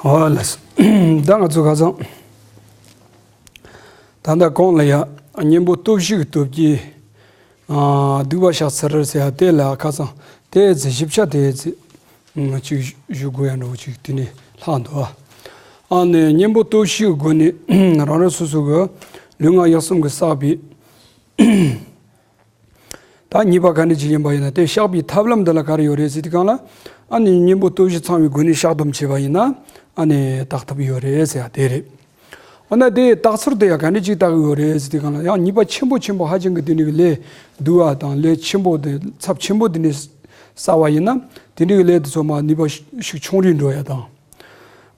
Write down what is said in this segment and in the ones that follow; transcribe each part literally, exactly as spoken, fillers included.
ཨོ་ལགས། ད་ང་ཚོ་ཁ་སང་ད་ལྟ་གོང་ལ་ཡ་གཉེན་པོ་སྟོབས་བཞི་གི་སྟོབས་ཀྱིས་ཨ་སྡིག་པ་བཤགས་ཚུལ་ཟེར་ཡ་དེ་ལ་ཁ་སང་དེ་ཚེ་ཞིབ་ཆ་དེ་ཚེ་ཅིག་ཞུ་དགོས་ཡ་འདྲ་བོ་ཅིག་དེ་ནས་ལྷག་འདུག་ཨ་ནི་གཉེན་པོ་སྟོབས་བཞི་གི་སྒོ་ནས་རང་རང་སོ་སོ་གི་ལུས་ངག་ཡིད་གསུམ་གྱིས་བསགས་པའི་ད་ཉེས་པ་ག་འདྲ་ཅིག་ཡིན་པ་ཡིན་ན་དེ་བཤགས་པའི་ཐབས་ལམ་འདི་ལ་ག་རེ་ཡོད་རེད་ཟེར་དུས་སྒང་ལ། ཨ་ནི་གཉེན་པོ་སྟོབས་བཞི་ཚང་བའི་སྒོ་ནས་བཤགས་སྡོམ་བྱས་པ་ཡིན་ན་ཨ་ནི་དག་ཐུབ་ཡོད་རེད་ཟེར་ཡ་དེ་རེད། འོ་ན་དེ་དག་ཚུལ་དེ་ཡང་ག་འདྲ་ཅིག་དག་གི་ཡོད་རེད་ཟེར་དུས་སྒང་ལ། ཡང་ཉེས་པ་ཆེན་པོ་ཆེན་པོ་ཧ་ཅང་གི་དེ་འདྲ་གི་ལས་སྡུག་པ་དང་ལས་ཆེན་པོ་དེ་ཚབས་ཆེན་པོ་དེ་འདྲ་བསགས་པ་ཡིན་ན་དེ་འདྲ་གི་ལས་དེ་ཚོ་མར་ནུས་པ་ཤུགས་ཆུང་རུ་འགྲོ་ཡ་དང་།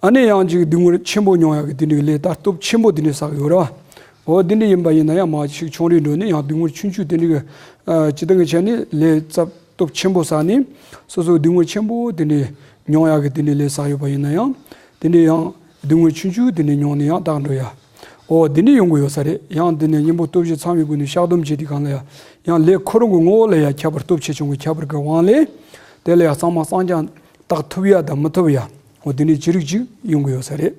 ཨ་ནི་ཡང་ཅིག་སྡུག་བསྔལ་ཆེན་པོ་མྱོང་ཡག་གི་དེ་འདྲའི་ལས་ད་སྟོབས་ཆེན་པོ་དེ་འདྲའི་བསགས་ཡོད་ར། འོ་དེ་འདྲ་ཡིན་པ་ཡིན་ན་ཡང་མར་ཤུགས་ཆུང་རུ་འགྲོ་ནས་ཡང་སྡུག་བསྔལ་ཆུང་ཆུང་དེ་འདྲའི་གི་ཨ་སྤྱིར་བཏང་གི་ཆ་ནས་ལས་ཚབས་སྟོབས་ཆེན་པོ་བསགས་ནས་སོ་སོ་སྡུག་བསྔལ་ཆེན་པོ་དེ་འདྲའི་མྱོང་ཡག་གི་དེ་འདྲའི་ལས་བསགས་ཡོད་པ་ཡིན་ན་ཡང་དེ་འདྲའི་ཡང་སྡུག་བསྔལ་ཆུང་ཆུང་དེ་འདྲའི་མྱོང་ནས་ཡང་དག་འགྲོ་ཡ། འོ་དེ་འདྲའི་ཡོང་གི་ཡོད་ས་རེད། ཡང་དེ་ནས་གཉེན་པོ་སྟོབས་བཞི་ཚང་བའི་སྒོ་ནས་བཤགས་སྡོམ་བྱེད་དུས་སྒང་ལ་ཡང་ཡང་ལས་ཁོ་རང་གི་ངོ་བོ་ལ་ཡང་ཁྱད་པར་སྟོབས་ཆེ་ཆུང་གི་ཁྱད་པར་གྱི་དབང་ལས་དེ་ལ་ཡང་གཙང་མ་གཙང་རྐྱང་དག་ཐུབ་ཡ་དང་མི་ཐུབ་ཡ། འོ་དེ་འདྲའི་ཅི་རིགས་ཅིག་ཡོང་གི་ཡོད་ས་རེད།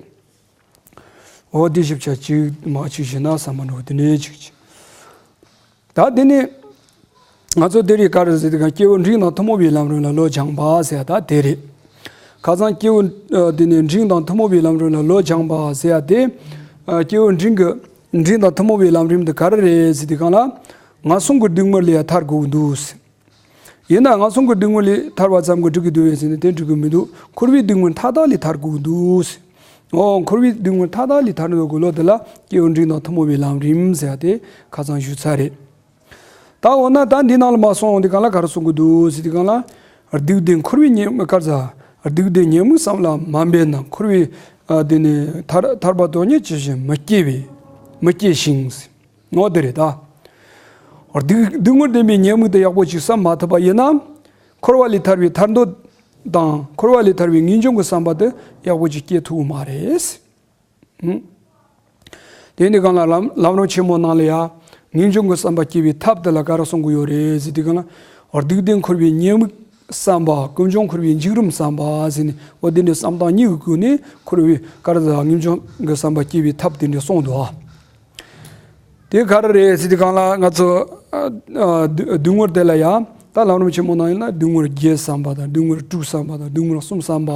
འོ་དེ་ཞིབ་ཆ་ཅིག་མ་ཅིག་ཞུས་ན་བསམ་པ་འགྲོ་དེ་འདྲའི་ཅིག་ཅིག་ད་དེ་ནས་ང་ཚོ་དེ་རིང་ག་རེ་ཟེར་དུས་སྒང་སྐྱེས་བུ་འབྲིང་དང་ཐུན་མོང་བའི་ལམ་རིམ་ལ་བློ་སྦྱངས་པ་ཟེར་ཡ་ད་དེ་རེད། ཁ་སང་སྐྱེས་བུ་ཨ་དེ་ནས་འབྲིང་དང་ཐུན་མོང་བའི་ལམ་རིམ་ལ་བློ་སྦྱངས་པ་ཟེར་ཡ་དེ་ཨ་སྐྱེས་བུ་འབྲིང་གི་འབྲིང་དང་ཐུན་མོང་བའི་ལམ་རིམ་དེ་ག་རེ་རེད་ཟེར་དུས་སྒང་ལ། ངན་སོང་གི་སྡུག་བསྔལ་ལས་ཡང་ཐར་དགོས་ཀྱི་འདུག་ཟེར། ཡིན་ན་ངན་སོང་གི་སྡུག་བསྔལ་ལས་ཐར་བ་ཙམ་གྱིས་འགྲིག་གི་འདུག་བས་ཟེར་ན་དེ་འགྲིག་གི་མི་འདུག་འཁོར་བའི་སྡུག་བསྔལ་མཐའ་དག་ལས་ཐར་དགོས་ཀྱི་འདུག་ཟེར། འོ་འཁོར་བའི་སྡུག་བསྔལ་མཐའ་དག་ལས་ཐར་འདོད་ཀྱི་བློ་དེ་ལ་སྐྱེས་བུ་འབྲིང་དང་ཐུན་མོང་བའི་ལམ་རིམ་ཟེར་ཡ་དེ་ཁ་སང་ཞུས་ཚར་རེད། ད་འོ་ན་ད་འདི་ནང་ལ་མར་སོང་འོང་དུས་སྒང་ལ་ག་རེ་གསུང་གི་འདུག་ཟེར་དུས་སྒང་ལ། སྡིག་ལྡན་འཁོར་བའི་ཉེས་དམིགས་ག་རེ་ཟ། སྡིག་ལྡན་ཉེས་དམིགས་བསམ་ལ་མ་འབད་ན། འཁོར་བའི་ཨ་དེ་ནས་ཐར་ཐར་པ་དོན་གཉེར་ཇི་བཞིན་མི་སྐྱེ་བས། མི་སྐྱེ་ཞིང་། འོ་དེ་རེད་ད། སྡིག་སྡིག་བསྔལ་བདེན་པའི་ཉེས་དམིགས་དེ་ཡག་པོ་ཅིག་བསམ་མ་ཐུབ་པ་ཡིན་ན། འཁོར་བ་ལས་ཐར་བའི་ཐར་འདོད་དང་འཁོར་བ་ལས་ཐར་བའི་ངེས་འབྱུང་གི་བསམ་པ་དེ་ཡག་པོ་ཅིག་སྐྱེ་ཐུབ་ཀྱི་མ་རེད། ཧུམ། དེ་འདི་སྒང་ལ་ལམ་ལམ་རིམ་ཆེན་མོ་ནང་ལ་ཡང་ངེས་འབྱུང་གི་བསམ་པ་སྐྱེ་བའི་ཐབས་དེ་ལ་ག་རེ་གསུང་གི་ཡོད་རེད་ཟེར་དུས་སྒང་ལ། སྡིག་ལྡན་འཁོར་བའི་ཉེས་དམིགས་བསམ་པ། ཀུན་འབྱུང་འཁོར་བའི་འཇིགས་རུང་བསམ་པ་ཟེར་ནས། འོ་དེ་འདྲའི་བསམ་སྟངས་གཉིས་ཀྱི་སྒོ་ནས་འཁོར་བའི་ག་རེ་ཟ་ངེས་འབྱུང་གི་བསམ་པ་སྐྱེ་བའི་ཐབས་དེ་འདྲ་གསུངས་འདུག་ཨ། དེ་ག་རེ་རེད་ཟེར་དུས་སྒང་ལ་ང་ཚོ་ཨ་ཨ་སྡུག་སྡུག་བསྔལ་དེ་ལ་ཡང་ད་ལམ་རིམ་ཆེན་མོ་ནང་ཡིན་ན་སྡུག་བསྔལ་བརྒྱད་བསམ་པ་དང་སྡུག་བསྔལ་དྲུག་བསམ་པ་དང་སྡུག་བསྔལ་གསུམ་བསམ་པ།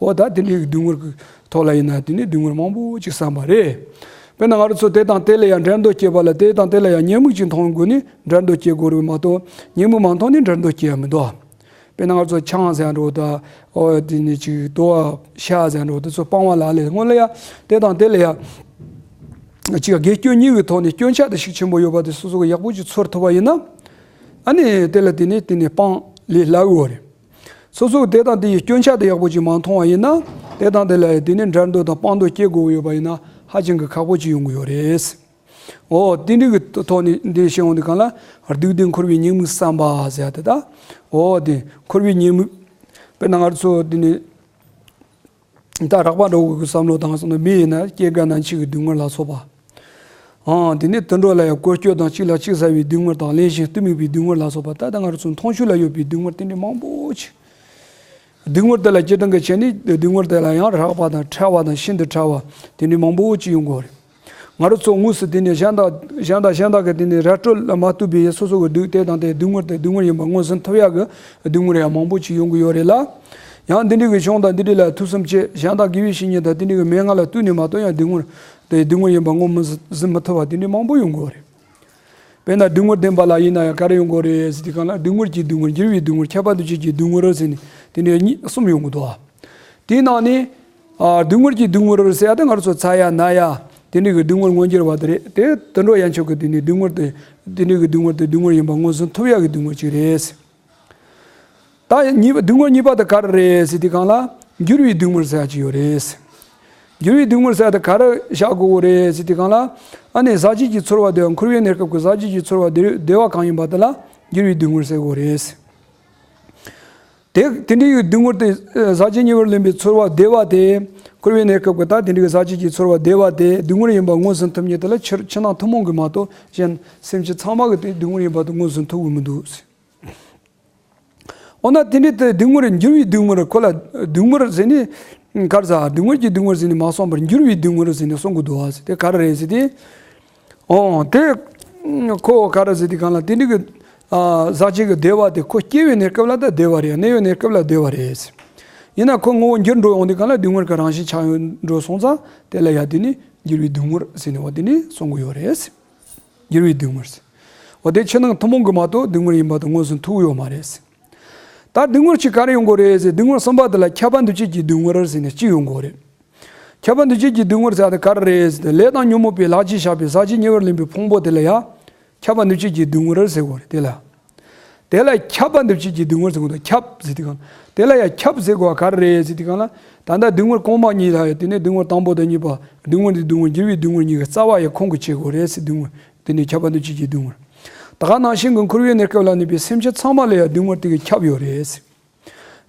འོ་ད་དེ་འདྲའི་སྡུག་བསྔལ་གྱི་ཐོག་ལ་ཡིན་ན་དེ་ནི་སྡུག་བསྔལ་མང་པོ་ཅིག་བསམ་པ་རེད། དཔེར་ན་ང་རང་ཚོ་དེ་དང་དེ་ལ་ཡང་འགྲན་ཟླ་སྐྱེས་པ་ལ་དེ་དང་དེ་ལ་ཡང་ཉེས་དམིགས་ཅིག་མཐོང་དགོས་ནི་འགྲན་ཟླ་སྐྱེ་དགོས་རེད་མ་གཏོགས་ཉེས་དམིགས་མ་མཐོང་ནི་འགྲན་ཟླ་སྐྱེ་ཡ་མི་འདུག་དཔེར་ན་ང་ཚོ་ཆང་ཟེར་ཡ་འདྲ་བོ་དང་། ཨོ་དེ་ནི་ཅིག་དུ་བ་ཤ་ཟེར་ཡ་འདྲ་བོ་དེ་ཚོ་སྤང་བ་ལ་ལས་སྔོན་ལ་ཡ་དེ་དང་དེ་ལ་ཡ་ཅིག་དགེ་སྐྱོན་གཉིས་ཀྱི་ཐོག་ནས་སྐྱོན་ཆ་དེ་ཤུགས་ཆེན་པོ་ཡོད་པ་དེ་སོ་སོ་གི་ཡག་པོ་ཅིག་ཚོར་ཐུབ་པ་ཡིན་ན། ཨ་ནི་དེ་ལ་དེ་ནི་དེ་ནི་སྤང་ལས་སླ་བོ་རེད། སོ་སོ་གི་དེ་དང་དེ་ཡི་སྐྱོན་ཆ་དེ་ཡག་པོ་ཅིག་མ་མཐོང་བ་ཡིན་ན། དེ་དང་དེ་ལ་ཡ་དེ་ནི་འགྲན་ཟླ་དང་སྤང་ཟླ་སྐྱེ་དགོས་ཡོད་པ་ཡིན་ན་ཧ་ཅང་གི་ཁག་པོ་ཅིག་ཡོང་གི་ཡོད་རེད། འོ་དེ་འདྲ་གི་ཐོག་ནས་འདི་བཤད་འོང་དུས་སྒང་ལ་སྡིག་ལྡན་འཁོར་བའི་ཉེས་དམིགས་བསམ་པ་ཟེར་ཡ་དེ་ད། འོ་དེ་འཁོར་བའི་ཉེས་དམིགས། དཔེར་ན་ང་ཚོ་འདི་ནི་ད་རགས་པ་འདྲ་བོ་གི་བསམ་བློ་བཏང་སོང་ན་མི་ཡིན་ན་སྐྱེ་རྒ་ན་འཆི་གི་སྡུག་བསྔལ་ལ་སོགས་པ། ཨང་དེ་ནས་དུད་འགྲོ་ལ་ཡང་ཀོ་ཀྱོ་དང་གཅིག་ལ་གཅིག་ཟ་བའི་སྡུག་བསྔལ་དང་གླེན་ཞིང་གཏི་མུག་པའི་སྡུག་བསྔལ་ལ་སོགས་པ། ད་ལྟ་ང་རང་ཚོ་མཐོང་ཆོས་ལ་ཡོད་པའི་སྡུག་བསྔལ་དེ་འདྲ་མང་པོ་ཅིག་སྡུག་བསྔལ་དེ་ལ་སྤྱིར་བཏང་གི་བྱས་ནས་སྡུག་བསྔལ་དེ་ལ་ཡང་རགས་པ་དང་ཕྲ་བ་དང་ཤིན་ཏུ་ཕྲ་བ་དེ་འདྲ་མང་པོ་ཅིག་ཡོང་གི་ཡོད་རེད། ང་རང་ཚོ་དངོས་སུ་དེ་ནས་གཞན་དག་གཞན་དག་གཞན་དག་གི་དེ་ནས་ར་སྤྲོད་ལ་མ་ལྟོས་པའི་སོ་སོ་གི་སྡུག་དེ་དང་དེ་སྡུག་བསྔལ་དེ་སྡུག་བསྔལ་ཡིན་པ་ངོས་ཟིན་ཐུབ་ཡག་གི་སྡུག་བསྔལ་ཡང་མང་པོ་ཅིག་ཡོང་གི་ཡོད་རེད་ལ། ཡང་འདི་འདྲ་གི་གཞུང་དང་འདི་འདྲ་ལ་ཐོས་བསམ་བྱས། གཞན་དག་དགེ་བའི་བཤེས་གཉེན་དང་དེ་འདྲ་གི་མན་ངག་ལ་ལྟོས་ནས་མ་གཏོགས་ཡང་སྡུག་བསྔལ་དེ་སྡུག་བསྔལ་ཡིན་པ་ངོས་མི་ཟིན་མི་ཐུབ་པ་དེ་འདྲ་མང་པོ་ཡོང་གི་ཡོད་རེད། དཔེར་ན་སྡུག་བསྔལ་བདེན་པ་ལ་ཡིན་ན་ཡང་ག་རེ་ཡོང་གི་རེད་ཟེར་དུས་སྒང་ལ། སྡུག་བསྔལ་གྱི་སྡུག་བསྔལ། འགྱུར་བའི་སྡུག་བསྔལ། ཁྱབ་པ་འདུ་བྱེད་ཀྱི་སྡུག་བསྔལ་ཟེར་ནས་དེ་འདྲའི་གཉིས་གསུམ་ཡོང་གི་འདུག་དེའི་ནང་ནས་ཨ་སྡུག་བསྔལ་གྱི་སྡུག་བསྔལ་ཟེར་ཡ་དེ་ང་རང་ཚོ་ཚ་ཡ་ན་ཡ་དེ་འདྲའི་གི་སྡུག་བསྔལ་མངོན་གྱུར་བ་དེ་རེད། དེ་དུད་འགྲོ་ཡན་ཆོད་ཀྱི་དེ་ནས་སྡུག་བསྔལ་དེ་དེ་འདྲའི་གི་སྡུག་བསྔལ་དེ་སྡུག་བསྔལ་ཡིན་པ་ངོས་ཟིན་ཐུབ་ཡག་གི་སྡུག་བསྔལ་ཅིག་རེད། ད་གཉིས་པ་སྡུག་བསྔལ་གཉིས་པ་དེ་ག་རེ་རེད་ཟེར་དུས་སྒང་ལ། འགྱུར་བའི་སྡུག་བསྔལ་ཟེར་ཡ་ཅིག་ཡོད་རེད། འགྱུར་བའི་སྡུག་བསྔལ་ཟེར་ཡ་དེ་ག་རེ་བཞག་དགོས་རེད་ཟེར་དུས་སྒང་ལ། ཨ་ནི་ཟག་བཅས་ཀྱི་ཚོར་བ་བདེ་བ། འཁོར་བའི་གནས་སྐབས་ཀྱི་ཟག་བཅས་ཀྱི་ཚོར་བ་བདེ་བདེ་བ་གང་ཡིན་པ་དེ་ལ་འགྱུར་བའི་སྡུག་བསྔལ་ཟེར་དགོས་རེད། དེ་དེ་འདྲའི་སྡུག་བསྔལ་དེ་ཟག་བཅས་ཉེ་བར་ལེན་པའི་ཚོར་བ་བདེ་བ་དེ། འཁོར་བའི་གནས་སྐབས་ཀྱི་ད་དེ་འདྲའི་ཟག་བཅས་ཀྱི་ཚོར་བ་བདེ་བ་དེ་སྡུག་བསྔལ་ཡིན་པ་ངོས་ཟིན་ཐུབ་མཁན་དེ་ལ་ཕྱི་ཕྱི་ནང་ཐུན་མོང་གི་མ་གཏོགས་གཞན་སེམས་ཅན་ཚང་མ་གི་དེ་སྡུག་བསྔལ་ཡིན་པ་དེ་ངོས་ཟིན་ཐུབ་ཀྱི་མི་འདུག་འོ་ན་དེ་འདྲའི་དེ་སྡུག་བསྔལ། འགྱུར་བའི་སྡུག་བསྔལ། ཁོ་ལ་སྡུག་བསྔལ་ཟེར་ནས་ ག་རེ་ཟེར། སྡུག་བསྔལ་གྱི་སྡུག་བསྔལ་ཟེར་ནས་མ་གསུངས་པར་འགྱུར་བའི་སྡུག་བསྔལ་ཟེར་ནས་གསུང་གི་འདུག་བ་ཟེར། དེ་ག་རེ་རེད་ཟེར་དུས། འོ་དེ་ཁོ་ག་རེ་ཟེར་དུས་གང་ལ་དེ་འདྲ་གི་ཨ་ཟག་བཅས་ཀྱི་བདེ་བ་དེ་ཁོ་སྐྱེ་བའི་གནས་སྐབས་ལ་ད་བདེ་བ་རེད། གནས་པའི་གནས་སྐབས་ལ་བདེ་བ་རེད་ཟེར། ཡིན་ན་ཁོ་ངོ་བོ་འགྱུར་འགྲོ་ཡོང་དུས་གང་ལ་སྡུག་བསྔལ་གྱི་རང་བཞིན་ཆགས་ཡོང་འགྲོ་སོང་ཙང་དེ་ལ་ཡ་དེ་ནི་འགྱུར་བའི་སྡུག་བསྔལ་ཟེར་ནས་འོ་དེ་ནི་གསུང་གི་ཡོད་རེད་ཟེར། འགྱུར་བའི་སྡུག་བསྔལ་ཟེར། འོ་དེ་ཕྱི་ནང་ཐུན་མོང་གི་མ་གཏོགས་སྡུག་བསྔལ་ཡིན་པ་དང་མངོན་སུམ་ཐུག་ཡོད་མ་རེད་ཟེར། ད་སྡུག་བསྔལ་གཅིག་ག་རེ་ཡོང་གི་རེད་ཟེར། སྡུག་བསྔལ་གསུམ་པ་དེ་ལ་ཁྱབ་པ་འདུ་བྱེད་ཀྱི་སྡུག་བསྔལ་ཟེར་ནས་གཅིག་ཡོང་གི་རེད། ཁྱབ་པ་འདུ་བྱེད་ཀྱི་སྡུག་བསྔལ་ཟེར་ཡ་དེ་ག་རེ་རེད་ཟེར་ན། ལས་དང་ཉོན་མོངས་པའི་ལག་གིས་བཞག་པའི་ཟག་བཅས་ཉེ་བར་ལེན་པའི་ཕུང་པོ་དེ་ལ་ཡ་ཁྱབ་པ་འདུ་བྱེད་ཀྱི་སྡུག་བསྔལ་ཟེར་གོ་རེད། དེ་ལ་དེ་ལ་ཁྱབ་པ་འདུ་བྱེད་ཀྱི་སྡུག་བསྔལ་ཟེར་གོ་འདུག་ཁྱབ་ཟེར་དུས་གང་དེ་ལ་ཡ་ཁྱབ་ཟེར་གོ་བ་ག་རེ་རེད་ཟེར་དུས་གང་ལ། ད་ལྟ་སྡུག་བསྔལ་གོང་མ་གཉིས་ལ་ཡ་དེ་ནས་སྡུག་བསྔལ་དང་པོ་དང་གཉིས་པ། སྡུག་བསྔལ་འདི་སྡུག་བསྔལ་འགྱུར་བའི་སྡུག་བསྔལ་གཉིས་ཀྱི་རྩ་བ་ཡ་ཁོང་གིས་བྱེད་དགོས་རེད་ཟེར། སྡུག་བསྔལ་དེ་ནས་ཁྱབ་པ་འདུ་བྱེད་ཀྱི་སྡུག་བསྔལ། ད་ག་ནང་བཞིན་གྱི་འཁོར་བའི་གནས་སྐབས་ལ་གནས་པའི་སེམས་ཅན་ཚང་མ་ལ་ཡང་སྡུག་བསྔལ་དེ་གིས་ཁྱབ་ཡོད་རེད། སྡུག་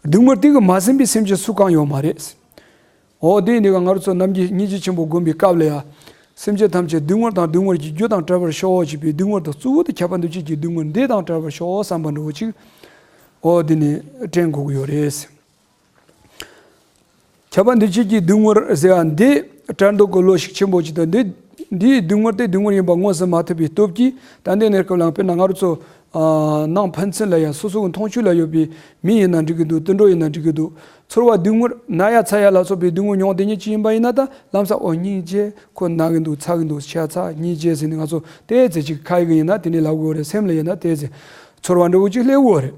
བསྔལ་དེ་གིས་མ་ཟིན་པའི་སེམས་ཅན་སུ་གང་ཡོད་མ་རེད། འོ་དེ་ནི་ང་རང་ཚོ་ནམ་རྒྱུན་སྙིང་རྗེ་ཆེན་པོ་བསྒོམ་པའི་སྐབས་ལ་ཡང་། སེམས་ཅན་ཐམས་ཅད་སྡུག་བསྔལ་དང་སྡུག་བསྔལ་གྱི་རྒྱུ་དང་བྲལ་བར་ཤོག་ཅེས་པའི་སྡུག་བསྔལ་དང་གཙོ་བོ་དེ་ཁྱབ་པ་འདུ་བྱེད་ཀྱི་སྡུག་བསྔལ་འདི་དང་བྲལ་བར་ཤོག་བསམ་པ་འདྲ་བོ་ཅིག་འོ་དེ་ནི་དྲན་དགོས་ཀྱི་ཡོད་རེད། ཁྱབ་པ་འདུ་བྱེད་ཀྱི་སྡུག་བསྔལ་ཟེར་བ་འདི་བྲལ་འདོད་ཀྱི་བློ་ཤུགས་ཆེན་པོ་ཅིག་དང་འདི་འདིའི་སྡུག་བསྔལ་དེ་སྡུག་བསྔལ་ཡིན་པ་མངོན་སུམ་མ་ཐུབ་པའི་སྟོབས་ཀྱིས། ད་ལྟའི་གནས་སྐབས་ལ་དཔེར་ན་ང་རང་ཚོ་ནང་ཕན་ཚུན་ལ་ཡང་སོ་སོའི་མཐོང་ཆོས་ལ་ཡོད་པའི་མི་ཡིན་ན་འགྲིག་གི་འདུག་དུད་འགྲོ་ཡིན་ན་འགྲིག་གི་འདུག་ཚོར་བ་སྡུག་བསྔལ་ན་ཡ་ཚ་ཡ་ལ་སོགས་པའི་སྡུག་བསྔལ་མྱོང་བསྡད་མཁན་ཅིག་ཡིན་པ་ཡིན་ན། ད་ལམ་སང་འོ་སྙིང་རྗེ། ཁོ་ན་གི་འདུག་ཚ་གི་འདུག་ཤ་ཚ་སྙིང་རྗེ་ཟེར་ནས་ང་ཚོ་དེ་ཚེ་ཅིག་ཁ་ཡི་གི་ཡིན་ན་དེ་ནས་ལབ་དགོས་རེད། སེམས་ལ་ཡིན་ན་དེ་ཚེ་ཚོར་བ་འདྲ་བོ་ཅིག་སླེབས་ཡོད་རེད།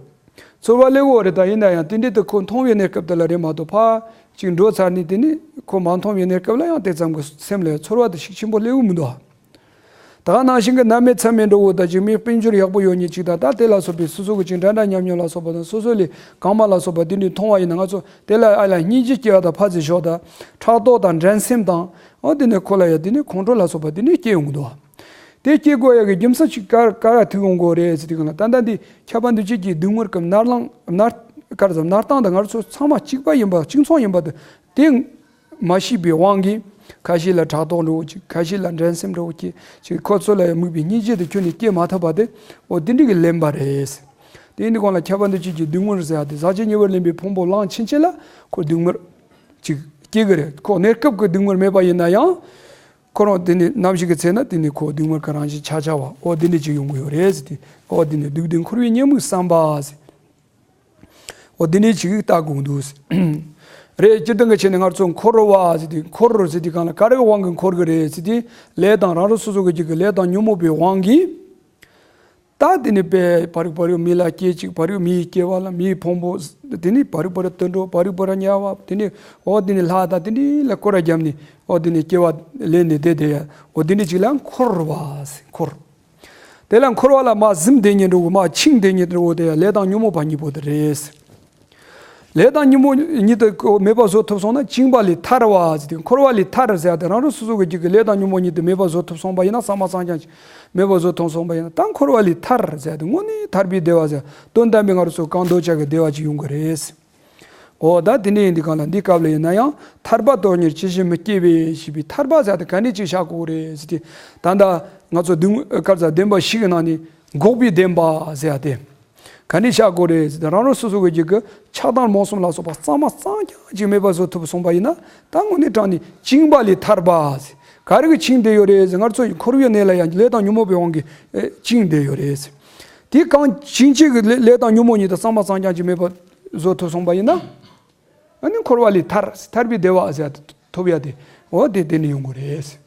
ཚོར་བ་སླེབས་ཡོད་རེད། ད་ཡིན་ན་ཡང་དེ་འདྲའི་དུ་ཁོ་མཐོང་བའི་གནས་སྐབས་དེ་ལ་རེད་མ་གཏོགས་ཕར་ཅིག་འགྲོ་ཚར་ནས་དེ་ནས་ཁོ་མ་མཐོང་བའི་གནས་སྐབས་ལ་ཡང་དེ་ཙམ་གྱི་སེམས་ལ་ཚོར་བ་དེ་ཤུགས་ཆེན་པོ་སླེབས་ཡོད་མི་འདུག་ད་ག་ནང་བཞིན་གྱི་ན་མེད་ཚ་མེད་འདྲ་བོ་དང་ཅིག་མི་དཔལ་འབྱོར་ཡག་པོ་ཡོད་མཁན་ཅིག་དང་། ད་དེ་ལ་སོགས་པའི་སོ་སོ་གི་ཅིག་འདྲ་འདྲ་མཉམ་མཉམ་ལ་སོགས་པ་དང་སོ་སོ་ལས་གོང་མ་ལ་སོགས་པ་དེ་འདྲའི་མཐོང་བ་ཡིན་ན། ང་ཚོ་དེ་ལ་ཨ་ལ་སྙིང་རྗེ་སྐྱེ་བ་དང་ཕར་ཚུར་ཞོག་དང་ཕྲག་དོག་དང་འགྲན་སེམས་དང་། འོ་དེ་ནས་ཁོ་ལ་ཡང་དེ་ནས་ཁོང་ཁྲོ་ལ་སོགས་པ་དེ་ནས་སྐྱེ་ཡོང་གི་འདུག་དེ་སྐྱེ་དགོས་ཡ་གི་རྒྱུ་མཚན་ཅིག་ག་ག་ར་ཐུག་ཡོང་དགོས་རེད་ཟེར་དུས་གང་ལ། ད་ལྟ་འདི་ཁྱབ་པ་འདུ་བྱེད་ཀྱི་སྡུག་བསྔལ་གྱི་མནར་ལངས་མནར་ག་རེ་ཟེར་མནར་སྟངས་དེ་ང་ཚོ་ཚང་མ་གཅིག་པ་ཡིན་པ་གཅིག་མཚུངས་ཡིན་པ་དེ་དེ་མ་ཤེས་པའི་དབང་གིས། ཁ་ཤས་ལ་ཕྲག་དོག་འདྲ་བོ་ཅིག་ཁ་ཤས་ལ་འགྲན་སེམས་འདྲ་བོ་ཅིག་ཅིག་ཁོ་ཚོ་ལ་ཡང་དམིགས་པའི་སྙིང་རྗེ་དེ་ཁྱོན་ནས་སྐྱེ་མ་ཐུབ་པ་དེ་འོ་དེ་འདྲ་གི་ལན་པ་རེད། དེ་ཡིན་དུས་གང་ལ་ཁྱབ་པ་འདུ་བྱེད་ཀྱི་སྡུག་བསྔལ་ཟེར་ཡ་དེ་ཟག་བཅས་ཉེ་བར་ལེན་པའི་ཕུང་པོ་བླངས་ཕྱིན་ཆད་ལ་ཁོ་སྡུག་བསྔལ་ཅིག་སྐྱེ་གི་རེད། ཁོ་གནས་སྐབས་ཀྱི་སྡུག་བསྔལ་མེད་པ་ཡིན་ན་ཡང་། ཁོ་རང་དེ་ནི་ནམ་ཞིག་གི་ཚེ་ན་དེ་ནི་ཁོ་སྡུག་བསྔལ་གྱི་རང་བཞིན་ཆགས་ཆགས་པ་འོ་དེ་འདྲ་ཅིག་ཡོང་གི་ཡོད་རེད་ཟེར་ཏེ། འོ་དེ་ནི་སྡུག་བདེན་འཁོར་བའི་ཉོན་མོངས་བསམ་པ་ཟེར། འོ་དེ་འདྲ་ཅིག་ལྟ་དགོས་འདུག་ཟེར། རེད། སྤྱིར་བཏང་གི་ཆ་ནས་ང་ཚོ་འཁོར་བ་ཟེར་ཏེ་འཁོར་ཟེར་ཏེ་གང་ལ་ག་རེ་གི་དབང་གིས་འཁོར་གི་རེད་ཟེར་ཏེ། ལས་དང་རང་རང་སོ་སོ་གི་རྒྱུད་ཀྱི་ལས་དང་ཉོན་མོངས་པའི་དབང་གིས། ད་དེ་ནི་པས་བར་རིག་བར་རིག་མི་ལ་སྐྱེ་གཅིག་བར་རིག་མིའི་སྐྱེ་བ་ལ་མིའི་ཕུང་པོ། དེ་ནི་བར་རིག་བར་རིག་དུད་འགྲོ་བར་རིག་བར་རིག་དམྱལ་བ། དེ་ནི་འོ་དེ་ནི་ལྷ་དང་དེ་འདྲ་ལ་སྐོར་ར་བརྒྱབ་ནས་འོ་དེ་ནི་སྐྱེ་བ་ལེན་ནས་བསྡད་དེ་ཡ་འོ་དེ་འདྲ་ཅིག་ལ་འཁོར་བ་ཟེར་འཁོར། དེ་ལ་འཁོར་བ་ལ་མར་གཟིམ་བསྡད་མཁན་འདྲ་བོ་མར་འཆིང་བསྡད་མཁན་འདྲ་བོ་དེ་ཡ་ལས་དང་ཉོན་མོངས་པ་གཉིས་པོ་དེ་རེད་ཟེར། ལས་དང་ཉོན་མོངས་གཉིས་དེ་མེད་པ་བཟོ་ཐུབ་སོང་ན་བཅིངས་པ་ལས་ཐར་བ་ཟེར་ཏེ། འཁོར་བ་ལས་ཐར་ཟེར་ཡ་དེ་རང་རང་སོ་སོ་གི་རྒྱུད་ཀྱི་ལས་དང་ཉོན་མོངས་གཉིས་དེ་མེད་པ་བཟོ་ཐུབ་སོང་པ་ཡིན་ན། ཟག་མ་ཚང་རྐྱང་ཅིག་མེད་པ་བཟོ་ཐུབ་སོང་པ་ཡིན་ན། ད་འཁོར་བ་ལས་ཐར་ཟེར་ཡ་དེ་དངོས་གནས་ཐར་པའི་བདེ་བ་ཟེར། དོན་དམ་པའི་ང་རང་ཚོ་གང་འདོད་ཆགས་ཀྱི་བདེ་བ་ཅིག་ཡོང་གི་རེད། འོ་ད་དེ་འདྲ་ཡིན་དུས་གང་ལ་འདི་སྐབས་ལ་ཡིན་ན་ཡང་ཐར་པ་དོན་གཉེར་ཇི་བཞིན་མི་སྐྱེ་བས་ཞེས་པའི་ཐར་པ་ཟེར་ཡ་དེ་ག་འདྲ་ཅིག་བཞག་དགོས་རེད་ཟེར་ཏེ། ད་ལྟ་ང་ཚོ་སྡུག་བསྔལ་ག་རེ་ཟེར་བདེན་པ་བཞི་གི་ནང་ནས་འགོག་པའི་བདེན་པ་ཟེར་ཡ་དེ། ག་ནས་བཞག་དགོས་རེད་ཟེར་ཏེ། རང་རང་སོ་སོ་གི་རྒྱུད་ཀྱི་ཆགས་སྡང་རྨོངས་གསུམ་ལ་སོགས་པ་གཙང་མ་གཙང་རྐྱང་ཅིག་མེད་པ་བཟོ་ཐུབ་སོང་པ་ཡིན་ན། ད་དངོས་གནས་དྲང་ནས་བཅིངས་པ་ལས་ཐར་པ་ཟེར། ག་རེ་གིས་བཅིངས་བསྡད་ཡོད་རེད་ཟེར། ང་ཚོ་འཁོར་བའི་གནས་ལ་ཡང་ལས་དང་ཉོན་མོངས་པའི་དབང་གིས་ཨེ་བཅིངས་བསྡད་ཡོད་རེད་ཟེར། དེ་གང་བཅིངས་བྱེད་ཀྱི་ལས་ལས་དང་ཉོན་མོངས་གཉིས་དེ་གཙང་མ་གཙང་རྐྱང་ཅིག་མེད་པ་བཟོ་ཐུབ་སོང་པ་ཡིན་ན། ཨ་ནི་འཁོར་བ་ལས་ཐར་ཟེར། ཐར་པའི་བདེ་བ་ཟེར་ཐོབ་ཡ་དེ་འོ་དེ་དེ་ནས་ཡོང་དགོས་རེད་ཟེར།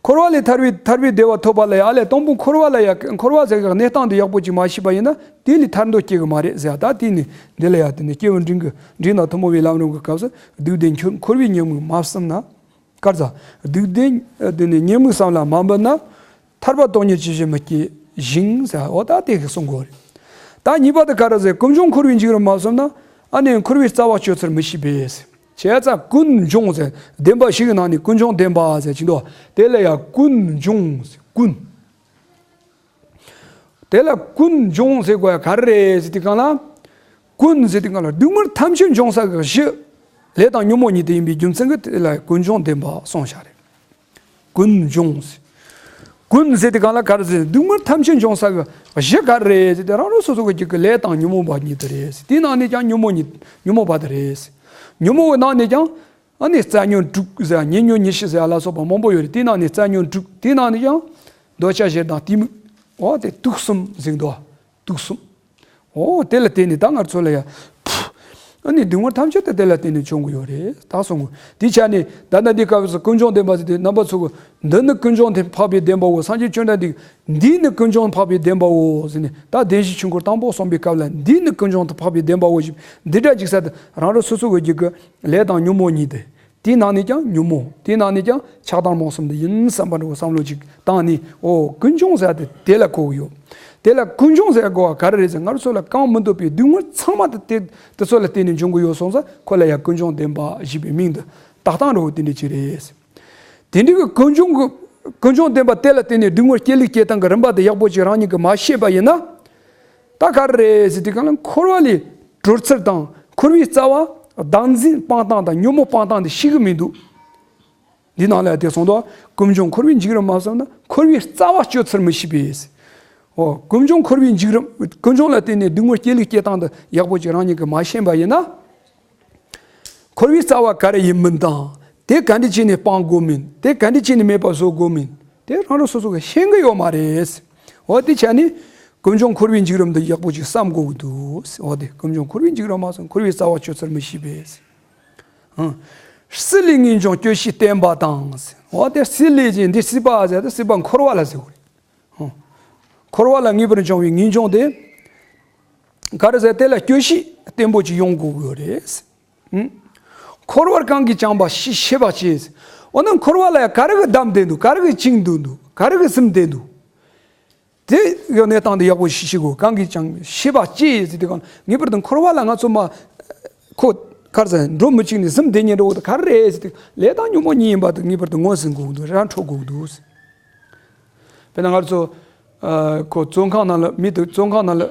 འཁོར་བ་ལས་ཐར་བའི་ཐར་པའི་བདེ་བ་ཐོབ་པ་ལ་ཡ་ཨ་ལས་དང་པོ་འཁོར་བ་ལ་ཡ་འཁོར་བ་ཟེར་གི་གནས་སྟངས་དེ་ཡག་པོ་ཅིག་མ་ཤེས་པ་ཡིན་ན། དེ་ལས་ཐར་འདོད་སྐྱེ་གི་མ་རེད་ཟེར་ཡ། ད་དེ་ནི་འདི་ལ་ཡ་དེ་ནི་སྐྱེས་བུ་འབྲིང་གི་འབྲིང་དང་ཐུན་མོང་བའི་ལམ་རིམ་གྱི་སྐབས་སུ་སྡུག་བདེན་འཁོར་བའི་ཉོན་མོངས་མ་བསམ་ན། ག་རེ་ཟེར། སྡུག་བདེན་དེ་ནི་ཉོན་མོངས་བསམ་ལ་མ་འབད་ན། ཐར་པ་དོན་གཉེར་ཇི་བཞིན་མི་སྐྱེ་ཞིང་ཟེར། འོ་ད་དེ་གི་གསུང་དགོས་རེད། ད་གཉིས་པ་དེ་ག་རེ་ཟེར། ཀུན་འབྱུང་འཁོར་བའི་འཇིགས་རུང་མ་བསམ་ན། ཨ་ནི་འཁོར་བའི་རྩ་བ་གཅོད་ཚུལ་མི་ཤེས་པས། བྱས་ཙང་ཀུན་འབྱུང་ཟེར་བདེན་པ་བཞི་གི་ནང་ནས་ཀུན་འབྱུང་བདེན་པ་ཟེར་གྱི་འདུག་དེ་ལ་ཡང་ཀུན་འབྱུང་ཟེར་ཀུན། དེ་ལ་ཀུན་འབྱུང་ཟེར་དགོས་ཡ་ག་རེ་རེད་ཟེར་དུས་གང་ལ། ཀུན་ཟེར་དུས་གང་ལ་སྡུག་བསྔལ་ཐམས་ཅད་འབྱུང་ས་གི་གཞི། ལས་དང་ཉོན་མོངས་གཉིས་དེ་ཡིན་པའི་རྒྱུ་མཚན་གྱིས་དེ་ལ་ཀུན་འབྱུང་བདེན་པ་གསུངས་བཞག་རེད། ཀུན་འབྱུང་ཟེར། ཀུན་ཟེར་དུས་གང་ལ་ག་རེ་ཟེར། སྡུག་བསྔལ་ཐམས་ཅད་འབྱུང་ས་གི་གཞི་ག་རེ་རེད་ཟེར་དུས་རང་རང་སོ་སོ་གི་རྒྱུད་ཀྱི་ལས་དང་ཉོན་མོངས་པ་གཉིས་དེ་རེད་ཟེར། དེའི་ནང་ནས་ཀྱང་ཉོན་མོངས་གཉིས་ཉོན་མོངས་པ་དེ་རེད་ཟེར། ཉོན་མོངས་པའི་ནང་ནས་ཀྱང་ཨ་ནི་རྩ་ཉོན་དྲུག་ཟེར་ཉེ་ཉོན་ཉེར་བཞི་ཟེར་ལ་སོགས་པ་མང་པོ་ཡོད་རེད། དེའི་ནང་ནས་རྩ་ཉོན་དྲུག་དེའི་ནང་ནས་ཀྱང་འདོད་ཆགས་ཞེ་སྡང་གཏི་མུག་འོ་དེ་དུག་གསུམ་ཟེར་འདུག་དུག་གསུམ། འོ་དེ་ལ་བརྟེན་ནས་ད་ང་ཚོ་ལ་ཡ། ཨ་ནི་སྡུག་བསྔལ་ཐམས་ཅད་དེ་དེ་ལ་བརྟེན་ནས་བྱུང་གི་ཡོད་རེད་ད་གསུང་གི། དེ་ཆ་ནས་ད་ལྟ་འདི་སྐབས་སུ་ཀུན་འབྱུང་བདེན་པ་ཟེར་དུས་རྣམ་པ་ཚོ་གི། འདི་ནི་ཀུན་འབྱུང་དུ་འཕགས་པའི་བདེན་པའོ། སངས་རྒྱས་བཅོམ་ལྡན་འདས་ཀྱིས་འདི་ནི་ཀུན་འབྱུང་འཕགས་པའི་བདེན་པའོ་ཟེར་ནས། ད་བདེན་བཞིའི་ཆོས་འཁོར་དང་པོ་གསུངས་པའི་སྐབས་ལ་འདི་ནི་ཀུན་འབྱུང་དུ་འཕགས་པའི་བདེན་པའོ་ཞེས་འདི་འདྲ་ཅིག་ཟེར་ཏེ་རང་རང་སོ་སོ་གི་རྒྱུད་ཀྱི་ལས་དང་ཉོན་མོངས་གཉིས་ཏེ། དེའི་ནང་ནས་ཀྱང་ཉོན་མོངས། དེའི་ནང་ནས་ཀྱང་ཆགས་སྡང་རྨོངས་གསུམ་འདི་ཡིན་བསམ་པ་འདྲ་བོ་བསམ་བློ་ཅིག་བཏང་ནས། འོ་ཀུན་འབྱུང་ཟེར་ཏེ་དེ་ལ་གོ་གི་ཡོད། དེ་ལ་ཀུན་འབྱུང་ཟེར་དགོས་པ་ག་རེ་རེད་ཟེར། ང་ཚོ་ལ་གང་མི་འདོད་པའི་སྡུག་བསྔལ་ཚང་མ་དེ་དེ་དེ་ཚོ་ལ་བརྟེན་ནས་འབྱུང་གི་ཡོད་སོང་ཙང་ཁོ་ལ་ཡང་ཀུན་འབྱུང་བདེན་པ་ཞེས་པའི་མིང་དུ་བཏགས་སྟངས་འདྲ་བོ་དེ་འདྲ་ཅིག་རེད། དེ་འདྲའི་གི་ཀུན་འབྱུང་གི་ཀུན་འབྱུང་བདེན་པ་དེ་ལ་བརྟེན་ནས་སྡུག་བསྔལ་སྐྱེ་ལུགས་སྐྱེ་སྟངས་ཀྱི་རིམ་པ་དེ་ཡག་པོ་ཅིག་རང་ཉིད་ཀྱིས་མ་ཤེས་པ་ཡིན་ན། ད་ག་རེ་རེད་ཟེར་དུས་གང་ལ་འཁོར་བ་ལས་གྲོལ་ཚུལ་དང་འཁོར་བའི་རྩ་བ་བདག་འཛིན་སྤང་སྟངས་དང་ཉོན་མོངས་སྤང་སྟངས་དེ་ཤེས་ཀྱི་མི་འདུག་འདི་ནང་ལ་དེ་གསུངས་འདུག་ཀུན་འབྱུང་འཁོར་བའི་འཇིགས་རིམ་མ་བསམ་ན་འཁོར་བའི་རྩ་བ་གཅོད་ཚུལ་མི་ཤེས་པས། འོ་ཀུན་འབྱུང་འཁོར་བའི་འཇིགས་རིམ། ཀུན་འབྱུང་ལ་བརྟེན་ནས་སྡུག་བསྔལ་སྐྱེ་ལུགས་སྐྱེ་སྟངས་དེ་ཡག་པོ་ཅིག་རང་ཉིད་ཀྱིས་མ་ཤེས་པ་ཡིན་ན། འཁོར་བའི་རྩ་བ་ག་རེ་ཡིན་མིན་དང་། དེ་ག་འདྲ་བྱས་ནས་སྤང་དགོས་མིན། དེ་ག་འདྲ་བྱས་ནས་མེད་པར་བཟོ་དགོས་མིན། དེ་རང་རང་སོ་སོ་གིས་ཤེས་ཀྱི་ཡོད་མ་རེད། འོ་དེ་བྱས་ནས་ཀུན་འབྱུང་འཁོར་བའི་འཇིགས་རིམ་འདི་ཡག་པོ་ཅིག་བསམ་དགོས་ཀྱི་འདུག་འོ་དེ་ཀུན་འབྱུང་འཁོར་བའི་འཇིགས་རིམ་མ་བསམ་འཁོར་བའི་རྩ་བ་གཅོད་ཚུལ་མི་ཤེས་པས། ཨང་། སྲིད་ལས་ངེས་འབྱུང་སྐྱོ་ཤས་བརྟན་པ་དང་། འོ་དེ་སྲིད་ལས་ཀྱི་འདི་སྲིད་པ་ཟེར་ཏེ་སྲིད་པ་འཁོར་བ་ལ་ཟེར་བ་རེད། འཁོར་བ་ལ་ངེས་པར་འབྱུང་བའི་ངེས་འབྱུང་དེ། ག་རེ་ཟེར་དེ་ལ་སྐྱོ་ཤས་བརྟན་པོ་ཅིག་ཡོང་དགོས་ཀྱི་ཡོད་རེད། འཁོར་བར་གང་གིས་བསྐྱངས་པ་ཤེས་ཤེས་པར་བྱེད། འོ་ན་འཁོར་བ་ལ་ཡང་ག་རེ་གིས་བསྡམས་བསྡད་འདུག་ག་རེ་གིས་བཅིངས་བསྡད་འདུག་ག་རེ་གིས་ཟིན་བསྡད་འདུག་དེ་ཡང་གནས་སྟངས་དེ་ཡག་པོ་ཤེས་ཤེས་དགོས། གང་གིས་བསྐྱངས་ཤེས་པར་བྱེད་ཟེར་དུས་གང་ངེས་པར་དུ་འཁོར་བ་ལ་ང་ཚོ་མ། ཁོ། ག་རེ་ཟེར་འགྲོ་མི་བཅུག་ནས་ཟིན་བསྡད་ཉེན་འགྲོ་བ་དེ་ག་རེ་རེད་ཟེར་དུས་ལས་དང་ཉོན་མོངས་གཉིས་ཡིན་པ་དེ་ངེས་པར་དུ་ངོས་ཟིན་དགོས་འདུག་ར་འཕྲོད་དགོས་འདུག་དཔེར་ན་ང་ཚོ། ཨ། ཁོ་བཙོན་ཁང་ནང་ལ་མི་དེ་བཙོན་ཁང་ནང་ལ་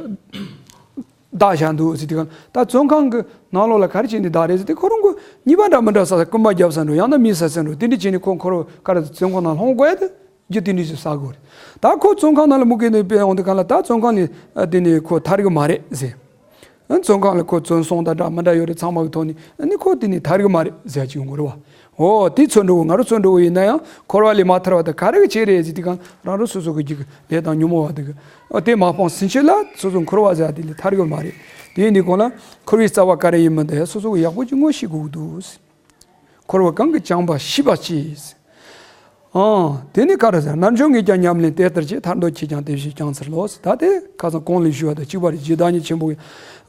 བདག་བཞག་འདུག་ཟེར་དུས་གང་ད་བཙོན་ཁང་གི་ནང་ལོགས་ལ་ག་རེ་བྱས་ནས་བདག་རེད་ཟེར་དུས་ཁོ་རང་གི་ཉེས་པ་འདྲ་མི་འདྲ་བསགས་ས་རྐུན་མ་བརྒྱབ་ས་འགྲོ་ཡང་ན་མི་བསད་ས་འགྲོ་དེ་འདྲ་བྱས་ནས་ཁོ་འཁོར་ག་རེ་བཙོན་ཁང་ནང་ལྷུང་དགོས་ཡ་དེ་རྒྱུ་དེ་འདྲ་ཞིག་བསགས་དགོས་རེད། ད་ཁོ་བཙོན་ཁང་ནང་ལ་མུ་གེ་ནས་ཕེབས་ཡོང་དུས་གང་ལ་ད་བཙོན་ཁང་ནས་དེ་ནས་ཁོ་ཐར་གི་མ་རེད་ཟེར། བཙོན་ཁང་ལ་ཁོ་བཙོན་སྲུང་དང་འདྲ་མི་འདྲ་ཡོད་རེད་ཚང་མ་གི་ཐོག་ནས་ཨ་ནི་ཁོ་དེ་ནས་ཐར་གི་མ་རེད་ཟེར་གྱི་ཡོང་གི་རེད་བ། འོ་དེ་ཚོ་འགྲོ་བོ་ང་རང་ཚོ་འགྲོ་བོ་ཡིན་ན་ཡང་འཁོར་བ་ལས་མ་ཐར་བ་དེ་ག་རེ་གི་བྱས་རེད་ཟེར་དུས་གང་རང་རང་སོ་སོ་གི་རྒྱུད་ཀྱི་ལས་དང་ཉོན་མོངས་པ་དེ་གི་ཨ་དེ་མ་སྤངས་ཟིན་ཕྱིར་ལ་སོ་སོ་འཁོར་བ་ཟེར་དེ་ལས་ཐར་གི་མ་རེད། དེ་ཡིན་དུས་གང་ལ་འཁོར་བའི་རྩ་བ་ག་རེ་ཡིན་མིན་དེ་སོ་སོ་གི་ཡག་པོ་ཅིག་ངོ་ཤེས་དགོས་ཀྱི་འདུག་འཁོར་བར་གང་གིས་བསྐྱངས་པ་ཤེས་པར་བྱེད། ཨང་། དེ་ནི་ག་རེ་ཟེར། རྣལ་འབྱོར་ངས་ཀྱང་ཉམས་ལེན་དེ་ལྟར་བྱས། ཐར་འདོད་ཁྱེད་ཀྱང་དེ་བཞིན་བསྐྱང་ཚུལ་ལོ། ད་དེ་ཁ་སང་གོང་ལ་ཞུས་པ་དང་གཅིག་པ་རེད། རྗེ་བདག་ཉིད་ཆེན་པོ་གིས་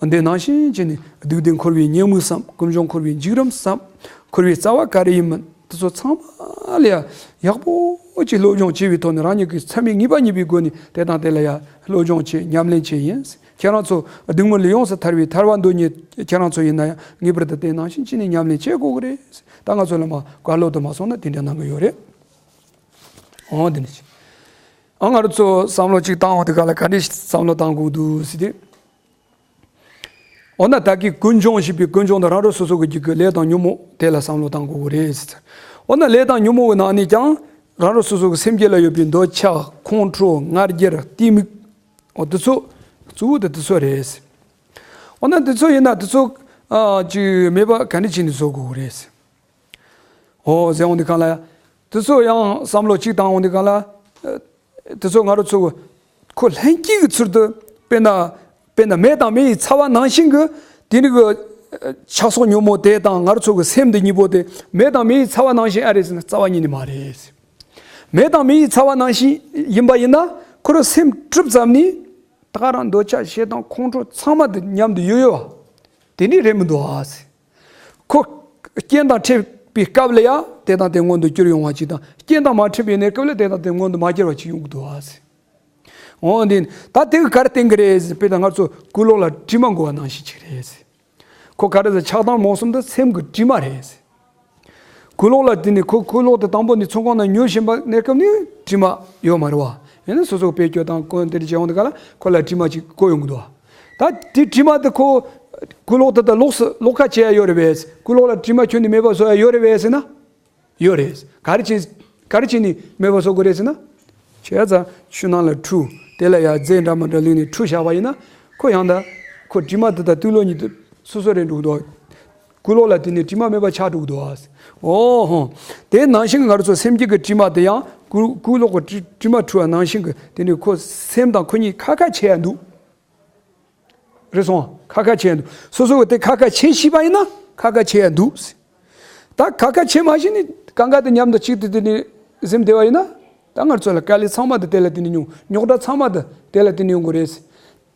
འདི་ནང་བཞིན་བྱས་ནས་སྡིག་ལྡན་འཁོར་བའི་ཉེས་དམིགས་བསམ། ཀུན་འབྱུང་འཁོར་བའི་འཇིགས་རིམ་བསམ། འཁོར་བའི་རྩ་བ་ག་རེ་ཡིན་མིན་དེ་ཚོ་ཚང་མ་ལ་ཡ་ཡག་པོ་ཅིག་སློབ་སྦྱོང་བྱས་པའི་ཐོག་ནས་རང་ཉིད་ཀྱིས་ཚད་མས་ངེས་པ་རྙེད་པའི་སྒོ་ནས་དེ་དང་དེ་ལ་ཡ་སློབ་སྦྱོང་བྱས་ཉམས་ལེན་བྱས་ཡིན། ཁྱེད་རང་ཚོ་སྡུག་བསྔལ་ལས་ཡོངས་སུ་ཐར་བའི་ཐར་པ་འདོད་མཁན་ཁྱེད་རང་ཚོ་ཡིན་ན་ཡང་ངེས་པར་དུ་དེ་ནང་བཞིན་བྱས་ནས་ཉམས་ལེན་བྱེད་དགོས་ཀྱི་རེད། ད་ང་ཚོ་ལ་མ་བཀའ་སློབ་དུ་མ་སོང་ན་དེ་འདྲ་གནང་གི་ཡོད་རེད། འོ་དེ་འདྲ་ཞིག་ཨ་ང་རང་ཚོ་བསམ་བློ་གཅིག་བཏང་འོང་དེ་ག་ལ་ག་འདྲ་ཞིག་བསམ་བློ་བཏང་དགོས་འདུག་ཟེར་ཏེ། འོ་ན་ད་གིན་ཀུན་འབྱུང་ཞེས་པའི་ཀུན་འབྱུང་དེ་རང་རང་སོ་སོ་གི་རྒྱུད་ཀྱི་ལས་དང་ཉོན་མོངས་དེ་ལ་བསམ་བློ་བཏང་དགོས་ཀྱི་རེད་ཟེར། འོ་ན་ལས་དང་ཉོན་མོངས་ཀྱི་ནང་ནས་ཀྱང་རང་རང་སོ་སོ་གི་སེམས་རྒྱུད་ལ་ཡོད་པའི་འདོད་ཆགས་ཁོང་ཁྲོ་ང་རྒྱལ་གཏི་མུག་འོ་དེ་ཚོ་གཙོ་བོ་དེ་དེ་ཚོ་རེད། འོ་ན་དེ་ཚོ་ཡིན་ན་དེ་ཚོ་ཨ་ཅིག་མེད་པ་ག་འདྲ་བྱས་ནས་བཟོ་དགོས་ཀྱི་རེད། འོ་ཟེར་འོང་དུས་གང་ལ་ཡ། དེ་ཚོ་ཡང་བསམ་བློ་གཅིག་བཏང་འོང་དུས་གང་ལ། དེ་ཚོ་ང་རང་ཚོ་ཁོ་ལྷན་སྐྱེས་ཀྱི་ཚུལ་དུ་དཔེར་ན་དཔེར་ན་མེ་དང་མེ་ཡི་ཚ་བ་ནང་བཞིན་གྱི་དེ་ནི་གི་ཆགས་སོགས་ཉོན་མོངས་དེ་དང་ང་རང་ཚོ་གི་སེམས་འདི་གཉིས་པོ་དེ་མེ་དང་མེ་ཡི་ཚ་བ་ནང་བཞིན་ཨ་རེད་ཟེར་ན་རྩ་བ་ཉིད་ནས་མ་རེད། མེ་དང་མེ་ཡི་ཚ་བ་ནང་བཞིན་ཡིན་པ་ཡིན་ན་ཁོ་རང་སེམས་གྲིབ་ཙམ་ནི། ད་ག་རང་འདོད་ཆགས་ཞེ་སྡང་ཁོང་ཁྲོ་ཚང་མ་དེ་མཉམ་དུ་ཡོད་ཡོད་པ། དེ་འདྲ་རེད་མི་འདུག་ཨ་ཟེར། ཁོ་རྐྱེན་དང་འཕྲད་པའི་སྐབས་ལ་ཡང་དེ་དང་དེ་མངོན་དུ་གྱུར་ཡོང་བ་ཅིག་དང་རྐྱེན་དང་མ་འཕྲད་པའི་གནས་སྐབས་ལ་དེ་དང་དེ་མངོན་དུ་མ་གྱུར་བ་ཅིག་ཡོང་གི་འདུག་ཨ་ཟེར། འོ་འདི་ད་དེ་ག་ག་རེ་བསྟན་གི་རེད་ཟེར་དཔེར་ན་ང་ཚོ་སྐུ་ལོག་ལ་དྲི་མ་འགོ་བ་ནང་བཞིན་ཅིག་རེད་ཟེར། ཁོ་ག་རེ་ཟེར་ཆགས་སྡང་རྨོངས་གསུམ་དེ་སེམས་ཀྱི་དྲི་མ་རེད་ཟེར། སྐུ་ལོག་ལ་དེ་ནི་ཁོ་སྐུ་ལོག་དེ་དང་པོ་ནི་ཚོང་ཁང་ནང་ཉོ་བཞིན་པ་གནས་སྐབས་ནི་དྲི་མ་ཡོད་མ་རེད་བ། ཡིན་ན་སོ་སོ་དཔེ་སྐྱོ་དང་སྐོན་དེ་འདྲ་བྱས་འོང་དུས་ག་ལ་ཁོ་ལ་དྲི་མ་ཅིག་བཀོད་ཡོང་གི་འདུག་བ། ད་དེ་དྲི་མ་དེ་ཁོ་སྐུ་ལོག་དེ་དང་ལོགས་སུ་ལོགས་ཀ་བྱེད་ཡ་ཡོད་རེད་པས། སྐུ་ལོག་ལ་དྲི་མ་ཁྱོན་ནས་མེད་པ་བཟོ་ཡ་ཡོད་རེད་པས་ཟེར་ན། ཡོད་རེད། ག་རེ་བྱས་ག་རེ་བྱས་ནས་མེད་པ་བཟོ་དགོས་རེད་ཟེར་ན། བྱས་ཙང་ཆུ་ནང་ལ་ཁྲུ་དེ་ལ་ཡ་རྫས་འདྲ་མི་འདྲ་བླུགས་ནས་ཁྲུ་བཞག་པ་ཡིན་ན་ཁོ་ཡང་ད་ཁོ་དྲི་མ་དེ་དང་དུག་ལོག་གཉིས་དེ་སོ་སོ་རེད་འགྲོ་གི་འདུག་སྐུ་ལོག་ལ་དེ་ནི་དྲི་མ་མེད་པ་ཆགས་འགྲོ་གི་འདུག་ཨ། ཨོ་ཧོ། དེ་ནང་བཞིན་གྱི་ང་རང་ཚོ་སེམས་བསྐྱེད་ཀྱི་དྲི་མ་དེ་ཡང་སྐུ་སྐུ་ལོག་གི་དྲི་དྲི་མ་འཁྲུ་བ་ནང་བཞིན་གྱི་དེ་ནི་ཁོ་སེམས་དང་ཁོ་གཉིས་ཁ་ཁ་ཆེ་ཡ་འདུག་རེད་སོང་། ཁ་ཁ་ཆེ་ཡ་འདུག་སོ་སོ་གི་དེ་ཁ་ཁ་ཆེ་ཤེས་པ་ཡིན་ན་ཁ་ཁ་ཆེ་ཡ་འདུག་ད་ཁ་ཁ་ཆེ་མ་ཤེས་ནི་གང་ག་དེ་མཉམ་དུ་གཅིག་ཏུ་དེ་ནི་སེམས་བདེ་བ་ཡིན་ན། ད་ང་ཚོ་ལ་དཀའ་ལས་ཚང་མ་དེ་དེ་ལ་དེ་ནི་མྱོང་། རྙོག་དྲ་ཚང་མ་དེ་དེ་ལ་དེ་ནི་ཡོང་གི་རེད།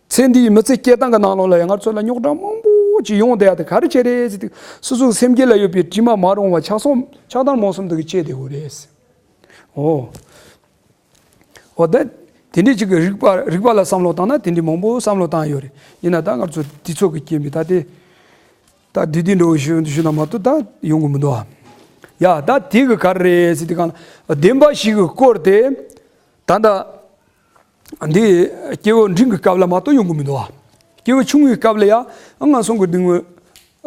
ཚེ་འདིའི་མི་ཚེ་སྐྱེལ་སྟངས་ཀྱི་ནང་ལོགས་ལ་ཡང་ང་ཚོ་ལ་རྙོག་དྲ་མང་པོ་ཅིག་ཡོང་བསྡད་ཡ་དེ་ག་རེ་བྱས་རེད་ཟེར་དུས། སོ་སོའི་སེམས་རྒྱུད་ལ་ཡོད་པའི་དྲི་མ་མ་རུངས་པ་ཆགས་སོང་ཆགས་སྡང་རྨོངས་གསུམ་དེ་གིས་བྱས་བསྡད་ཡོད་རེད། ཨོ། ཨོ་ད། དེ་འདྲའི་ཅིག་གི་རིག་པ་རིག་པ་ལ་བསམ་བློ་བཏང་ན་དེ་འདྲའི་མང་པོ་བསམ་བློ་བཏང་ཡོད་རེད། ཡིན་ན་ད་ང་ཚོ་དུས་ཚོད་ཀྱི་རྐྱེན་པས་ད་དེ། ད་དེ་དེ་འདྲ་བོ་ཞུ་ཞུ་ན་མ་གཏོགས་ད་ཡོང་གི་མི་འདུག་ཨ། ཡ་ད་དེ་གི་ག་རེ་རེད་ཟེར་དུས་གང་ལ་བདེན་པ་བཞི་གི་སྐོར་དེ། ད་ལྟ། འདི་སྐྱེ་བོ་འབྲིང་གི་སྐབས་ལ་མ་གཏོགས་ཡོང་གི་མི་འདུག་ཨ། སྐྱེ་བོ་ཆུང་ངུའི་སྐབས་ལ་ཡང་ངན་སོང་གི་སྡུག་བསྔལ་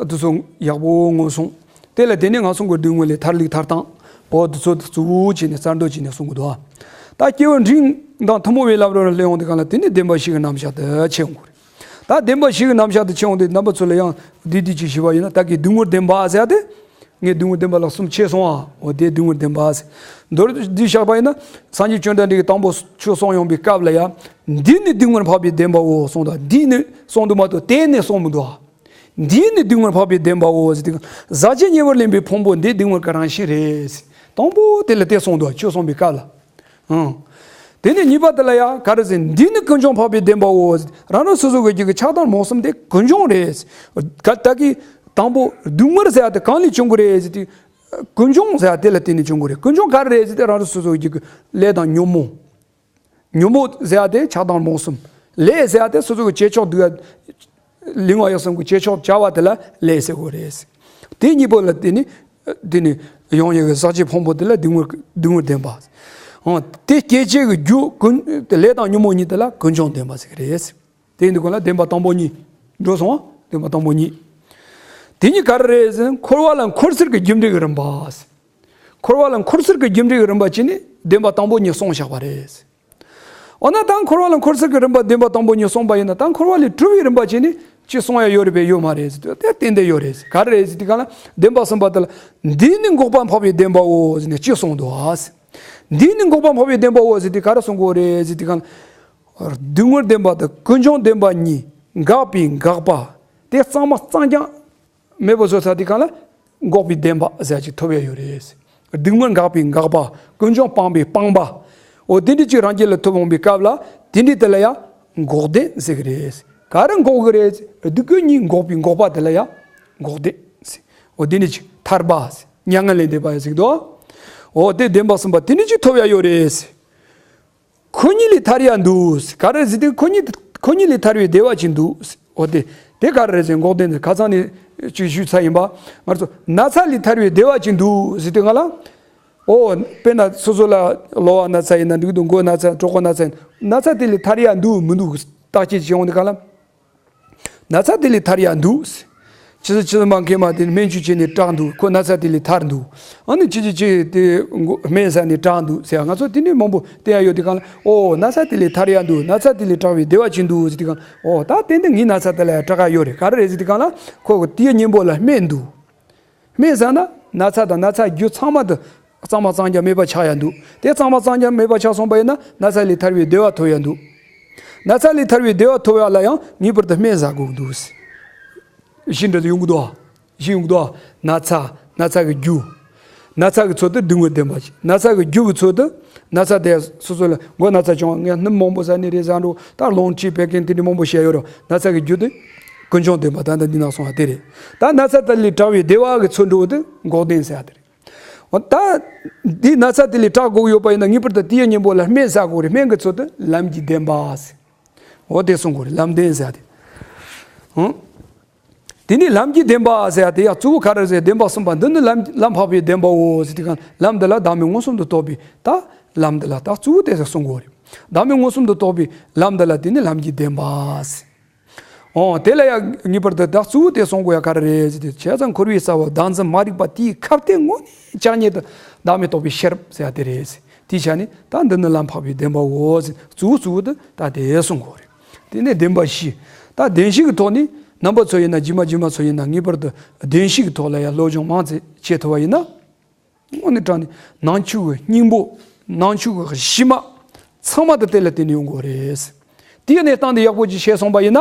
དེ་ཚོ་ཡག་པོ་མངོན་སོང་། དེ་ལ་དེ་ནས་ངན་སོང་གི་སྡུག་བསྔལ་ལས་ཐར་ལུགས་ཐར་སྟངས། འོ་དེ་ཚོ་གཙོ་བོ་བྱས་ནས་གསར་འདོན་བྱས་ནས་གསུང་གི་འདུག་ཨ། ད་སྐྱེ་བོ་འབྲིང་དང་ཐུན་མོང་བའི་ལམ་རོ་ལ་སླེབས་ཡོང་དུས་གང་ལ་དེ་ནས་བདེན་པ་བཞི་གི་རྣམ་གཞག་ཏུ་ཕྱེ་ཡོང་གི་རེད། ད་བདེན་པ་བཞི་གི་རྣམ་གཞག་ཏུ་ཕྱེ་ཡོང་དུས་རྣམ་པ་ཚོ་ལ་ཡང་འདི་འདི་ཅིག་ཞུས་པ་ཡིན་ན། ད་གི་སྡུག་བསྔལ་བདེན་པ་ཟེར་ཡ་དེ། ངས་སྡུག་བསྔལ་བདེན་པ་ལ་གསུམ་ཕྱེ་སོང་ཨ། འོ་དེ་སྡུག་བསྔལ་བདེན་པ་ཟེར། མདོར་བསྡུས་བཞག་པ་ཡིན་ན། སངས་རྒྱས་བཅོམ་ལྡན་འདས་ཀྱིས་དང་པོ་ཆོས་གསུངས་ཡོང་པའི་སྐབས་ལ་ཡང་། འདི་ནི་སྡུག་བསྔལ་འཕགས་པའི་བདེན་པའོ་གསུངས་དང་། འདི་ནི་གསུངས་འདུག་མ་གཏོགས་དེ་ནི་གསུངས་མི་འདུག་ཨ། འདི་ནི་སྡུག་བསྔལ་འཕགས་པའི་བདེན་པའོ་ཟེར་དུས། ཟག་བཅས་ཉེ་བར་ལེན་པའི་ཕུང་པོ་འདི་སྡུག་བསྔལ་གྱི་རང་བཞིན་རེད། དང་པོ་དེ་ལ་དེ་གསུངས་འདུག་ཨ། ཆོས་གསུངས་པའི་སྐབས་ལ། ཨང་། དེ་ནས་གཉིས་པ་དེ་ལ་ཡང་ག་རེ་ཟེར། འདི་ནི་ཀུན་འབྱུང་འཕགས་པའི་བདེན་པའོ། རང་རང་སོ་སོ་གི་རྒྱུད་ཀྱི་ཆགས་སྡང་རྨོངས་གསུམ་དེ་ཀུན་འབྱུང་རེད། ག་ད་གི་དང་པོ་སྡུག་བསྔལ་ཟེར་ཡ་དེ་གང་ལས་བྱུང་གི་རེད་ཟེར་དུས། ཀུན་འབྱུང་ཟེར་ཡ་དེ་ལ་བརྟེན་ནས་བྱུང་གི་རེད། ཀུན་འབྱུང་ག་རེ་རེད་ཟེར་དུས། རང་རང་སོ་སོ་གི་རྒྱུད་ཀྱི་ལས་དང་ཉོན་མོངས། ཉོན་མོངས་ཟེར་ཡ་དེ་ཆགས་སྡང་རྨོངས་གསུམ། ལས་ཟེར་ཡ་དེ་སོ་སོ་གི་བྱེད་ཕྱོགས་སྡུག་ཡ། ལུས་ངག་ཡིད་གསུམ་གྱི་བྱེད་ཕྱོགས་བྱ་བ་དེ་ལ་ལས་ཟེར་དགོས་རེད། དེ་གཉིས་པོ་ལ་བརྟེན་ནས། དེ་ནི་ཡོང་ཡག་གི་ཟག་བཅས་ཕུང་པོ་དེ་ལ་སྡུག་བསྔལ་སྡུག་བསྔལ་བདེན་པ། ཨང་། དེ་སྐྱེད་བྱེད་ཀྱི་རྒྱུ་ཀུན་ལས་དང་ཉོན་མོངས་གཉིས་དེ་ལ་ཀུན་འབྱུང་བདེན་པ་ཟེར་གྱི་རེད། དེ་ཡིན་དུས་གང་ལ་བདེན་པ་དང་པོ་གཉིས། འགྲོ་སོང་བ་བདེན་པ་དང་པོ་གཉིས། དེ་གཉིས་ག་རེ་རེད་ཟེར། འཁོར་བ་ལ་འཁོར་ཚུལ་གྱི་རྒྱུ་འབྲས་ཀྱི་རིམ་པ། འཁོར་བ་ལ་འཁོར་ཚུལ་གྱི་རྒྱུ་འབྲས་ཀྱི་རིམ་པ་བྱས་ནས་བདེན་པ་དང་པོ་གཉིས་གསུངས་བཞག་པ་རེད། འོ་ན་ད་འཁོར་བ་ལ་འཁོར་ཚུལ་གྱི་རིམ་པ་བདེན་པ་དང་པོ་གཉིས་གསུངས་པ་ཡིན་ན། ད་འཁོར་བ་ལས་གྲོལ་བའི་རིམ་པ་བྱས་ནས་ཅི་གསུང་ཡ་ཡོད་རེད་པས། ཡོད་མ་རེད་ཟེར་དུས། དེ་ཏན་ཏན་ཡོད་རེད། ག་རེ་རེད་ཟེར་དུས་གང་ལ། བདེན་པ་གསུམ་པ་དེ་ལ། འདི་ནི་འགོག་པ་འཕགས་པའི་བདེན་པའོ་ཟེར་ནས་ཅི་གསུངས་འདུག་ཨ། འདི་ནི་འགོག་པ་འཕགས་པའི་བདེན་པའོ་ཟེར་དུས་ག་རེ་གསུང་དགོས་རེད་ཟེར་དུས་གང་ལ། སྡུག་བསྔལ་བདེན་པ་དང་ཀུན་འབྱུང་བདེན་པ་གཉིས་འགགས་པའི་འགག་པ། དེ་གཙང་མ་གཙང་རྐྱང་མེད་པ་བཟོ་ཚར་དུས་གང་ལ། འགོག་པའི་བདེན་པ་ཟེར་ཅིག་ཐོབ་ཡ་ཡོད་རེད། སྡུག་བསྔལ་འགགས་པའི་འགག་པ། ཀུན་འབྱུང་སྤངས་པའི་སྤངས་པ། འོ་དེ་འདྲ་ཅིག་རང་རྒྱུད་ལ་ཐོབ་འོང་པའི་སྐབས་ལ། དེ་འདྲ་དེ་ལ་ཡང་འགོག་བདེན་ཟེར་གི་རེད། ག་རེ་འགོག་གི་རེད། སྡུག་བསྔལ་གཉིས་འགོག་པའི་འགོག་པ་དེ་ལ་ཡང་འགོག་བདེན་ཟེར། འོ་དེ་འདྲ་ཅིག་ཐར་པ་ཟེར། མྱ་ངན་ལས་འདས་པ་ཡང་ཟེར་གི་འདུག་འོ་དེ་བདེན་པ་གསུམ་པ་དེ་འདྲ་ཅིག་ཐོབ་ཡ་ཡོད་རེད། ཁོ་གཉིས་ལས་ཐར་ཡ་འདུག་ག་རེ་ཟེར་དུས་ཁོ་གཉིས་ཁོ་གཉིས་ལས་ཐར་བའི་བདེ་བ་ཅིག་འདུག་འོ་དེ་དེ་ག་རེ་ཟེར། འགོག་བདེན་དེ་ཁ་སང་ནས་ཅིག་ཞུས་ཚར་ཡིན་པ། ང་ཚོ་ན་ཚ་ལས་ཐར་བའི་བདེ་བ་ཅིག་འདུག་ཟེར་དུས་གང་ལ། ཨོ། དཔེར་ན་སོ་སོ་ལ་གློ་བ་ན་ཚ་ཡིན་ན་འགྲིག་འདུག་མགོ་ན་ཚ། གྲོད་ཁོག་ན་ཚ་ཡིན་ན། ན་ཚ་དེ་ལས་ཐར་ཡ་འདུག་མི་འདུག་བརྟག་དཔྱད་བྱེད་ཡོང་དུས་གང་ལ། ན་ཚ་དེ་ལས་ཐར་ཡ་འདུག་ཆུ་ཚོད་ཆུ་ཚོད་མ་འཁེལ་མ་དེ་སྨན་བཅོས་བྱས་ནས་དྲག་འདུག་ཁོ་ན་ཚ་དེ་ལས་ཐར་འདུག་ཨ་ནི་ཆུ་ཚོད་གཅིག་དེ་སྨན་ཟ་ནས་དྲག་འདུག་ཟེར་ཡ། ང་ཚོ་དེ་ནས་མང་པོ་བལྟས་ཡ་ཡོད་དེ་གང་ལ། ཨོ། ན་ཚ་དེ་ལས་ཐར་ཡ་འདུག་ན་ཚ་དེ་ལས་དྲག་པའི་བདེ་བ་ཅིག་འདུག་ཟེར་དེ་གང་ལ། ཨོ། ད་ཏན་ཏན་ངའི་ན་ཚ་དེ་ལ་ཡ་དྲག་ག་ཡོད་རེད། ག་རེ་རེད་ཟེར་དེ་གང་ལ། ཁོ་གི་དེའི་གཉེན་པོ་ལ་སྨན་འདུག་སྨན་ཟ་ན་ན་ཚ་དང་ན་ཚ་རྒྱུ་ཚང་མ་དེ་གཙང་མ་གཙང་རྐྱང་མེད་པ་ཆགས་ཡ་འདུག་དེ་གཙང་མ་གཙང་རྐྱང་མེད་པ་ཆགས་སོང་པ་ཡིན་ན་ན་ཚ་ལས་ཐར་བའི་བདེ་བ་ཐོབ་ཡ་འདུག་ན་ཚ་ལས་ཐར་བའི་བདེ་བ་ཐོབ་ཡ་ལ་ཡང་ངེས་པར་དུ་སྨན་ཟ་དགོས་འདུག་བཞི་འདྲ་ཡོང་གི་འདུག་ཨ། བཞི་ཡོང་གི་འདུག་ཨ། ན་ཚ། ན་ཚ་གི་རྒྱུ། ན་ཚ་གི་ཚུལ་དུ་སྡུག་བསྔལ་བདེན་པ་ཞིག་ན་ཚ་གི་རྒྱུ་གི་ཚུལ་དུ། ན་ཚ་དེ་སོ་སོ་ལ་མགོ་ན་ཚ་བྱུང་བ། ངས་སྣུམ་མང་པོ་ཟ་ནི་རེད་ཟ་འགྲོ། ད་རླུང་མཁྲིས་བད་ཀན་དེ་འདྲ་མང་པོ་བཤད་ཡོད་རེད། ན་ཚ་གི་རྒྱུ་དེ་ཀུན་འབྱུང་བདེན་པ། ད་ལྟ་འདི་ནང་གསུངས་པ་དེ་རེད། ད་ན་ཚ་དེ་ལས་དྲག་པའི་བདེ་བ་གི་ཚུལ་འགྲོ་དེ་འགོག་བདེན་ཟེར་ཡ་དེ་རེད། འོ་ད། འདི་ན་ཚ་དེ་ལས་དྲག་དགོས་ཡོད་པ་ཡིན་ན་ངེས་པར་དུ་དེའི་གཉེན་པོ་ལ་སྨན་ཟ་དགོས་རེད། སྨན་གྱི་ཚུལ་དུ་ལམ་གྱི་བདེན་པ་ཟེར། འོ་དེ་གསུང་དགོས་རེད། ལམ་བདེན་ཟེར་ཡ་དེ། ཧུང་། དེ་ནས་ལམ་གྱི་བདེན་པ་ཟེར་ཡ་དེ་ཡང་གཙོ་བོ་ག་རེ་ཟེར། བདེན་པ་གསུམ་པ་འདི་ནི་ལམ་ལམ་འཕགས་པའི་བདེན་པའོ་ཟེར་དུས་གང་ལམ་འདི་ལ་བདག་མེད་མངོན་སུམ་དུ་རྟོགས་པའི་ད་ལམ་འདི་ལ་ད་གཙོ་བོ་དེ་ཟེར་གསུང་དགོས་རེད། བདག་མེད་མངོན་སུམ་དུ་རྟོགས་པའི་ལམ་འདི་ལ་དེ་ནི་ལམ་གྱི་བདེན་པ་ཟེར། འོ་དེ་ལ་ཡང་ངེས་པར་དུ་བདག་གཙོ་བོ་དེ་གསུང་དགོས་ཡ་ག་རེ་རེད་ཟེར་དུས། བྱས་ཙང་འཁོར་བའི་ས་བོན་བདག་འཛིན་མ་རིག་པ་དེའི་ཁ་གཏད་དངོས་གནས་བཅག་ཉིད་དུ་བདག་མེད་རྟོགས་པའི་ཤེས་རབ་ཟེར་ཡ་དེ་རེད་ཟེར། དེའི་ཆ་ནས་ད་འདི་ནི་ལམ་འཕགས་པའི་བདེན་པའོ་ཟེར། གཙོ་བོ་གཙོ་བོ་དེ་ད་དེ་གསུང་དགོས་རེད། དེ་ནས་བདེན་པ་བཞི། ད་བདེན་བཞི་གི་ཐོག་ནས་ རྣམ་པ་ཚོ་ཡིན་ན་རྗེས་མ་རྗེས་མ་ཚོ་ཡིན་ན་ངེས་པར་དུ་བདེན་བཞི་གི་ཐོག་ལ་ཡང་སློབ་སྦྱོང་མང་ཙམ་བྱེད་ཐུབ་པ་ཡིན་ན། དངོས་གནས་དྲང་གནས་ནང་ཆོས་ཀྱི་སྙིང་པོ། ནང་ཆོས་ཀྱི་གཞི་མ་ཚང་མ་དེ་དེ་ལ་བརྟེན་ནས་ཡོང་དགོས་རེད། དེའི་གནས་སྟངས་དེ་ཡག་པོ་ཅིག་ཤེས་སོང་པ་ཡིན་ན།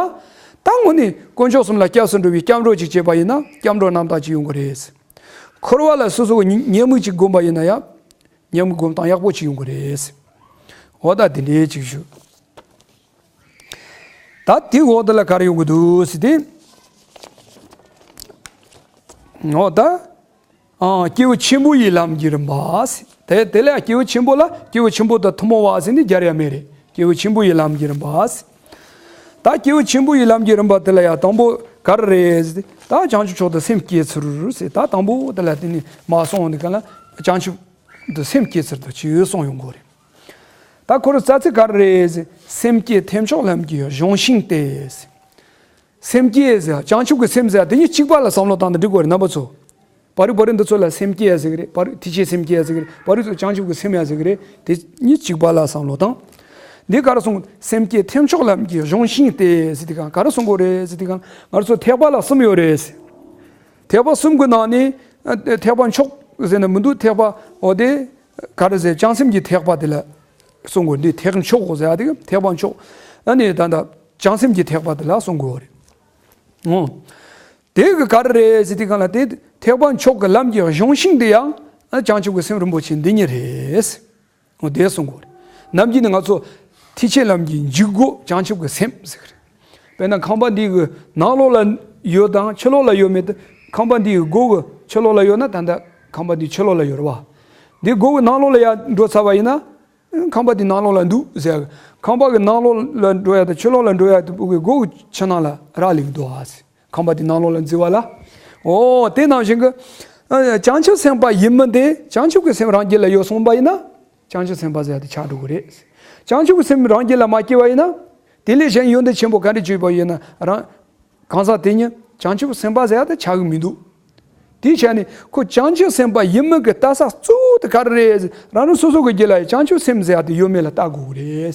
ད་དངོས་གནས་དཀོན་མཆོག་གསུམ་ལ་སྐྱབས་སུ་འགྲོ་བའི་སྐྱབས་འགྲོ་ཅིག་བྱེད་པ་ཡིན་ན་སྐྱབས་འགྲོ་རྣམ་དག་ཅིག་ཡོང་གི་རེད། འཁོར་བ་ལ་སོ་སོ་གི་ཉེས་དམིགས་ཅིག་བསྒོམ་པ་ཡིན་ན་ཡང་ཉེས་དམིགས་བསྒོམ་སྟངས་ཡག་པོ་ཅིག་ཡོང་གི་རེད། འོ་ད་དེ་འདྲའི་ཅིག་ཞུ། ད་དེའི་འོག་དེ་ལ་ག་རེ་ཡོང་གི་འདུག་ཟེར་ཏེ། འོ་ད། ཨ། སྐྱེས་བུ་ཆེན་པོ་ཡི་ལམ་གྱི་རིམ་པ་ཟེར། དེ་དེ་ལས་སྐྱེས་བུ་ཆེན་པོ་ལ་སྐྱེས་བུ་ཆེན་པོ་དང་ཐུན་མོང་བ་ཟེར་ནས་རྒྱལ་ཡ་མེད་རེད། སྐྱེས་བུ་ཆེན་པོ་ཡི་ལམ་གྱི་རིམ་པ་ཟེར། ད་སྐྱེས་བུ་ཆེན་པོ་ཡི་ལམ་གྱི་རིམ་པ་དེ་ལ་ཡང་དང་པོ་ག་རེ་རེད་ཟེར་ཏེ། ད་བྱང་ཆུབ་མཆོག་ཏུ་སེམས་བསྐྱེད་ཚུལ་ཟེར། ད་དང་པོ་དེ་ལ་དེ་ནས་མ་སོང་འདི་ག་ལ་བྱང་ཆུབ་ཏུ་སེམས་བསྐྱེད་ཚུལ་དུ་ཅིག་གསུངས་ཡོང་གི་རེད། ད་ཁོ་རང་རྩ་ཚིག་ག་རེ་རེད་ཟེར། སེམས་བསྐྱེད་ཐེག་མཆོག་ལམ་གྱི་གཞུང་ཤིང་སྟེ། སེམས་བསྐྱེད་ཟེར་བྱང་ཆུབ་ཀྱི་སེམས་ཟེར་དེ་གཉིས་གཅིག་པ་ལ་བསམ་བློ་བཏང་ན་འགྲིག་གི་རེད་རྣམ་པ་ཚོ། བར་རིག་བར་རིག་འདི་ཚོ་ལ་སེམས་བསྐྱེད་ཟེར་གི་རེད། བར་རིག་ཐེག་ཆེན་སེམས་བསྐྱེད་ཟེར་གི་རེད། བར་རིག་ཚོ་བྱང་ཆུབ་ཀྱི་སེམས་ཡ་ཟེར་གི་རེད། དེ་གཉིས་གཅིག་པ་ལ་བསམ་བློ་བཏང་། འདི་ག་རེ་གསུངས། སེམས་བསྐྱེད་ཐེག་མཆོག་ལམ་གྱི་གཞུང་ཤིང་སྟེ་ཟེར་དེ་ག་ག་རེ་གསུང་གི་རེད་ཟེར་དེ་ག་ང་ཚོ་ཐེག་པ་ལ་གསུམ་ཡོད་རེད། ཐེག་པ་གསུམ་གྱི་ནང་ནས་ཐེག་པ་མཆོག་ཟེར་ན་མི་འདུག་ཐེག་པ་འོ་དེ་ག་རེ་ཟེར། བྱང་སེམས་ཀྱི་ཐེག་པ་དེ་ལ་གསུང་གི་རེད། འདི་ཐེག་མཆོག་གོ་ཟེར་ཡ་དེ་ག་ཐེག་པ་མཆོག་ཨ་ནི་ད་ལྟ་བྱང་སེམས་ཀྱི་ཐེག་པ་དེ་ལ་གསུང་གི་རེད། འོ། དེ་གི་ག་རེ་རེད་ཟེར་དེ་གང་ལ་དེ་ཐེག་པ་མཆོག་གི་ལམ་གྱི་གཞུང་ཤིང་དེ་ཡང་བྱང་ཆུབ་ཀྱི་སེམས་རིན་པོ་ཆེ་འདི་ཉིད་རེད། འོ་དེ་གསུང་གོ་རེད། ནམ་རྒྱུན་ནི་ང་ཚོ་ཐེག་ཆེན་ལམ་གྱི་འཇུག་སྒོ་བྱང་ཆུབ་ཀྱི་སེམས་ཟེར་གི་རེད། དཔེར་ན་ཁང་པ་འདི་གི་ནང་ལོགས་ལ་ཡོད་དང་ཕྱི་ལོགས་ལ་ཡོད་མེད་དེ། ཁང་པ་འདི་གི་སྒོ་གི་ཕྱི་ལོགས་ལ་ཡོད་ན་ད་ལྟ་ཁང་པ་འདི་ཕྱི་ལོགས་ལ་ཡོད་རེད་བ། འདི་སྒོ་གི་ནང་ལོགས་ལ་ཡར་འགྲོ་ཚར་བ་ཡིན་ན། ཁང་པ་འདི་ནང་ལོགས་ལ་འདུག་ཟེར། ཁང་པ་གི་ནང་ལོགས་ལ་འགྲོ་ཡ་དང་ཕྱི་ལོགས་ལ་འགྲོ་ཡ་དེ་ཕྲུ་གུའི་སྒོ་གི་ཕྱི་ནང་ལ་རག་ལས་འདུག་ཨ་ཟེར། ཁང་པ་འདི་ནང་ལོགས་ལ་འཛུལ་བ་ལ། འོ་དེ་ནང་བཞིན་གྱི་ཨ་བྱང་ཆུབ་སེམས་དཔའ་ཡིན་མིན་དེ་བྱང་ཆུབ་ཀྱི་སེམས་རང་རྒྱུད་ལ་ཡོད་སོང་པ་ཡིན་ན། བྱང་ཆུབ་སེམས་དཔའ་ཟེར་ཡ་དེ་ཆགས་འགྲོ་གི་རེད། བྱང་ཆུབ་ཀྱི་སེམས་རང་རྒྱུད་ལ་མ་སྐྱེས་པ་ཡིན་ན། དེ་ལས་གཞན་ཡོན་ཏན་ཆེན་པོ་ག་འདྲ་བརྗོད་པ་ཡིན་ན་རང་། གང་ཟག་དེ་ཉིད་བྱང་ཆུབ་སེམས་དཔའ་ཟེར་ཡ་དེ་ཆགས་ཀྱི་མི་འདུག་དེའི་ཆ་ནས་ཁོ་བྱང་ཆུབ་སེམས་དཔའ་ཡིན་མིན་གྱི་ལྟ་ས་གཙོ་བོ་དེ་ག་རེ་རེད། རང་རང་སོ་སོ་གི་རྒྱུད་ལ་ཡང་བྱང་ཆུབ་སེམས་ཟེར་ཡ་དེ་ཡོད་མེད་ལ་ལྟ་དགོས་ཀྱི་རེད།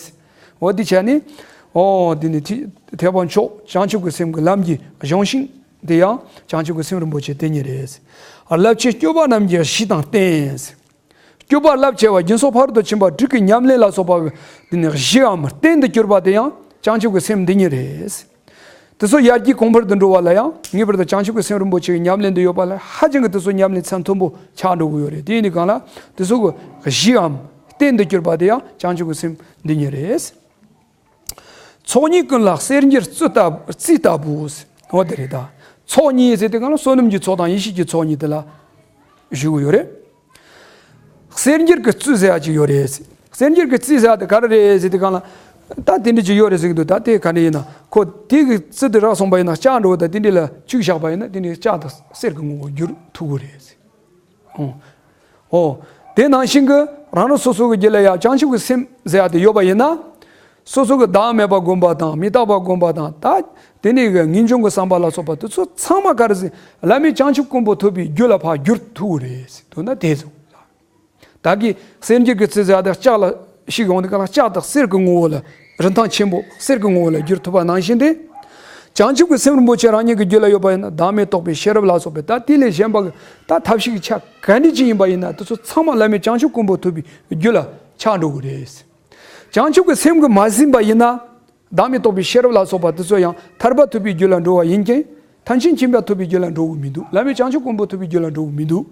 འོ་དེའི་ཆ་ནས། འོ་དེ་ནི་ཐེག་ཐེག་པ་མཆོག་བྱང་ཆུབ་ཀྱི་སེམས་ཀྱི་ལམ་གྱི་གཞུང་ཤིང་དེ་ཡང་བྱང་ཆུབ་ཀྱི་སེམས་རིན་པོ་ཆེ་དེ་ཉིད་རེད། རླབས་ཆེན་སྤྱོད་པ་རྣམས་ཀྱི་གཞི་དང་རྟེན། སྤྱོད་པ་རླབས་ཆེ་བ་སྦྱིན་སོགས་ཕ་རོལ་ཏུ་ཕྱིན་པ་དྲུག་གི་ཉམས་ལེན་ལ་སོགས་པ་དེ་ནི་གཞིའམ་རྟེན་དུ་གྱུར་པ་དེ་ཡང་བྱང་ཆུབ་ཀྱི་སེམས་འདི་ཉིད་རེད། དེ་ཚོ་ཡར་རྒྱས་གོང་འཕེལ་དུ་འགྲོ་བ་ལ་ཡང་ངེས་པར་དུ་བྱང་ཆུབ་ཀྱི་སེམས་རིན་པོ་ཆེའི་ཉམས་ལེན་དུ་ཡོད་པ་ལ་ཧ་ཅང་གི་དེ་ཚོ་ཉམས་ལེན་ཚད་མཐོན་པོ་ཆགས་འགྲོ་གི་ཡོད་རེད། དེ་ཡིན་དུས་གང་ལ་དེ་ཚོ་གི་གཞིའམ་རྟེན་དུ་གྱུར་པ་དེ་ཡང་བྱང་ཆུབ་ཀྱི་སེམས་འདི་ཉིད་རེད། ཚོགས་གཉིས་ཀུན་ལ་གསེར་འགྱུར་རྩི་ལྟ་རྩི་ལྟ་བུ། འོ་དེ་རེད་ད། ཚོགས་གཉིས་ཟེར་དུས་གང་ལ་བསོད་ནམས་ཀྱི་ཚོགས་དང་ཡེ་ཤེས་ཀྱི་ཚོགས་གཉིས་དེ་ལ་ཞུ་གི་ཡོད་རེད། གསེར་འགྱུར་གྱི་རྩི་ཟེར་ཡ་ཅིག་ཡོད་རེད། གསེར་འགྱུར་གྱི་རྩི་ཟེར་ཡ་དེ་ག་རེ་རེད་ཟེར་དུས་གང་ལ། ད་དེ་འདྲ་ཅིག་ཡོད་རེད་ཟེར་གི་འདུག་ད་དེ་ག་འདྲ་ཡིན་ན་ཁོ་དེ་གི་རྩི་དེ་རག་སོང་པ་ཡིན་ན་ལྕགས་འགྲོ་བ་དང་དེ་འདྲ་ལ་བཅུག་བཞག་པ་ཡིན་ན་དེ་འདྲའི་ལྕགས་དང་གསེར་གྱི་ངོ་བོ་འགྱུར་ཐུབ་གི་རེད་ཟེར། ཨོ། ཨོ། དེ་ནང་བཞིན་གྱི་རང་རང་སོ་སོ་གི་རྒྱུད་ལ་ཡང་བྱང་ཆུབ་ཀྱི་སེམས་ཟེར་ཡ་དེ་ཡོད་པ་ཡིན་ན། སོ་སོ་གི་བདག་མེད་པ་བསྒོམ་པ་དང་མི་རྟག་པ་བསྒོམ་པ་དང་ད། དེ་ནས་གི་ངེས་འབྱུང་གི་བསམ་པ་ལ་སོགས་པ་དེ་ཚོ་ཚང་མ་ག་རེ་ཟེར་བླ་མེད་བྱང་ཆུབ་ཀུན་པོ་ཐོབ་པའི་རྒྱུ་ལ་ཕར་འགྱུར་ཐུབ་རེད་ཟེར་འདུག་ན་དེ་ཚོ། ད་གི་གསེར་འགྱུར་གྱི་རྩི་ཟེར་ཡ་དེ་ལྕགས་ལ་ཞིག་ཡོང་དུས་ག་ལ་ལྕགས་དང་གསེར་གྱི་ངོ་བོ་ལ་རིན་ཐང་ཆེན་པོ་གསེར་གྱི་ངོ་བོ་ལ་འགྱུར་ཐུབ་པ་ནང་བཞིན་ཏེ། བྱང་ཆུབ་ཀྱི་སེམས་རིན་པོ་ཆེ་རང་ཉིད་ཀྱི་རྒྱུད་ལ་ཡོད་པ་ཡིན་ན་བདག་མེད་རྟོགས་པའི་ཤེས་རབ་ལ་སོགས་པའི་ད་དེ་ལས་གཞན་པ་གི་ད་ཐབས་ཤེས་ཀྱི་ཆ་ག་འདྲ་ཅིག་ཡིན་པ་ཡིན་ན་དེ་ཚོ་ཚང་མ་བླ་མེད་བྱང་ཆུབ་ཀུན་པོ་ཐོབ་པའི་རྒྱུ་ལ་ཆགས་འགྲོ་གི་རེད། བྱང་ཆུབ་ཀྱི་སེམས་ཀྱིས་མ་ཟིན་པ་ཡིན་ན། བདག་མེད་རྟོགས་པའི་ཤེས་རབ་ལ་སོགས་པ་དེ་ཚོ་ཡང་ཐར་པ་ཐོབ་པའི་རྒྱུ་ལ་འགྲོ་བ་ཡིན་ཀྱང་། ཐམས་ཅད་མཁྱེན་པ་ཐོབ་པའི་རྒྱུ་ལ་འགྲོ་གི་མི་འདུག་བླ་མེད་བྱང་ཆུབ་ཀུན་པོ་ཐོབ་པའི་རྒྱུ་ལ་འགྲོ་གི་མི་འདུག་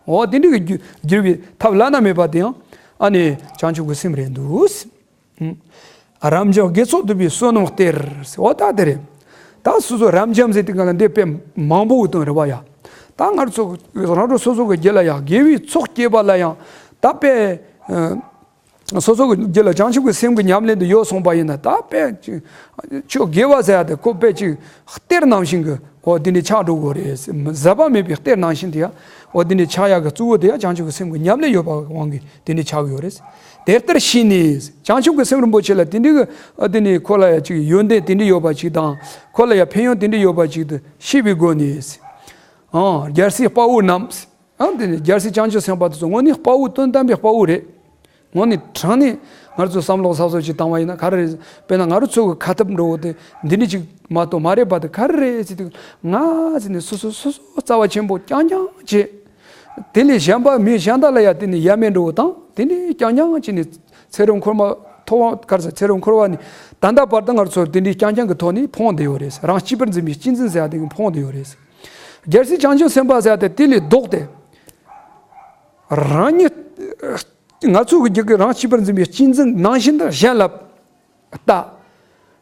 འོ་དེ་འདྲ་གི་རྒྱུ་འགྱུར་བའི་ཐབས་བླ་ན་མེད་པ་དེ་ཡང་ཨ་ནི་བྱང་ཆུབ་ཀྱི་སེམས་རེད་འདུག་ཨུམ། རབ་འབྱམས་དགེ་ཚོགས་སྡུད་པའི་བསོད་ནམས་གཏེར། འོ་ད་དེ་རེད། ད་སོ་སོ་རབ་འབྱམས་ཟེར་དུས་ག་ལ་འདི་དཔེ་མང་པོ་གི་དོན་རེད་བ་ཡ། ད་ང་ཚོ་རང་རང་སོ་སོ་གི་རྒྱུད་ལ་ཡང་དགེ་བའི་ཚོགས་སྐྱེས་པ་ལ་ཡང་ད་དཔེ། སོ་སོ་གི་རྒྱུད་ལ་བྱང་ཆུབ་ཀྱི་སེམས་ཀྱི་ཉམས་ལེན་དུ་ཡོད་སོང་པ་ཡིན་ན་ད་དཔེ་ཅིག་ཆོས་དགེ་བ་ཟེར་ཡ་དེ་ཁོ་དཔེ་ཅིག་གཏེར་ནང་བཞིན་གྱི་འོ་དེ་འདྲ་ཆགས་འགྲོ་གི་རེད། ཟད་པ་མེད་པའི་གཏེར་ནང་བཞིན་དེ་ཡ་འོ་དེ་འདྲ་ཆགས་ཡ་གི་གཙོ་བོ་དེ་ཡ་བྱང་ཆུབ་ཀྱི་སེམས་ཀྱི་ཉམས་ལེན་ཡོད་པ་གི་དབང་གིས་དེ་འདྲ་ཆགས་ཀྱི་ཡོད་རེད། དེ་ལྟར་ཤེས་ནས་བྱང་ཆུབ་ཀྱི་སེམས་རིན་པོ་ཆེ་ལ་དེ་འདྲ་གི་འོ་དེ་འདྲ་ཁོ་ལ་ཡ་ཅིག་ཡོན་ཏན་དེ་འདྲ་ཡོད་པ་ཅིག་དང་ཁོ་ལ་ཡ་ཕན་ཡོན་དེ་འདྲ་ཡོད་པ་ཅིག་ཏུ་ཤེས་པའི་སྒོ་ནས། ཨང་རྒྱལ་སྲས་དཔའ་བོ་རྣམས། ཨང་དེ་ནས་རྒྱལ་སྲས་བྱང་ཆུབ་སེམས་དཔའ་དེ་ཚོ་དངོས་གནས་དཔའ་བོ་དོན་དམ་པའི་དཔའ་བོ་རེད། དངོས་གནས་དྲང་གནས་ང་རང་ཚོ་བསམ་བློ་གསར་གསོ་ཅིག་བཏང་བ་ཡིན་ན་ག་རེ་རེད། དཔེར་ན་ང་རང་ཚོ་གི་ཁ་ཐབས་འགྲོ་བོ་དེ་འདི་འདྲ་ཅིག་མ་གཏོགས་མ་རེད་པ། དེ་ག་རེ་རེད་ཟེར་དུས་ང་ཟེར་ནས་སོ་སོ་སོ་སོ་རྩ་བ་ཆེན་པོ་རྐྱང་རྐྱང་བྱེད། དེ་ལས་གཞན་པ་མི་གཞན་དག་ལ་ཡ་དེ་ནས་ཡ་མེད་འགྲོ་བོ་དང་དེ་ནས་རྐྱང་རྐྱང་བྱས་ནས་ཚེ་རབས་འཁོར་བ་ཐོག་ག་རེ་ཟེར། ཚེ་རབས་འཁོར་བ་ནས་ད་ལྟ་བར་དུ་ང་རང་ཚོ་དེ་འདྲའི་རྐྱང་རྐྱང་གི་ཐོག་ནས་ཕོངས་བསྡད་ཡོད་རེད། རང་གཅེས་པར་འཛིན་པའི་གཅེས་འཛིན་ཟེར་ཡ་དེ་གི་ཕོངས་བསྡད་ཡོད་རེད། རྒྱལ་སྲས་བྱང་ཆུབ་སེམས་དཔའ་ཟེར་ཡ་དེ་དེ་ལས་ལྡོག་སྟེ། རང་ཉིད་ང་ཚོ་གི་རྒྱུད་ཀྱི་རང་གཅེས་པར་འཛིན་པའི་གཅེས་འཛིན་ནང་བཞིན་དུ་གཞན་ལ་ལྟ།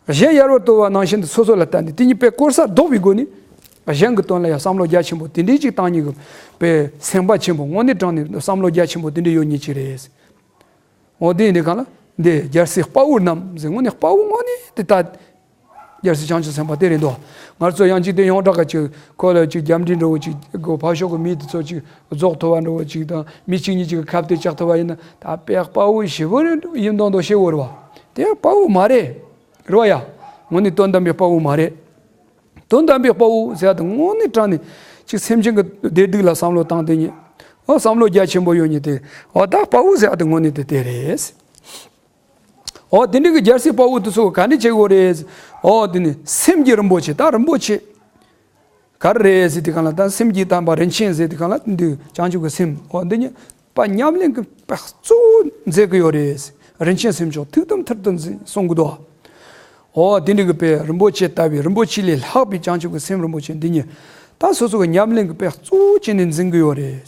གཞན་ཡལ་བར་དོར་བ་ནང་བཞིན་དུ་སོ་སོ་ལ་ལྟ་ནས་དེ་ཉིད་དཔེ་བཀོལ་ས་ལྡོག་པའི་སྒོ་ནས་གཞན་གྱི་དོན་ལ་ཡང་བསམ་བློ་རྒྱ་ཆེན་པོ་དེ་འདྲའི་ཅིག་བཏང་ཉིད་ཀྱི་དཔེ་སེམས་པ་ཆེན་པོ་དངོས་གནས་དྲང་གནས་བསམ་བློ་རྒྱ་ཆེན་པོ་དེ་འདྲ་ཡོད་ཉིད་ཅིག་རེད། འོ་དེ་ཡིན་དུས་གང་ལ་འདི་རྒྱལ་སྲས་དཔའ་བོ་རྣམས་ཟེར། དངོས་གནས་དཔའ་བོ་དངོས་གནས་དེ་ལྟ། རྒྱལ་སྲས་བྱང་ཆུབ་སེམས་དཔའ་དེ་རེད་འདུག་ང་ཚོ་ཡང་ཅིག་དེ་ཡོངས་གྲགས་ཀྱི་ཅིག་ཁོ་ལ་ཅིག་རྒྱབ་འདྲེ་འདྲ་བོ་ཅིག་གོ་ཕར་ཕྱོགས་ཀྱི་མི་དེ་ཚོ་ཅིག་རྫོགས་ཐུབ་པ་འདྲ་བོ་ཅིག་དང་མི་གཅིག་གཉིས་ཅིག་གི་ཁ་གཏད་བཅག་ཐུབ་པ་ཡིན་ན་ད་དཔེ་དཔའ་བོ་ཞེ་པོ་ཡིན་མདོག་མདོག་བཤད་འོ་རེད་བ། དེ་དཔའ་བོ་མ་རེད། རེད་བ་ཡ། དངོས་གནས་དོན་དམ་པའི་དཔའ་བོ་མ་རེད། དོན་དམ་པའི་དཔའ་བོ་ཟེར་ཡ་དེ་དངོས་གནས་དྲང་གནས་ཅིག་སེམས་ཅན་གྱི་བདེ་སྡུག་ལ་བསམ་བློ་བཏང་དེ་ཉིད། འོ་བསམ་བློ་རྒྱ་ཆེན་པོ་ཡོད་ཉིད་དེ། འོ་ད་དཔའ་བོ་ཟེར་ཡ་དེ་དངོས་གནས་དེ་དེ་རེད། འོ་དེ་འདྲ་གི་རྒྱལ་སྲས་དཔའ་བོ་དེ་ཚོ་ག་འདྲ་བྱེད་དགོས་རེད། འོ་དེ་ནི་སེམས་ཀྱི་རིན་པོ་ཆེ། ད་རིན་པོ་ཆེ་ག་རེ་རེད་ཟེར་དུས་གང་ལ། ད་སེམས་ཀྱི་དམ་པ་རིན་ཆེན་ཟེར་དུས་གང་ལ་འདི་བྱང་ཆུབ་ཀྱི་སེམས། འོ་འདི་ཉིད་པ་ཉམས་ལེན་གྱི་དཔེ་གཙོ་བོ་མཛད་ཀྱི་ཡོད་རེད། རིན་ཆེན་སེམས་མཆོག་ཐུགས་དམ་མཐར་ཐུག་འཛིན་གསུང་གི་འདུག་འོ་དེ་འདྲ་གི་དཔེ་རིན་པོ་ཆེ་ལྟ་བུའི་རིན་པོ་ཆེ་ལས་ལྷག་པའི་བྱང་ཆུབ་ཀྱི་སེམས་རིན་པོ་ཆེ་འདི་ཉིད་ད་སོ་སོ་གི་ཉམས་ལེན་གྱི་དཔེ་གཙོ་བོ་བྱས་ནས་འཛིན་གྱི་ཡོད་རེད།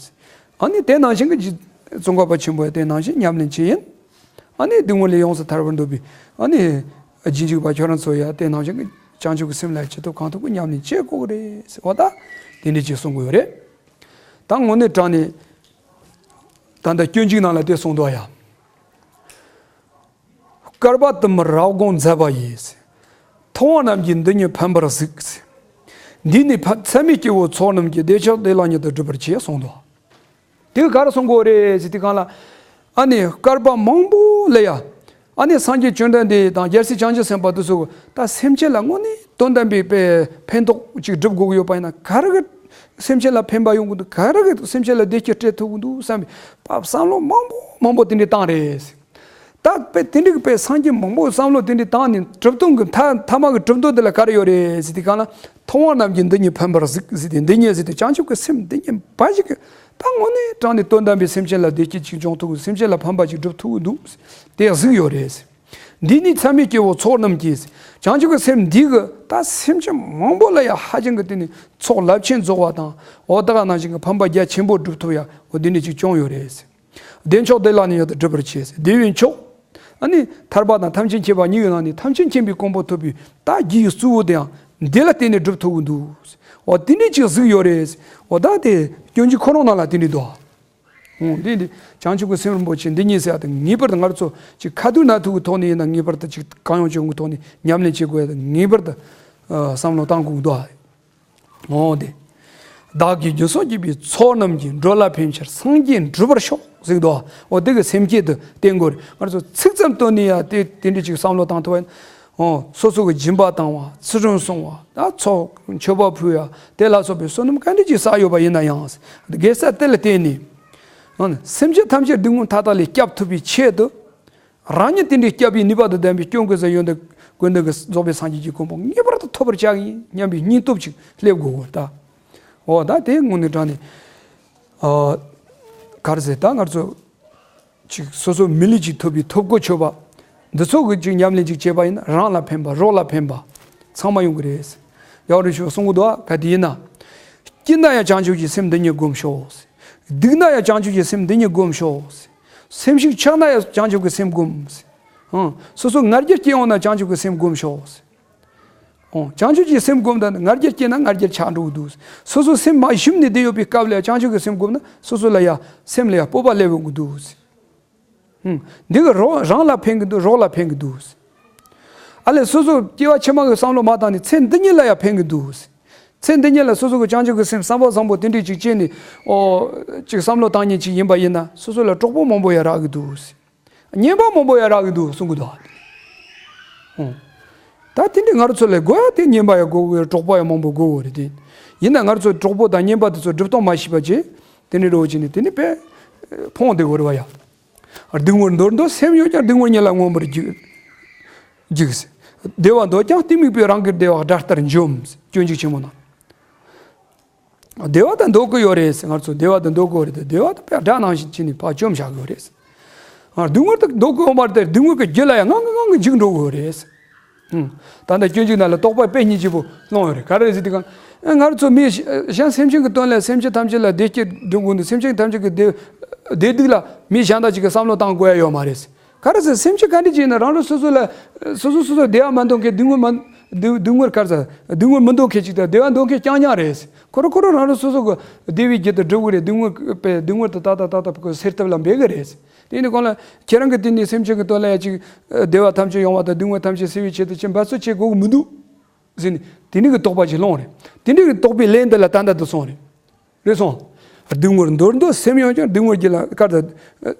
ཨ་ནི་དེ་ནང་བཞིན་གྱི་ཙོང་ཁ་པ་ཆེན་པོ་ཡང་དེ་ནང་བཞིན་ཉམས་ལེན་བྱས་ཡིན། ཨ་ནི་འདི་སྔོན་ལས་ཡོངས་སུ་ཐར་པར་འདོད་པའི་ཨ་ནི་རྗེས་འཇུག་པ་ཁྱོད་རང་ཚོ་ཡང་དེ་ནང་བཞིན་གྱི་བྱང་ཆུབ་ཀྱི་སེམས་ལ་ཇི་ཐུབ་གང་ཐུབ་ཀྱི་ཉམས་ལེན་བྱེད་དགོས་ཀྱི་རེད་ཟེར་བ་ད་དེ་འདྲ་ཅིག་གསུང་གི་ཡོད་རེད། ད་དངོས་གནས་དྲང་གནས་ད་ལྟ་སྤྱོད་འཇུག་ནང་ལ་དེ་གསུངས་འདུག་ཡ། བསྐལ་པ་དུ་མར་རབ་དགོངས་མཛད་པ་ཡིས། ཐུབ་དབང་རྣམས་ཀྱིས་འདི་ཉིད་ཕན་པར་གཟིགས། འདིས་ནི་ཕ་ཚད་མེད་སྐྱེ་བོའི་ཚོགས་རྣམས་ཀྱི། བདེ་མཆོག་བདེ་བླག་ཉིད་དུ་སྒྲུབ་པར་བྱེད་གསུངས་འདུག་དེ་ག་རེ་གསུང་གི་ཡོད་རེད་ཟེར་དུས་གང་ལ། ཨ་ནི་བསྐལ་པ་མང་པོ་ལ་ཡ། ཨ་ནི་སངས་རྒྱས་བཅོམ་ལྡན་འདས་དང་རྒྱལ་སྲས་བྱང་ཆུབ་སེམས་དཔའ་དེ་ཚོ་ད་སེམས་ཅན་ལ་དངོས་གནས་དོན་དམ་པའི་དཔེ་ཕན་ཐོགས་ཅིག་སྒྲུབ་དགོས་ཀྱི་ཡོད་པ་ཡིན་ན་ག་རེ་གི་སེམས་ཅན་ལ་ཕན་པ་ཡོང་གི་འདུག་ག་རེ་གི་སེམས་ཅན་ལ་བདེ་སྐྱིད་སྤྲད་ཐུབ་ཀྱི་འདུག་བསམ་པའི་བསམ་བློ་མང་པོ་མང་པོ་དེ་འདྲ་བཏང་རེད། ད་དཔེ་དེ་འདྲ་གི་དཔེ་སངས་རྒྱས་མང་པོ་བསམ་བློ་དེ་འདྲ་བཏང་ནས་གྲུབ་དོན་གྱི་མཐའ་མཐའ་མ་གི་གྲུབ་དོན་དེ་ལ་ག་རེ་ཡོད་རེད་ཟེར་དུས་གང་ལ། ཐུབ་དབང་རྣམས་ཀྱིས་འདི་ཉིད་ཕན་པར་གཟིགས་ཟེར་ཏེ། འདི་ཉིད་ཟེར་ཏེ་བྱང་ཆུབ་ཀྱི་སེམས་འདི་ཉིད་འབའ་ཞིག་གིས་ད་དངོས་གནས་དྲང་གནས་དོན་དམ་པའི་སེམས་ཅན་ལ་བདེ་སྐྱིད་ཅིག་འབྱུང་ཐུབ། སེམས་ཅན་ལ་ཕན་པ་ཅིག་སྒྲུབ་ཐུབ་ཀྱི་འདུག་དེ་གཟིགས་ཡོད་རེད། འདིས་ནི་ཚད་མེད་སྐྱེ་བོའི་ཚོགས་རྣམས་ཀྱི། བྱང་ཆུབ་ཀྱི་སེམས་འདི་གིས་ད་སེམས་ཅན་མང་པོ་ལ་ཡང་ཧ་ཅང་གི་དེ་ནི་ཚོགས་རླབས་ཆེན་རྫོགས་པ་དང་འོ་ད་ག་ནང་བཞིན་གྱི་ཕན་པ་རྒྱ་ཆེན་པོ་སྒྲུབ་ཐུབ་ཡ་འོ་འདི་འདྲ་ཅིག་བྱུང་ཡོད་རེད། བདེ་མཆོག་བདེ་བླག་ཉིད་དུ་སྒྲུབ་པར་བྱེད། བདེ་བའི་མཆོག་ཨ་ནི་ཐར་པ་དང་ཐམས་ཅད་མཁྱེན་པ་གཉིས་ཀྱི་ནང་ནས་ཐམས་ཅད་མཁྱེན་པའི་གོ་འཕང་ཐོབ་པའི་ད་རྒྱུ་ཡི་གཙོ་བོ་དེའང་འདི་ལ་བརྟེན་ནས་སྒྲུབ་ཐུབ་ཀྱི་འདུག་འོ་དེ་འདྲ་ཅིག་གཟིགས་ཡོད་རེད། འོ་ད་དེ་སྤྱོད་འཇུག་ཁོ་རང་ནང་ལ་དེ་འདྲ་འདུག་འོ་འདི་འདི་བྱང་ཆུབ་ཀྱི་སེམས་རིན་པོ་ཆེ་འདི་ཉིད་ཟེར་ཡ་དེ་ངེས་པར་དུ་ང་རང་ཚོ་ཅིག་ཁ་ཐུག་ན་ཐུག་གི་ཐོག་ནས་ཡིན་ན་ངེས་པར་དུ་ཅིག་གང་ཡོང་ཅི་ཡོང་གི་ཐོག་ནས་ཉམས་ལེན་བྱེད་དགོས་ཡ་དེ་ངེས་པར་དུ་བསམ་བློ་བཏང་དགོས་ཀྱི་འདུག་འོ་དེ། བདག་གིས་རྒྱུ་སོགས་བགྱིས་པའི་ཚོགས་རྣམས་ཀྱིས། འགྲོ་ལ་ཕན་ཕྱིར་སངས་རྒྱས་འགྲུབ་པར་ཤོག་ཟེར་གྱི་འདུག་འོ་དེ་གི་སེམས་བསྐྱེད་དུ་བསྟེན་དགོས་རེད། ང་ཚོ་ཚིག་ཙམ་བཏོན་ནས་ཡ་དེ་དེ་འདྲ་ཅིག་བསམ་བློ་བཏང་ཐུབ་པ་ཡིན། འོ་སོ་སོ་གི་སྦྱིན་པ་བཏང་བ་ཚུལ་ཁྲིམས་སྲུང་བ་ད་ཚོགས་མཆོད་པ་ཕུལ་ཡ་དེ་ལ་སོགས་པའི་བསོད་ནམས་ག་འདྲ་ཅིག་བསགས་ཡོད་པ་ཡིན་ན་ཡང་དགེ་རྩ་དེ་ལ་བརྟེན་ནས། འོ་སེམས་ཅན་ཐམས་ཅད་སྡུག་བསྔལ་མཐའ་དག་ལས་བསྐྱབ་ཐུབ་པའི་ཆེད་དུ། རང་ཉིད་དེ་འདྲའི་སྐྱབས་པའི་ནུས་པ་དང་ལྡན་པའི་སྐྱོན་ཀུན་ཟད་ཡོན་ཏན་ཀུན་ལྡན་གྱི་རྫོགས་པའི་སངས་རྒྱས་ཀྱི་གོ་འཕང་ངེས་པར་དུ་ཐོབ་པར་བྱ་ཡིན་སྙམ་པའི་སྙིང་སྟོབས་ཅིག་སླེབས་དགོས་པར་ལྟ། འོ་ད་དེ་དངོས་གནས་དྲང་གནས། ཨ། ག་རེ་ཟེར་ད་ང་ཚོ་ཅིག་སོ་སོ་མི་ལུས་ཅིག་ཐོབ་པའི་ཐོབ་གོ་ཆོད་པ། འདི་ཚོ་གི་ཅིག་ཉམས་ལེན་ཅིག་བྱས་པ་ཡིན་ན་རང་ལ་ཕན་པ་རོགས་ལ་ཕན་པ་ཚང་མ་ཡོང་གི་རེད། ཡང་རིན་ཆེན་གསུང་གི་འདུག་ག་ག་དེ་ཡིན་ན། སྐྱིད་ན་ཡང་བྱང་ཆུབ་ཀྱི་སེམས་འདི་ཉིད་སྒོམ་ཤོག་སྡུག་ན་ཡང་བྱང་ཆུབ་ཀྱི་སེམས་འདི་ཉིད་སྒོམ་ཤོག་སེམས་ཤུགས་ཆག་ན་ཡང་བྱང་ཆུབ་ཀྱི་སེམས་སྒོམ། ཧང་། སོ་སོ་ང་རྒྱལ་སྐྱེ་ཡོང་ན་བྱང་ཆུབ་ཀྱི་སེམས་སྒོམ་ཤོག་ཧང་། བྱང་ཆུབ་ཀྱི་སེམས་སྒོམ་ད་ང་རྒྱལ་སྐྱེས་ན་ང་རྒྱལ་ཆག་འགྲོ་གི་འདུག་སོ་སོ་སེམས་མ་ཞུམ་ནས་བསྡད་ཡོད་པའི་སྐབས་ལ་བྱང་ཆུབ་ཀྱི་སེམས་སྒོམ་ན་སོ་སོ་ལ་ཡང་སེམས་ལ་ཡང་སྤོབས་པ་སླེབས་ཡོང་གི་འདུག་ཧུམ། འདི་གི་རོགས་རང་ལ་ཕན་གི་འདུག་རོགས་ལ་ཕན་གི་འདུག་ཨ་ལས་སོ་སོ་སྐྱེ་བ་ཕྱི་མ་གི་བསམ་བློ་མ་བཏང་ནས་ཚེ་འདི་ཉིད་ལ་ཡང་ཕན་གི་འདུག་ཚེ་འདི་ཉིད་ལ་སོ་སོ་གི་བྱང་ཆུབ་ཀྱི་སེམས་བསམ་པ་བཟང་པོ་དེ་འདྲས་ཅིག་སྐྱེས་ནས་ཨོ་ཅིག་བསམ་བློ་བཏང་ཉིན་ཅིག་ཡིན་པ་ཡིན་ན་སོ་སོ་ལ་གྲོགས་པོ་མང་པོ་ཡང་རག་གི་འདུག་ཉེན་པ་མང་པོ་ཡང་རག་གི་འདུག་གསུང་གི་འདུག་ཨོ། ད་དེ་འདྲས་ང་རང་ཚོ་ལ་དགོས་ཡ་དེ་ཉེན་པ་ཡང་དགོས་གི་གྲོགས་པོ་ཡང་མང་པོ་དགོས་གི་རེད་དེ། ཡིན་ན་ང་རང་ཚོ་གྲོགས་པོ་དང་ཉེན་པ་དེ་ཚོ་སྒྲུབ་སྟངས་མ་ཤེས་པ་བྱས་དེ་འདྲས་རོགས་བྱས་ནས་དེ་ནི་དཔེ་ཕོངས་བསྡད་དགོས་རེད་བ་ཡ། སྡུག་བསྔལ་འདོར་འདོད་སེམས་ཡོད་ཀྱང་། སྡུག་བསྔལ་ཉིད་ལ་མངོན་པར་རྒྱུག་རྒྱུག་བདེ་བ་འདོད་ཀྱང་གཏི་མུག་པས། རང་གི་བདེ་བ་དགྲ་ལྟར་འཇོམས། སྐྱོན་འཇུག་ཆེན་མོ་ན། བདེ་བ་དེ་འདོད་ཀྱི་ཡོད་རེད། ང་ཚོ་བདེ་བ་དེ་འདོད་ཀྱི་ཡོད་རེད་དེ། བདེ་བ་དེ་དཔེ་དགྲ་ནང་བཞིན་བྱས་ནས་ཕར་བཅོམ་བཞག་གི་ཡོད་རེད། ང་སྡུག་བསྔལ་དེ་འདོད་ཀྱི་ཡོད་མ་རེད་དེ། སྡུག་བསྔལ་གྱི་རྒྱུ་ལ་ཡང་ངང་གིས་ངང་གིས་འཇིགས་འགྲོ་གི་ཡོད་རེད། ད་ལྟ་སྐྱོན་འཇུག་ནང་ལ་རྟོག་པ་དཔེ་སྙིང་རྗེ་པོ་སློང་ཡོད་རེད། ག་རེ་ཟེར་དུས་གང་། ང་རང་ཚོ་མི་གཞན་སེམས་ཅན་གྱི་དོན་ལ། སེམས་ཅན་ཐམས་ཅད་ལ་བདེ་སྐྱིད་སྒྲུབ་དགོས་འདུག་སེམས་ཅན་ཐམས་ཅད་ཀྱི་བདེ་བདེ་སྡུག་ལ་མི་གཞན་དག་ཅིག་གིས་བསམ་བློ་བཏང་དགོས་ཡ་ཡོད་མ་རེད། ག་རེ་ཟེར། སེམས་ཅན་ག་འདྲ་ཅིག་ཡིན་ན་རང་རང་སོ་སོ་ལ། སོ་སོ་སོ་སོ་བདེ་བ་མ་འདོད་མཁན། སྡུག་བསྔལ་མ་སྡུག་སྡུག་བསྔལ་ག་རེ་ཟེར། སྡུག་བསྔལ་མི་འདོད་མཁན་ཅིག་དང་། བདེ་བ་འདོད་མཁན་རྐྱང་རྐྱང་རེད། ཁོ་རང་ཁོ་རང་རང་རང་སོ་སོ་གི་བདེ་བའི་རྒྱུ་དེ་སྒྲུབ་གི་རེད། སྡུག་བསྔལ་པས་སྡུག་བསྔལ་དེ་ཏག་ཏག་ཏག་ཏག་ཁོ་སེལ་ཐབས་ལ་འབད་གི་རེད། དེ་ནི་གང་ལ་ཁྱེད་རང་གི་དེ་ནི་སེམས་ཅན་གྱི་དོན་ལ་ཡ་ཅིག་བདེ་བ་ཐམས་ཅད་ཡོང་བ་དང་སྡུག་བསྔལ་ཐམས་ཅད་སེལ་བའི་ཆེད་དུ་ཅིག་འབད་རྩོལ་བྱེད་དགོས་ཀྱི་མི་འདུག་ཟེར་ནས། དེ་ནི་གི་རྟོག་པ་ཅིག་སློང་རེད། དེ་འདྲ་གི་རྟོག་པའི་ལན་དེ་ལ་ད་ལྟ་དུ་སོང་རེད། རེད་སོང་། སྡུག་བསྔལ་འདོར་འདོད་སེམས་ཡོད་ཀྱང་། སྡུག་བསྔལ་གྱི་ལ་ག་རེ་ཟེར།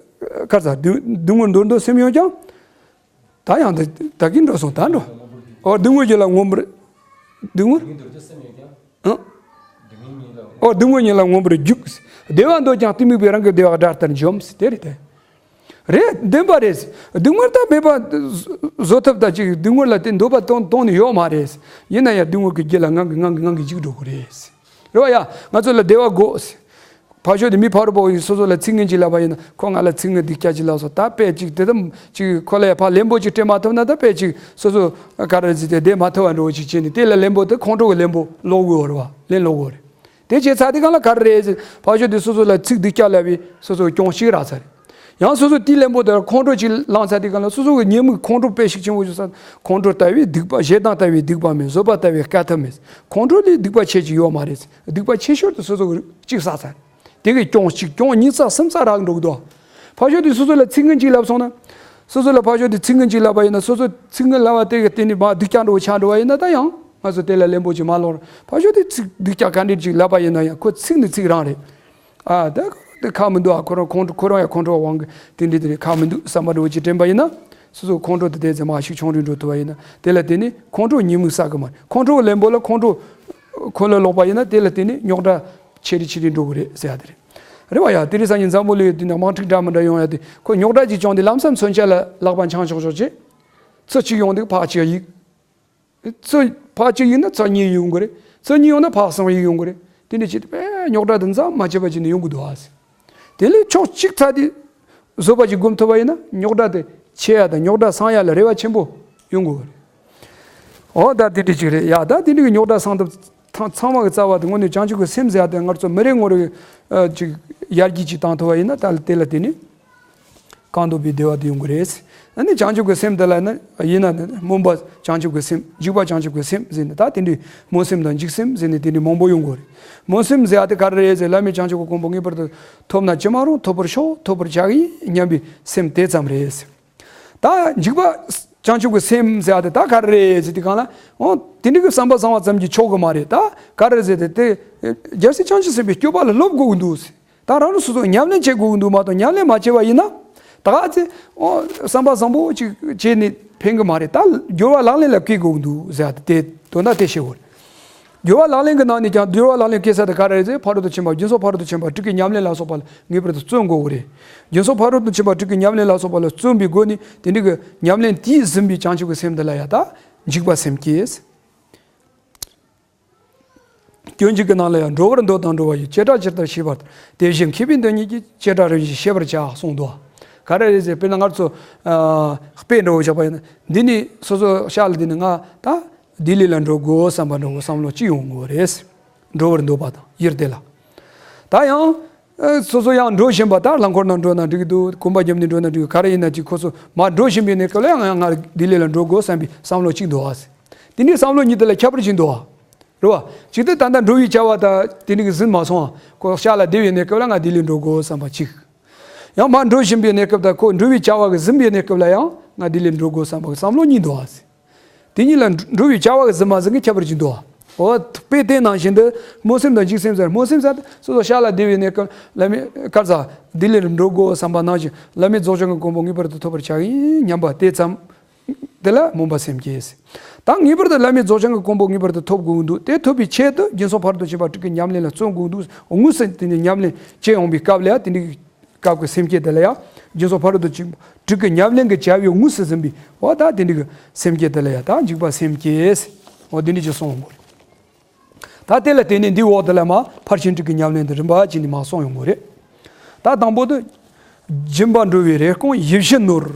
ག་རེ་ཟེར། སྡུག་སྡུག་བསྔལ་འདོར་འདོད་སེམས་ཡོད་ཀྱང་། ད་ཡང་ད་ད་གིན་འགྲོ་སོང་། ད་འགྲོ། འོ་སྡུག་བསྔལ་གྱི་ལ་མངོན་པར། སྡུག་བསྔལ། ཨང་། འོ་སྡུག་བསྔལ་ཉིད་ལ་མངོན་པར་རྒྱུག་དེ་བ་འདོད་ཀྱང་གཏི་མུག་པས་རང་གི་བདེ་བ་དགྲ་ལྟར་འཇོམས། དེ་རེད་དེ། རེད། བདེན་པ་རེད། སྡུག་བསྔལ་ད་མེད་པ་བཟོ་ཐབས་ད་ཅིག་སྡུག་བསྔལ་ལ་དེ་འདོད་པ་གཏོང་གཏོང་ནི་ཡོད་མ་རེད། ཡིན་ན་ཡང་སྡུག་བསྔལ་གྱི་རྒྱུ་ལ་ངང་གིས་ངང་གིས་ངང་གིས་འཇིགས་འགྲོ་གི་རེད། རེད་བ་ཡ། ང་ཚོ་ལ་བདེ་བ་དགོས། ཕར་ཕྱོགས་དེ་མི་ཕ་རོལ་པོ་ཡིས་སོ་སོ་ལ་ཚིག་ངན་ཅིག་ལབ་པ་ཡིན་ན། ཁོ་ང་ལ་ཚིག་ངན་སྡུག་ཅག་ཅིག་ལབ་སོང་། ད་དཔེ་ཅིག་དེ་ཙམ་ཅིག་ཁོ་ལ་ཡ་ཕར་ལན་པོ་ཅིག་སྤྲད་མ་ཐུབ་ན། ད་དཔེ་ཅིག་སོ་སོ་ག་རེ་ཟེར་དེ་བསྡད་མ་ཐུབ་པ་འདྲ་བོ་ཅིག་བྱས་ནས། དེ་ལ་ལན་པོ་དེ་ཁོང་ཁྲོ་གི་ལན་པོ་སློག་དགོས་རེད་བ། ལན་སློག་དགོས་རེད། དེ་བྱས་ཚར་དུས་སྒང་ལ་ག་རེ་རེད་ཟེར། ཕར་ཕྱོགས་དེ་སོ་སོ་ལ་ཚིག་སྡུག་ཅག་ལབ་པས་སོ་སོ་གྱོང་གཅིག་རག་ཚར་རེད། ཡང་སོ་སོ་དེའི་ལན་པོ་དེར་ཁོང་ཁྲོ་ཅིག་ལངས་ཚར་དུས་སྒང་ལ། སོ་སོ་གི་ཉེས་དམིགས་ཁོང་ཁྲོ་དཔེ་ཞིག་ཆེན་པོ་ཞིག་ས། ཁོང་ཁྲོ་ལྟ་བུའི་སྡིག་པ། ཞེ་སྡང་ལྟ་བུའི་སྡིག་པ་མེད། བཟོད་པ་ལྟ་བུའི་དཀའ་ཐུབ་མེད། ཁོང་ཁྲོ་ལས་སྡིག་པ་ཆེ་ཅིག་ཡོད་མ་རེད། སྡིག་པ་ཆེ་ཤོས་དེ་སོ་སོ་གིས་གཅིག་བསགས་ཚར། དེ་གིས་གྱོང་གཅིག་གྱོང་གཉིས་བསགས་གསུམ་བསགས་རག་འགྲོ་གི་འདུག་ཕར་ཕྱོགས་དེ་སོ་སོ་ལ་ཚིག་ངན་ཅིག་ལབ་སོང་ན། སོ་སོ་ལ་ཕར་ཕྱོགས་དེ་ཚིག་ངན་ཅིག་ལབ་པ་ཡིན་ན། སོ་སོ་ཚིག་ངན་ལབ་པ་དེ་གིས་དེ་ནི་མར་སྡུག་ཅག་འདྲ་བོ་ཆགས་འགྲོ་བ་ཡིན་ན། ད་ཡང་ང་ཚོ་དེ་ལ་ལན་པོ་ཅིག་མ་སློག་ཕར་ཕྱོགས་དེ་ཚིག་སྡུག་ཅག་ག་འདྲ་ཅིག་ལབ་པ་ཡིན་ན་ཡང་། ཁོ་ཚིག་ནི་ཚིག་རང་རེད། ཨ་ད་དེ་ཁག་མི་འདུག་ཨ། ཁོ་རང་ཁོང་ཁྲོ། ཁོ་རང་ཡང་ཁོང་ཁྲོ་བ་དབང་གིས་དེ་འདྲ་དེ་རེད། ཁག་མི་འདུག་བསམ་པ་འདྲ་བོ་ཅིག་དྲན་པ་ཡིན་ན། སོ་སོ་ཁོང་ཁྲོ་དེ་དེ་ཚེ་མར་ཞིག་ཆུང་རུ་འགྲོ་ཐུབ་པ་ཡིན་ན། དེ་ལ་དེ་ནི་ཁོང་ཁྲོ་ཉེས་དམིགས་བསགས་གི་མ་རེད། ཁོང་ཁྲོ་གི་ལན་པོ་ལ་ཁོང་ཁྲོ་ཁོ་ལ་ལོག་པ་ཡིན་ན། དེ་ལ་དེ་ནི་རྙོག་དྲ་ཆེ་རུ་ཆེ་རུ་འགྲོ་གི་རེད་ཟེར་ཡ་དེ་རེད། རེད་བ་ཡ། དེ་རིང་སང་ཉིན་འཛམ་བུ་གླིང་དེ་ནི་དམག་འཁྲུག་འདྲ་མི་འདྲ་ཡོང་ཡ་དེ། ཁོ་རྙོག་དྲ་ཅིག་བྱུང་དུས་ལམ་སང་མཚོན་ཆ་ལ་ལག་པ་འཆང་ཆོག་ཆོག་བྱེད། ཚུར་གཅིག་ཡོང་དུས་ཕར་གཅིག་གཡུག་ཚུར་ཕར་གཅིག་གཡུག་ན་ཚུར་གཉིས་ཡོང་གི་རེད། ཚུར་གཉིས་ཡོང་ན་ཕར་གསུམ་གཡུག་ཡོང་གི་རེད། དེ་འདྲ་བྱེད་དུས་དཔེ་རྙོག་དྲ་དེ་མཚམས་མ་ཆད་པ་བྱས་ནས་ཡོང་གི་འདུག་ཨ་ཟེར། དེ་ལས་ཕྱོགས་གཅིག་ཚར་དུས་བཟོད་པ་ཅིག་སྒོམ་ཐུབ་པ་ཡིན་ན། རྙོག་དྲ་དེ་ཆད་ཡ་དང་རྙོག་དྲ་སངས་ཡ་ལ་རེ་བ་ཆེན་པོ་ཡོང་གི་རེད། འོ་ད་དེ་འདྲ་ཅིག་རེད་ཡ། ད་དེ་འདྲ་གི་རྙོག་དྲ་སངས་ཐབས་ཚང་ཚང་མ་གི་རྩ་བ་དེ་དངོས་གནས་བྱང་ཆུབ་ཀྱི་སེམས་ཟེར་ཡ་དེ་ང་ཚོ་མི་རེ་ངོ་རེ་ཨ་ཅིག་ཡར་རྒྱས་ཅིག་བཏང་ཐུབ་པ་ཡིན་ན། ད་དེ་ལ་དེ་ནི། གང་ཐོབ་པའི་བདེ་བ་དེ་ཡོང་གི་རེད། ཨ་ནི་བྱང་ཆུབ་ཀྱི་སེམས་དེ་ལ་ནི་ཡིན་ན་ནི་སྨོན་པ་བྱང་ཆུབ་ཀྱི་སེམས། འཇུག་པ་བྱང་ཆུབ་ཀྱི་སེམས་ཟེར་ནས། ད་དེ་འདྲའི་སྨོན་སེམས་དང་འཇུག་སེམས་ཟེར་ནས་དེ་འདྲའི་མང་པོ་ཡོང་གི་རེད། སྨོན་སེམས་ཟེར་ཡ་དེ་ག་རེ་རེད་ཟེར། བླ་མེད་བྱང་ཆུབ་ཀྱི་གོ་འཕང་ངེས་པར་དུ་ཐོབ་ན་ཅི་མ་རུང་། ཐོབ་པར་ཤོག་ཐོབ་པར་བྱ་ཡིན་སྙམ་པའི་སེམས་དེ་ཙམ་རེད། ད་འཇུག་པ་བྱང་ཆུབ་ཀྱི་སེམས་ཟེར་ཡ་དེ་ད་ག་རེ་རེད་ཟེར་དུས་སྒང་ལ། འོ་དེ་འདྲའི་གི་བསམ་པ་བཟང་བ་ཙམ་གྱིས་ཆོག་གི་མ་རེད། ད་ག་རེ་ཟེར་དེ་དེ་རྒྱལ་སྲས་བྱང་ཆུབ་སེམས་དཔའི་སྤྱོད་པ་ལ་སློབ་དགོས་ཀྱི་འདུག་ཟེར། ད་རང་རང་སོ་སོ་ཉམས་ལེན་བྱེད་དགོས་ཀྱི་འདུག་མ་གཏོགས་ཉམས་ལེན་མ་བྱས་པ་ཡིན་ན། ད་ག་ཚེ་ཨོ་བསམ་པ་བཟང་པོ་ཅིག་བྱས་ནས་ཕན་གྱི་མ་རེད། ད་སྦྱོར་བ་ལག་ལེན་ལ་བཀོད་དགོས་ཀྱི་འདུག་ཟེར་ཡ་དེ་དོན་དག་དེ་བཤད་དགོས་རེད། སྦྱོར་བ་ལག་ལེན་གྱི་ནང་ནས་ཀྱང་སྦྱོར་བ་ལག་ལེན་བཀོད་ས་དེ་ག་རེ་རེད་ཟེར། ཕ་རོལ་ཏུ་ཕྱིན་པ། རྒྱུན་སོང་ཕ་རོལ་ཏུ་ཕྱིན་པ་དྲུག་གི་ཉམས་ལེན་ལ་སོགས་པ་ལ་ངེས་པར་དུ་བརྩོན་དགོས་ཀྱི་རེད། རྒྱུན་སོང་ཕ་རོལ་ཏུ་ཕྱིན་པ་དྲུག་གི་ཉམས་ལེན་ལ་སོགས་པ་ལ་བརྩོན་པའི་སྒོ་ནས། དེ་འདྲའི་གི་ཉམས་ལེན་དེས་ཟིན་པའི་བྱང་ཆུབ་ཀྱི་སེམས་དེ་ལ་ཡ་ད་འཇུག་པ་སེམས་བསྐྱེད། སྐྱོན་བརྗོད་ཀྱི་ནང་ལ་ཡང་། འགྲོ་བར་འདོད་དང་འགྲོ་བ་ཡི། བྱེ་བྲག་ཇི་ལྟར་ཤེས་པ་ལྟར། དེ་བཞིན་མཁས་པའི་མདོ་ཉིད་ཀྱིས། བྱེ་བྲག་རིམ་བཞིན་ཤེས་པར་བྱ། གསུངས་འདུག་ག་རེ་རེད་ཟེར། དཔེར་ན་ང་ཚོ་ཨ་དཔེ་འདྲ་བོ་བཞག་པ་ཡིན་ན། འདི་ནི་སོ་སོ་ཤག་ལ་འདི་ནི་ང་ད་ལྡི་ལི་ལ་འགྲོ་དགོས་བསམ་པ་འདྲ་བོ་བསམ་བློ་གཅིག་ཡོང་དགོས་རེད། འགྲོ་བར་འདོད་པ་དང་ཡུལ་དེ་ལ། ད་ཡང་ཨ་སོ་སོ་ཡང་འགྲོ་བཞིན་པ། ད་རླངས་འཁོར་ནང་འགྲོ་ན་འགྲིག་གི་འདུག་གོམ་པ་བརྒྱབ་ནས་འགྲོ་ན་འགྲིག་གི། ག་རེ་ཡིན་ན་ཅིག་ཁོ་ཚོ་མར་འགྲོ་བཞིན་པའི་གནས་སྐབས་ལ་ཡང་ང་ལྡི་ལི་ལ་འགྲོ་དགོས་བསམ་པའི་བསམ་བློ་གཅིག་འདུག་ཨ། དེ་ནས་བསམ་བློ་གཉིས་དེ་ལ་ཁྱད་པར་གཅིག་འདུག་ཨ། རེད་བ། གཅིག་དེ་ད་ལྟ་འགྲོ་བའི་བྱ་བ་དང་དེ་འདྲ་གི་ཟིན་མ་སོང་། ཁོ་ཤག་ལ་བསྡད་པའི་གནས་སྐབས་ལ་ང་ལྡི་ལི་འགྲོ་དགོས་བསམ་པ་གཅིག་ཡང་མར་འགྲོ་བཞིན་པའི་གནས་སྐབས་དང་ཁོ་འགྲོ་བའི་བྱ་བ་གི་ཟིན་པའི་གནས་སྐབས་ལ་ཡང་ང་ལྡི་ལི་འགྲོ་དགོས་བསམ་པ་གི་བསམ་བློ་གཉིས་འདུག་ཨ། དེ་གཉིས་ལ་འགྲོ་བའི་བྱ་བ་གི་ཟིན་མ་ཟིན་གི་ཁྱད་པར་གཅིག་འདུག་ཨ། འོ་དཔེ་དེ་ནང་བཞིན་དུ་སྨོན་སེམས་དང་འཇུག་སེམས་ཟེར། སྨོན་སེམས་ཟེར་སོ་སོ་ཤག་ལ་བསྡད་པའི་གནས་སྐབས་བླ་མེད་ག་རེ་ཟེར། ལྡི་ལིར་འགྲོ་དགོས་བསམ་པ་ནང་བཞིན། བླ་མེད་རྫོགས་བྱང་གི་གོ་འཕང་ངེས་པར་དུ་ཐོབ་པར་བྱ་ཡིན་སྙམ་པ་དེ་ཙམ། དེ་ལ་སྨོན་པ་སེམས་བསྐྱེད། ད་ངེས་པར་དུ་བླ་མེད་རྫོགས་བྱང་གི་གོ་འཕང་ངེས་པར་དུ་ཐོབ་དགོས་འདུག་དེ་ཐོབ་པའི་ཆེད་དུ་རྒྱུན་སོང་ཕ་རོལ་ཏུ་ཕྱིན་པ་དྲུག་གི་ཉམས་ལེན་ལ་བརྩོན་དགོས་འདུག་དངོས་སུ་དེ་ནས་ཉམས་ལེན་བྱེད་འོང་བའི་སྐབས་ལ་ཡང་དེ་འདྲའི་ སྐབས་ཀྱི་སེམས་བསྐྱེད་དེ་ལ་ཡང་སྦྱིན་སོགས་ཕ་རོལ་ཏུ་ཕྱིན་པ་དྲུག་གི་ཉམས་ལེན་གྱི་བྱ་བའི་དངོས་སུ་ཟིན་པའི་འོ་ད་དེ་འདྲའི་གི་སེམས་བསྐྱེད་དེ་ལ་ཡང་ད་འཇུག་པ་སེམས་བསྐྱེད། འོ་དེ་འདྲའི་ཅིག་གསུངས་ཡོང་གི་རེད། ད་དེ་ལ་བརྟེན་ནས་འདིའི་འོག་དེ་ལ་མ་ཕར་ཕྱིན་དྲུག་གི་ཉམས་ལེན་དེ་རིམ་པ་བྱས་ནས་མ་གསུངས་ཡོང་གི་རེད། ད་དང་པོ་དེ། སྦྱིན་པ་འགྲོ་བའི་རེ་སྐོང་ཡིད་བཞིན་ནོར།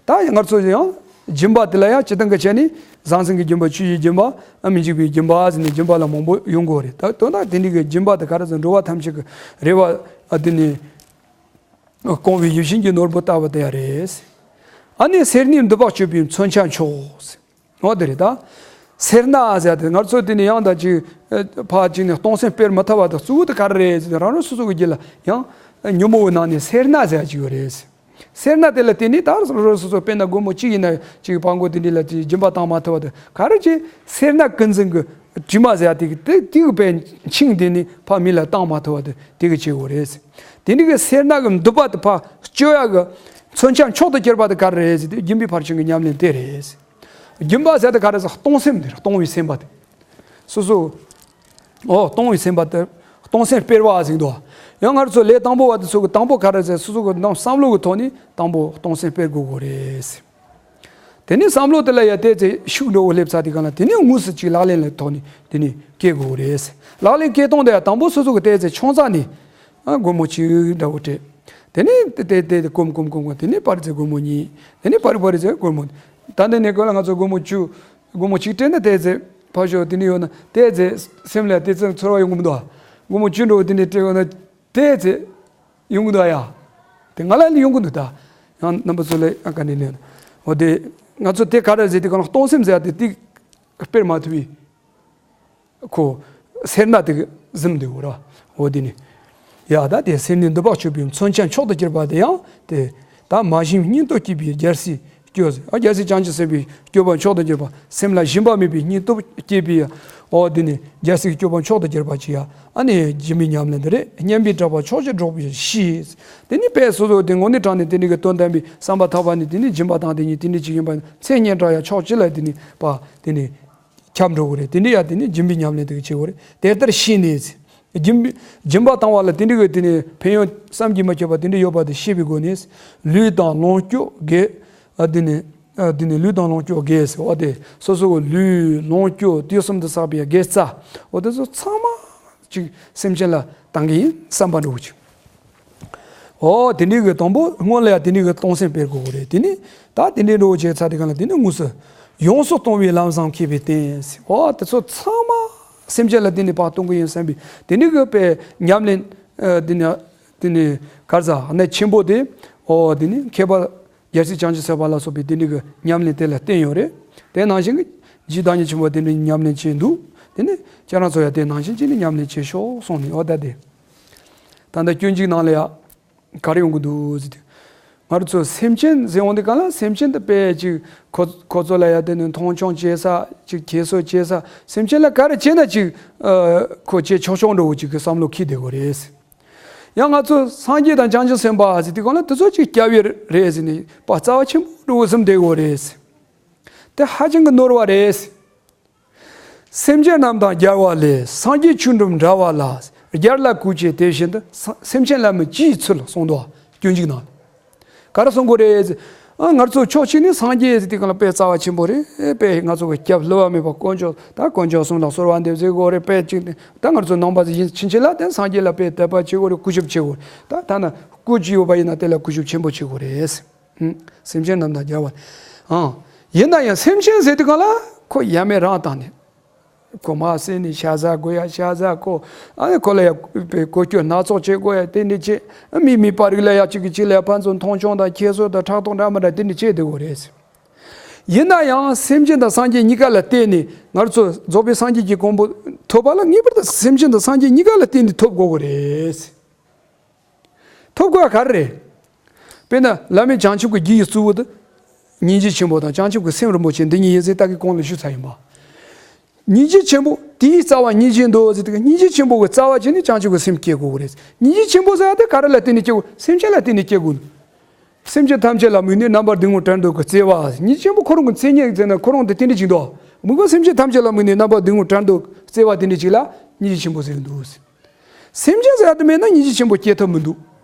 ད་ང་ཚོ་ཡང་སྦྱིན་པ་དེ་ལ་ཡང་སྤྱིར་བཏང་གི་ཆ་ནས་ཟང་ཟིང་གི་སྦྱིན་པ་ཆོས་ཀྱི་སྦྱིན་པ་ཨ་མི་འཇིགས་པའི་སྦྱིན་པ་ཟེར་ནས་སྦྱིན་པ་ལ་མང་པོ་ཡོང་གི་རེད། ད་དོན་དག་དེ་འདྲའི་གི་སྦྱིན་པ་དེ་ག་རེ་ཟེར་འགྲོ་བ་ཐམས་ཅད་ཀྱི་རེ་བ་ཨ་དེ་ནས་སྐོང་བའི་ཡིད་བཞིན་གྱི་ནོར་བུ་ལྟ་བུ་དེ་ཡང་རེད། ཨ་ནི་སེར་སྣའི་འདུན་པ་གཅོད་པའི་མཚོན་ཆ་མཆོག་འོ་དེ་རེད་ད། སེར་སྣ་ཟེར་དེ་ང་ཚོ་དེ་ནི་ཡང་ད་ཅིག་ཕར་ཅིག་ནས་སྟོང་སེམས་སྤེལ་མ་ཐུབ་པ་དང་གཙོ་བོ་དེ་ག་རེ་རེད་ཟེར་ན་རང་རང་སོ་སོ་གི་རྒྱུད་ལ་ཡང་ཉོན་མོངས་པའི་ནང་ནས་སེར་སྣ་ཟེར་ཅིག་ཡོད་རེད། སེར་སྣ་དེ་ལ་བརྟེན་ནས་ད་རང་རང་སོ་སོ་དཔེར་ན་སྒོར་མོ་གཅིག་ཡིན་ན་ཅིག་ཕར་མགོ་དེ་འདྲ་ལ་ཅིག་སྦྱིན་པ་བཏང་མ་ཐུབ་པ་དང་ག་རེ་ཅིག་སེར་སྣ་ཀུན་འཛིན་གྱི་དྲི་མ་ཟེར་དེ་གི་དེ་དེ་གི་པའི་འཆིང་དེ་ནི་ཕར་མི་ལ་བཏང་མ་ཐུབ་པ་དང་དེ་གི་བྱེད་དགོས་རེད། དེ་འདྲ་གི་སེར་སྣ་གི་འདུན་པ་དེ་ཕར་གཅོད་ཡག་གི་མཚོན་ཆ་མཆོག་ཏུ་གྱུར་པ་དེ་ག་རེ་རེད་ཟེར་དུས་སྦྱིན་པའི་ཕར་ཕྱིན་གྱི་ཉམས་ལེན་དེ་རེད། སྦྱིན་པ་ཟེར་དེ་ག་རེ་ཟེར་གཏོང་སེམས་དེ་རེད། གཏོང་བའི་སེམས་པ་དེ། སོ་སོ། ཨོ་གཏོང་བའི་སེམས་པ་དེ། གཏོང་སེམས་སྤེལ་བ་ཟེར་འདུག་ཡང་ང་ཚོ་ལས་དང་པོ་བ་དེ་ཚོ་གི་དང་པོ་ག་རེ་ཟེར་སོ་སོ་གི་ནང་བསམ་བློ་གི་ཐོག་ནས་དང་པོ་གཏོང་སེམས་སྤེལ་དགོས་དགོས་རེད། དེ་ནས་བསམ་བློ་དེ་ལ་ཡ་བལྟས་ཚེ་ཤུགས་འགྲོ་བོ་སླེབས་ཚར་དེ་ག་ལ་དེ་ནས་དངོས་སུ་ཅིག་ལག་ལེན་ལ་ཐོག་ནས་དེ་ནས་སྐྱེལ་དགོས་རེད། ལག་ལེན་སྐྱེལ་སྟངས་དེ་ཡ་དང་པོ་སོ་སོ་གི་བལྟས་ཚེ་ཆུང་ཙག་ནས་ཨ་སྒོར་མོ་གཅིག་འདྲ་བོ་སྤྲད། དེ་ནས་དེ་དེ་དེ་གོམ་གོམ་གོམ་གོམ་དེ་ནས་པར་ཚེ་སྒོར་མོ་གཉིས། དེ་ནས་པར་པར་ཚེ་སྒོར་མོ། ད་འདི་ནས་གོ་ལ་ང་ཚོ་སྒོར་མོ་བཅུ། སྒོར་མོ་གཅིག་སྤྲད་ན་བལྟས་ཚེ་ཕར་ཞོག་དེ་ནས་ཡོད་ན་བལྟས་ཚེ་སེམས་ལ་དེ་ཚེ་ཚོར་བ་ཡོང་གི་མི་འདུག་སྒོར་མོ་བཅུ་འགྲོ་དེ་ནས་སྤྲད་ཡོད་ན། དེ་ཚེ་ཡོང་གི་འདུག་ཡ། དེ་ང་ལ་ལ་ཡོང་གི་འདུག་ད། ཡང་རྣམ་པ་ཚོ་ལ་ཡང་ག་ནས་ལེན། འོ་དེ་ང་ཚོ་དེ་ག་རེ་ཟེར་དེ་ག་ལ་གཏོང་སེམས་ཟེར་དེ་དེ་སྤེལ་མ་ཐུབ་པའི་ཁོ་སེར་སྣ་དེ་གཟིམ་འདུག་ར། འོ་དེ་ནི་ཡ་ད་དེ་སེར་སྣའི་འདུན་པ་གཅོད་པའི་མཚོན་ཆ་མཆོག་ཏུ་གྱུར་པ་དེ་ཡང་དེ་ད་མ་ཞེན་སྙིང་སྟོབས་བསྐྱེད་པའི་རྒྱལ་སྲས། སྐྱོ་ཟེར། ཨ་རྒྱལ་སྲས་བྱང་ཆུབ་སེམས་དཔའི་སྐྱོབ་པ་མཆོག་ཏུ་གྱུར་པ་སེམས་ལ་ཞེན་པ་མེད་པའི་སྙིང་སྟོབས་བསྐྱེད་པའི་ཨོ་དེ་ནི་རྒྱལ་སྲས་སྐྱོབ་པ་མཆོག་ཏུ་གྱུར་པ་ཅིག་ཡ། ཨ་ནི་སྦྱིན་པའི་ཉམས་ལེན་དེ་རེད། སྙན་པའི་གྲགས་པ་ཕྱོགས་བཅུར་སྒྲོག་པའི་གཤིས། དེ་ནི་དཔེ་སོ་སོ་དེ་དངོས་གནས་དྲང་ནས་དེ་འདྲའི་གི་དོན་དམ་པའི་བསམ་པ་ཐག་པ་ནས་དེ་ནི་སྦྱིན་པ་བཏང་དེ་ཉིད་དེ་འདྲའི་ཅིག་ཡིན་པ་མཚན་སྙན་གྲགས་ཡ་ཕྱོགས་གཅིག་ལ་དེ་ནི་པ་དེ་ནི་ཁྱབ་འགྲོ་གི་རེད། དེ་འདྲའི་ཡ་དེ་ནི་སྦྱིན་པའི་ཉམས་ལེན་དེ་གི་བྱེད་དགོས་རེད། དེ་ལྟར་ཤེས་ནས། སྦྱིན་པའི་སྦྱིན་པ་བཏང་བ་ལ་དེ་འདྲའི་གི་དེ་ནི་ཕན་ཡོན་བསམ་གྱིས་མི་ཁྱབ་པ་དེ་འདྲ་ཡོད་པ་དེ་ཤེས་པའི་སྒོ་ནས། ལུས་དང་ལོངས་སྤྱོད་དགེ། ཨ་དེ་ནི། ཨ་དེ་ནི་ལུས་དང་ལོངས་སྤྱོད་དགེ་ཟེར་བ་དེ་སོ་སོ་གི་ལུས་ལོངས་སྤྱོད་དུས་གསུམ་དུ་བསགས་པའི་དགེ་རྩ། འོ་དེ་ཚོ་ཚང་མ་ཅིག་སེམས་ཅན་ལ་བཏང་གི་ཡིན་བསམ་པ་འདྲ་བོ་ཅིག་འོ་དེ་འདྲའི་གི་དང་པོ་སྔོན་ལ་ཡ་དེ་འདྲའི་གི་གཏོང་སེམས་སྤེལ་དགོས་གི་རེད། དེ་ནི་ད་དེ་འདྲའི་འདྲ་བོ་བྱས་ཚར་དེ་ག་ལ་དེ་ནི་དངོས་སུ་ཡོངས་སུ་གཏོང་བའི་ལམ་བཟང་མཁས་པའི་བསྟན། འོ་དེ་ཚོ་ཚང་མ་སེམས་ཅན་ལ་དེ་ནི་ཕར་གཏོང་གི་ཡིན་བསམ་པའི་དེ་འདྲའི་གི་དཔེ་ཉམས་ལེན། ཨ་དེ་ནི་དེ་ནི་ག་རེ་ཟ་གནད་ཆེན་པོ་དེ། འོ་དེ་ནི་མཁས་པ་རྒྱལ་སྲས་བྱང་ཆུབ་སེམས་དཔའ་ལ་སོགས་པའི་དེ་འདྲའི་གི་ཉམས་ལེན་དེ་ལ་བསྟན་ཡོད་རེད། དེ་ནང་བཞིན་གྱི་རྗེ་བདག་ཉིད་ཆེན་པོ་དེ་འདྲའི་ཉམས་ལེན་བྱས་འདུག་དེ་ནི་ཁྱེད་རང་ཚོ་ཡང་དེ་ནང་བཞིན་བྱས་ནས་ཉམས་ལེན་བྱེད་ཤོག་གསུངས་ནས། འོ་ད་དེ། ད་ལྟ་སྤྱོད་འཇུག་ནང་ལ་ཡང་ག་རེ་ཡོང་གི་འདུག་ཟེར་དུས། ང་རང་ཚོ་སེམས་ཅན་ཟེར་འོང་དུས་གང་ལ་སེམས་ཅན་དེ་དཔེ་ཅིག་ཁོ་ཁོ་ཚོ་ལ་ཡང་དེ་ནི་མཐོང་ཆུང་བྱེད་ས་ཅིག་ཁྱད་གསོད་བྱེད་ས་སེམས་ཅན་ལ་ག་རེ་བྱས་ན་ཅིག་ཨ་ཁོ་བྱེད་ཆོག་ཆོག་འདྲ་བོ་ཅིག་གི་བསམ་བློ་འཁྱེར་བསྡད་དགོས་རེད། ཡང་ང་ཚོ་སངས་རྒྱས་དང་བྱང་ཆུབ་སེམས་དཔའ་ཟེར་དུས་གང་ལ་དེ་ཚོ་ཅིག་སྐྱབས་ཡུལ་རེད་ཟེར་ནས་པ་རྩ་བ་ཆེན་པོ་འདྲ་བོ་བཟུང་བསྡད་དགོས་རེད། དེ་ཧ་ཅང་གི་ནོར་བ་རེད། སེམས་ཅན་རྣམས་དང་རྒྱལ་བ་ལས། སངས་རྒྱས་ཆོས་འགྲུབ་འདྲ་བ་ལ། རྒྱལ་ལ་གུས་བྱེད་དེ་བཞིན་དུ། ས་སེམས་ཅན་ལ་མི་ཅིའི་ཚུལ་གསུངས་འདུག་སྤྱོད་འཇུག་ནང་། ག་རེ་གསུང་གི་རེད། ཨ་ང་ཚོ་ཕྱོགས་གཅིག་ནས་སངས་རྒྱས་ཟེར་དེ་གང་ལ་དཔེ་རྩ་བ་ཆེན་པོ་རེད། དཔེ་ང་ཚོ་གི་སྐྱབས་བསླུ་བ་མེད་པ་དཀོན་མཆོག་ད་དཀོན་མཆོག་གསུམ་ལ་གསོལ་བ་འདེབས་ཟེར་དགོས་རེད། དཔེ་གཅིག་ནས་ད་ང་ཚོ་ནང་པ་ཟིག་ཡིན་ཕྱིན་ཆད་ལ་དེ་སངས་རྒྱས་ལ་དཔེ་དད་པ་བྱེད་དགོས་རེད། སྐུ་ཞབས་བྱེད་དགོས་རེད། ད་ཐ་ན་སྐུ་ཅིག་ཡོད་པ་ཡིན་ན་དེ་ལ་སྐུ་ཞབས་ཆེན་པོ་བྱེད་དགོས་རེད། ཧུམ། སེམས་ཅན་རྣམས་དང་རྒྱལ་བ། ཨང་། ཡིན་ན་ཡང་སེམས་ཅན་ཟེར་དུས་གང་ལ་ཁོ་ཡ་མེད་རང་བཏང་ནས། ཁོ་མ་བསད་ནས་ཤ་ཟ་དགོས་ཡ། ཤ་ཟ་ཁོ། ཨ་ནི་ཁོ་ལ་ཡ་གོ་སྐྱོ་སྣ་ཚོགས་བྱེད་དགོས་ཡ། དེ་འདྲ་བྱེད། མི་མི་པ་རིགས་ལ་ཡ་གཅིག་གིས་གཅིག་ལ་ཡ་ཕན་ཚུན་མཐོང་ཆུང་དང་ཁྱད་གསོད་དང་ཕྲག་དོག་འདྲ་མི་འདྲ་དེ་འདྲ་བྱེད་བསྡད་དགོས་རེད། ཡིན་ན་ཡང་སེམས་ཅན་དང་སངས་རྒྱས་གཉིས་ཀ་ལ་བརྟེན་ནས་ང་ཚོ་རྫོགས་པའི་སངས་རྒྱས་ཀྱི་གོ་འཕང་ཐོབ་པ་ལ་ངེས་པར་དུ་སེམས་ཅན་དང་སངས་རྒྱས་གཉིས་ཀ་ལ་བརྟེན་ནས་ཐོབ་དགོས་ཀྱི་རེད། ཐོབ་དགོས་པ་ག་རེ་རེད། དཔེར་ན་བླ་མེད་བྱང་ཆུབ་ཀྱི་རྒྱུ་ཡི་གཙོ་བོ་དེ། སྙིང་རྗེ་ཆེན་པོ་དང་བྱང་ཆུབ་ཀྱི་སེམས་རིན་པོ་ཆེ་འདི་གཉིས་ཡིན་ཟེར་ད་གིན་གོང་ལ་ཞུས་ཚར་ཡིན་པ། སྙིང་རྗེ་ཆེན་པོ་དེའི་རྩ་བ་སྙིང་རྗེ་འདུག་ཟེར་དུས་སྙིང་རྗེ་ཆེན་པོ་གི་རྩ་བ་བྱས་ནས་བྱང་ཆུབ་ཀྱི་སེམས་སྐྱེ་དགོས་ཀྱི་རེད། སྙིང་རྗེ་ཆེན་པོ་ཟེར་ཡ་དེ་ག་རེ་ལ་བརྟེན་ནས་སྐྱེ་དགོས། སེམས་ཅན་ལ་བརྟེན་ནས་སྐྱེ་དགོས། སེམས་ཅན་ཐམས་ཅད་ལ་དམིགས་ནས་རྣམ་པར་སྡུག་བསྔལ་བྲལ་འདོད་ཀྱི་བརྩེ་བ། སྙིང་རྗེ་ཆེན་པོ་ཁོ་རང་གི་མཚན་ཉིད་ཟེར་ན་ཁོ་རང་དེ་དེ་འདྲ་ཅིག་འདུག་དམིགས་པ་སེམས་ཅན་ཐམས་ཅད་ལ་དམིགས་ནས་རྣམ་པར་སྡུག་བསྔལ་བྲལ་འདོད་བརྩེ་བ་དེ་འདྲ་ཅིག་ལ་སྙིང་རྗེ་ཆེན་པོ་ཟེར་གྱི་འདུག་སེམས་ཅན་ཟེར་ཡ་དེ་མེད་ན་སྙིང་རྗེ་ཆེན་པོ་སྐྱེ་ཐབས་མི་འདུག་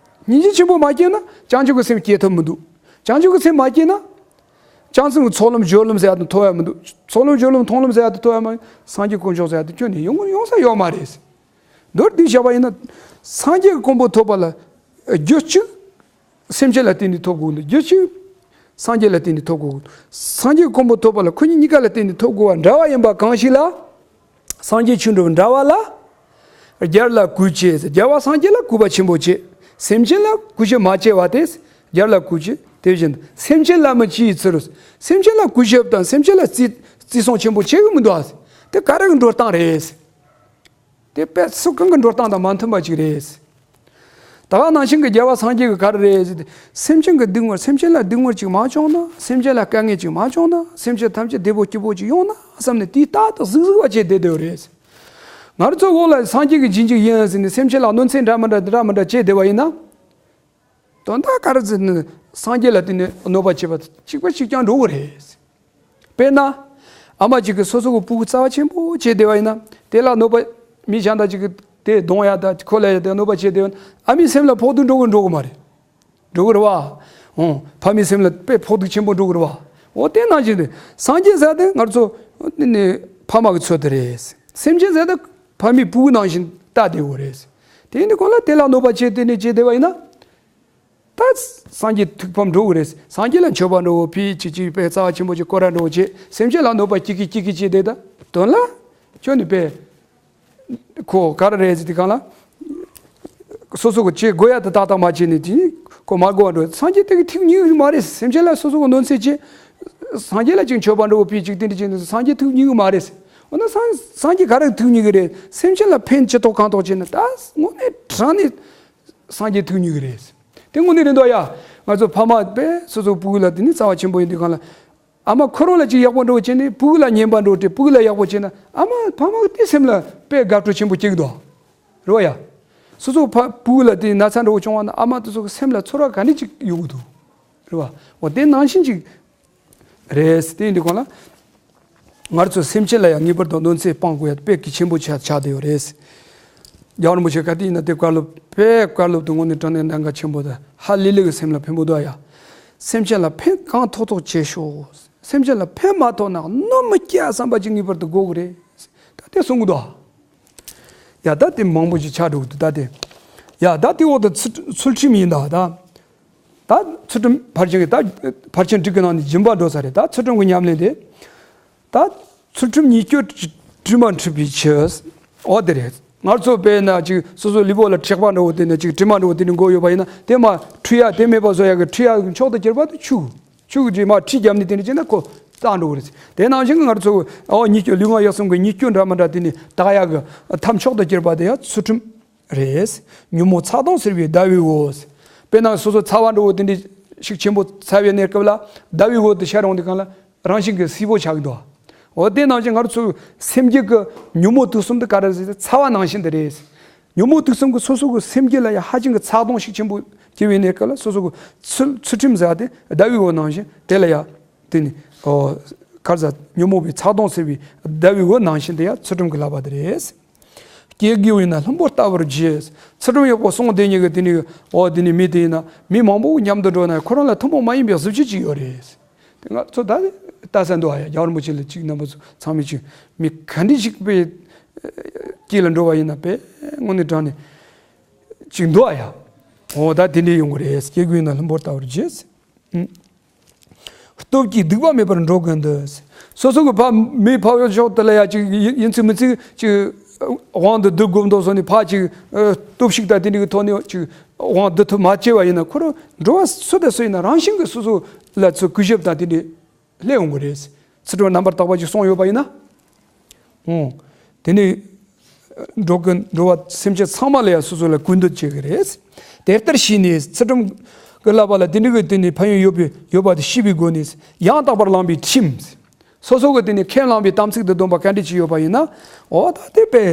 སྙིང་རྗེ་ཆེན་པོ་མ་སྐྱེས་ན་བྱང་ཆུབ་ཀྱི་སེམས་སྐྱེ་ཐུབ་མི་འདུག་བྱང་ཆུབ་ཀྱི་སེམས་མ་སྐྱེས་ན། བྱང་སེམས་ཀྱི་ཚོགས་ལམ་སྦྱོར་ལམ་ཟེར་ཡ་དེ་ཐོབ་ཡ་མི་འདུག་ཚོགས་ལམ་སྦྱོར་ལམ་མཐོང་ལམ་ཟེར་ཡ་དེ་ཐོབ་ཡ་མ། སངས་རྒྱས་དཀོན་མཆོག་ཟེར་ཡ་དེ་ཁྱོན་ནས་ཡོང་ཡོང་ས་ཡོད་མ་རེད། མདོར་བསྡུས་བྱས་པ་ཡིན་ན། སངས་རྒྱས་ཀྱི་གོ་འཕང་ཐོབ་པ་ལ། རྒྱུ་གཅིག་སེམས་ཅན་ལ་བརྟེན་ནས་ཐོབ་དགོས་འདུག་རྒྱུ་གཅིག་སངས་རྒྱས་ལ་བརྟེན་ནས་ཐོབ་དགོས། སངས་རྒྱས་ཀྱི་གོ་འཕང་ཐོབ་པ་ལ་ཁོ་གཉིས་གཉིས་ཀ་ལ་བརྟེན་ནས་ཐོབ་དགོས་པ་འདྲ་བ་ཡིན་པ་གང་ཞིག་ལ། སངས་རྒྱས་ཆོས་འགྲུབ་འདྲ་བ་ལ། རྒྱལ་ལ་གུས་བྱེད། རྒྱལ་བ་སངས་རྒྱས་ལ་གུས་པ་ཆེན་པོ་བྱེད། སེམས་ཅན་ལ་གུས་ཞབས་མ་བྱས་པ་དེ། རྒྱལ་ལ་གུས་བྱེད། དེ་བཞིན་སེམས་ཅན་ལ་མི་ཅི་ཡི་ཚུལ། སེམས་ཅན་ལ་གུས་ཞབས་དང་སེམས་ཅན་ལ་བརྩི་བརྩི་སྲུང་ཆེན་པོ་བྱེད་གི་མི་འདུག་ཨ། དེ་ག་རེ་གི་འགྲོ་སྟངས་རེད། དེ་དཔེ་སུ་གང་གི་འགྲོ་སྟངས་དང་མ་མཐུན་པ་ཅིག་རེད། ད་ག་ནང་བཞིན་གྱི་རྒྱལ་བ་སངས་རྒྱས་ཀྱི་ག་རེ་རེད་ཟེར་ཏེ། སེམས་ཅན་གྱི་སྡུག་བསྔལ། སེམས་ཅན་ལ་སྡུག་བསྔལ་ཅིག་མ་བྱུང་ན། སེམས་ཅན་ལ་དཀའ་ངལ་ཅིག་མ་བྱུང་ན། སེམས་ཅན་ཐམས་ཅད་བདེ་པོ་སྐྱིད་པོ་ཅིག་ཡོང་ན་བསམ་ནས་དེའི་རྟག་ཏུ་གཟིགས་གཟིགས་པ་བྱས་བསྡད་བསྡད་པ་རེད། ང་རང་ཚོ་འོག་ལ་སངས་རྒྱས་ཀྱི་རྗེས་འཇུག་ཡིན་ཟེར་ནས་སེམས་ཅན་ལ་གནོད་འཚེ་འདྲ་མི་འདྲ་འདྲ་མི་འདྲ་བྱས་བསྡད་པ་ཡིན་ན། དོན་དག་ག་རེ་ཟེར་ན། སངས་རྒྱས་ལ་བརྟེན་ནས་གནོད་པ་བྱེད་པ་གཅིག་པ་གཅིག་རྐྱང་འགྲོ་གི་རེད། དཔེར་ན། ཨ་མ་གཅིག་གིས་སོ་སོ་གི་སྤུ་གུ་རྩ་བ་ཆེན་པོ་བྱས་བསྡད་པ་ཡིན་ན། དེ་ལ་གནོད་པ། མི་གཞན་དག་ཅིག་གིས་དེ་རྡུང་ཡ་དང་ཁོ་ལ་ཡ་དེ་གནོད་པ་བྱས་བསྡད་པ་ཡིན་ན། ཨ་མའི་སེམས་ལ་ཕོག་ཐུག་འགྲོ་གི་འགྲོ་གི་མ་རེད། འགྲོ་གི་རེད་བ། འོ། ཕ་མའི་སེམས་ལ་དཔེ་ཕོག་ཐུག་ཆེན་པོ་འགྲོ་གི་རེད་བ། འོ་དེ་ནང་བཞིན་རེད། སངས་རྒྱས་ཟེར་དེ་ང་ཚོ་ནི་ཕ་མ་གི་ཚོད་དེ་རེད། སེམས་ཅན་ཟེར་དེ་ཕ་མའི་སྤུ་གུ་ནང་བཞིན་ལྟ་བསྡད་ཡོད་རེད། དེ་ཡིན་དུས་གང་ལ་དེ་ལ་གནོད་པ་བྱས་དེ་ནས་བྱས་བསྡད་པ་ཡིན་ན། ད་སངས་རྒྱས་ཐུགས་ཕམ་འགྲོ་གི་རེད། སངས་རྒྱས་ལ་མཆོད་པ་འགྲོ་བོ་ཕི་ཅིག་ཅིག་དཔེ་རྩ་བ་ཆེན་པོ་ཅིག་སྐོར་ར་འགྲོ་བོ་བྱེད། སེམས་ཅན་ལ་གནོད་པ་སྐྱེ་གི་སྐྱེ་གི་བྱེད་དེ་ད་དོན་ལ་ཁྱོད་ནི་དཔེ་ཁོ་ག་རེ་རེད་ཟེར་དེ་གང་ལ། སོ་སོ་གི་བྱེད་དགོས་ཡ་དེ་ཏག་ཏག་མ་བྱས་ནས་དེ་ཁོ་མ་དགོས་པ་འགྲོ། སངས་རྒྱས་དེ་གི་ཐུགས་མཉེས་གི་མ་རེད། སེམས་ཅན་ལ་སོ་སོ་གི་གནོད་འཚེ་བྱེད། སངས་རྒྱས་ལ་ཅིག་མཆོད་པ་འགྲོ་བོ་ཕི་ཅིག་དེ་འདྲ་བྱས་ནས་སངས་རྒྱས་ཐུགས་མཉེས་གི་མ་རེད། འོ་ན་སངས་སངས་རྒྱས་ག་རེ་ཐུགས་མཉེས་གི་རེད། སེམས་ཅན་ལ་ཕན་ཅི་ཐོགས་གང་ཐོགས་བྱས་ན་ད་དངོས་གནས་དྲང་ནས། སངས་རྒྱས་ཐུགས་མཉེས་ཀྱི་རེད། དེ་དངོས་གནས་རེད་འདུག་ཡ། ང་ཚོ་ཕ་མ་དཔེ་སོ་སོ་སྤུ་གུ་ལ་དེ་ནི་རྩ་བ་ཆེན་པོ་ཡིན་དུས་གང་ལ། ཨ་མ་ཁོ་རང་ལ་ཅིག་ཡག་པོ་འགྲོ་བྱས་ནས་སྤུ་གུ་ལ་ཉན་པ་འགྲོ་སྟེ་སྤུ་གུ་ལ་ཡག་པོ་བྱས་ན་ཨ་མ་ཕ་མ་གི་དེ་སེམས་ལ་དཔེ་དགའ་སྤྲོ་ཆེན་པོ་སྐྱེ་གི་འདུག་རེད་བ་ཡ། སོ་སོ་ཕ་སྤུ་གུ་ལ་དེ་ན་ཚ་འགྲོ་བྱུང་བ་ན་ཨ་མ་དེ་ཚོ་གི་སེམས་ལ་ཚོར་བ་ག་འདྲ་ཅིག་ཡོང་གི་འདུག་རེད་བ། འོ་དེ་ནང་བཞིན་ཅིག་རེད། དེ་ཡིན་དུས་གང་ལ། ང་ཚོ་སེམས་ཅན་ལ་ཡང་ངེས་པར་དུ་གནོད་འཚེ་སྤང་དགོས་ཡ་དཔེ་གལ་ཆེན་པོ་ཆགས་ཆགས་བསྡད་ཡོད་རེད། རྒྱལ་བ་རིན་པོ་ཆེ་ག་དུས་ཡིན་ན་དེ་བཀའ་སློབ་དཔེ་བཀའ་སློབ་དུ་དངོས་གནས་དྲང་གནས་གནད་འགག་ཆེན་པོ་དང་ཧ་ལས་ལས་ཀྱི་སེམས་ལ་ཕན་པོ་འདུག་ཡ། སེམས་ཅན་ལ་ཕན་གང་ཐོགས་ཐོགས་བྱེད་ཤོག་སེམས་ཅན་ལ་ཕན་མ་ཐོགས་ན་གནོད་མི་སྐྱེལ་བསམ་པ་ཅིག་ངེས་པར་དུ་དགོས་ཀྱི་རེད། ད་དེ་གསུང་གི་འདུག་ཡ་ད་དེ་མང་པོ་ཞིག་ཆགས་འགྲོ་གི་འདུག་ད་དེ། ཡ་ད་དེ་འོག་ཏུ་ཚུལ་ཚུལ་ཁྲིམས་ཡིན་ད་ད། ད་ཚུལ་ཁྲིམས་ཕར་ཕྱིན་གྱི་ད་ཕར་ཕྱིན་དྲུག་གི་ནང་ནས་སྦྱིན་པ་འགྲོ་ས་རེད། ད་ཚུལ་ཁྲིམས་ཀྱི་ཉམས་ལེན་དེ། ད་ཚུལ་ཁྲིམས་ཉེས་སྤྱོད་དྲི་དྲི་མ་འཁྲུད་པའི་ཕྱིར། འོ་དེ་རེད། ང་ཚོ་དཔེར་ན་ཅིག་སོ་སོ་ལུས་པོ་ལ་དྲེག་པ་འདྲ་བོ་དེ་ནས་ཅིག་དྲི་མ་འདྲ་བོ་དེ་ནས་འགོ་ཡོད་པ་ཡིན་ན་དེ་མ་འཁྲུད་ཡ་དེ་མེད་པ་བཟོ་ཡ་གི་འཁྲུད་ཡ་གི་མཆོག་ཏུ་གྱུར་པ་དེ་ཆུ། ཆུ་གི་དྲི་མ་འཁྲུད་བརྒྱབ་ནས་དེ་ནས་བྱས་ན་ཁོ་བཏང་འགྲོ་གི་རེད། དེ་ནང་བཞིན་གྱི་ང་ཚོ་འོ་ཉེས་སྤྱོད་ལུས་ངག་ཡིད་གསུམ་གྱི་ཉེས་སྤྱོད་འདྲ་མི་འདྲ་དེ་ནས་དག་ཡ་གི་ཐབས་མཆོག་ཏུ་གྱུར་པ་དེ་ཡང་ཚུལ་ཁྲིམས། རེད། ཉོན་མོངས་ཚ་གདུང་སེལ་བའི་ཟླ་བའི་འོད། དཔེར་ན་སོ་སོ་ཚ་བ་འདྲ་བོ་དེ་འདྲའི་ཤུགས་ཆེན་པོ་ཚ་བའི་གནས་སྐབས་ལ་ཟླ་བའི་འོད་དེ་ཤར་ཡོང་དུས་གང་ལ་རང་བཞིན་གྱིས་བསིལ་པོ་ཆགས་ཀྱི་འདུག་འོ་དེ་ནང་བཞིན་ང་ཚོ་སེམས་རྒྱུད་ཀྱི་ཉོན་མོངས་དུག་གསུམ་དེ་ག་རེ་ཟེར་ཚ་བ་ནང་བཞིན་དུ་རེད། ཉོན་མོངས་དུག་གསུམ་གྱིས་སོ་སོ་གི་སེམས་རྒྱུད་ལ་ཡང་ཧ་ཅང་གི་ཚ་གདུང་ཤུགས་ཆེན་པོ་སྐྱེ་བའི་གནས་སྐབས་ལ་སོ་སོ་གི་ཚུལ་ཚུལ་ཁྲིམས་ཟེར་བ་དེ་ཟླ་བའི་འོད་ནང་བཞིན་དེ་ལ་ཡང་དེ་ནི་ཨོ་ག་རེ་ཟེར་ཉོན་མོངས་པའི་ཚ་གདུང་སེལ་བའི་ཟླ་བའི་འོད་ནང་བཞིན་དེ་ཡང་ཚུལ་ཁྲིམས་ཀྱི་བསླབ་པ་དེ་རེད། སྐྱེ་དགུའི་ཡིན་ན་ལྷུན་པོ་ལྟ་བུར་བགྱི། ཚུལ་ཁྲིམས་ཡག་པོ་སྲུང་བསྡད་མཁན་གྱི་དེ་ནི་འོ་དེ་ནི་མི་དེ་ཡིན་ན་མི་མང་པོ་མཉམ་དུ་འགྲོ་ན་ཁོ་རང་ལ་ཐུན་མོང་མ་ཡིན་པའི་གཟི་བརྗིད་ཅིག་ཡོད་རེད། དེ་ང་ཚོ་ད་ལྟ་ས་འདུག་ཨ་ཡ། རྒྱལ་བ་རིན་པོ་ཆེ་ལ་ཅིག་རྣམ་པ་ཚོ་ཚང་མས་ཅིག་མི་ག་འདྲ་ཞིག་པའི་དཀྱིལ་ལ་འགྲོ་བ་ཡིན་ན་དཔེ་དངོས་གནས་དྲང་ནས་ཅིག་འདུག་ཨ་ཡ། འོ་ད་དེ་འདྲ་ཡོང་གི་རེད། སྐྱེ་དགུའི་ཡིན་ན་ལྷུན་པོ་ལྟ་བུར་བགྱི། སྟོབས་ཀྱིས་སྡིག་པ་མེད་པར་འགྲོ་ཀུན་ཏུ། སོ་སོ་གི་ཕ་མའི་ཕ་ཡུལ་ཕྱོགས་དེ་ལ་ཡ་ཅིག་ཡིན་ཡིན་ཚིག་མིན་ཚིག་ཅིག་དབང་དུ་བསྡུ་དགོས་འདུག་བཟོ་ནས་ཕ་ཅིག་སྟོབས་ཤུགས་དང་དེ་འདྲ་གི་ཐོག་ནས་ཅིག་དབང་བསྡུ་ཐུབ་མ་བྱས་པ་ཡིན་ན་ཁོ་རང་འགྲོ་བ་སུ་དང་སུ་ཡིན་ན་རང་བཞིན་གྱིས་སོ་སོ་ལ་ཚུར་གུས་ཞབས་དང་དེ་འདྲ་སླེབས་འོང་གི་རེད། ཚུལ་ཁྲིམས་རྣམ་པར་དག་པ་ཅིག་སྲུང་ཡོད་པ་ཡིན་ན། འོང་། དེ་ནས་འགྲོ་ཀུན་འགྲོ་བ་སེམས་ཅན་ཚང་མ་ལ་ཡང་སོ་སོ་ལ་ཀུན་འདུད་བྱེད་ཀྱི་རེད། དེ་ལྟར་ཤེས་ནས་ཚུལ་ཁྲིམས་ཀྱི་བསླབ་པ་ལ་དེ་འདྲ་གི་དེ་ནས་ཕན་ཡོན་ཡོད་པའི་ཡོད་པ་དེ་ཤེས་པའི་སྒོ་ནས་ཡང་དག་པར་བླངས་པའི་ཁྲིམས། སོ་སོ་གི་དེ་ནས་ཁས་བླངས་པའི་དམ་ཚིག་ཏུ་འདོམས་པ་ག་འདྲ་ཅིག་ཡོད་པ་ཡིན་ན། འོ་ད་དེ་དཔེ་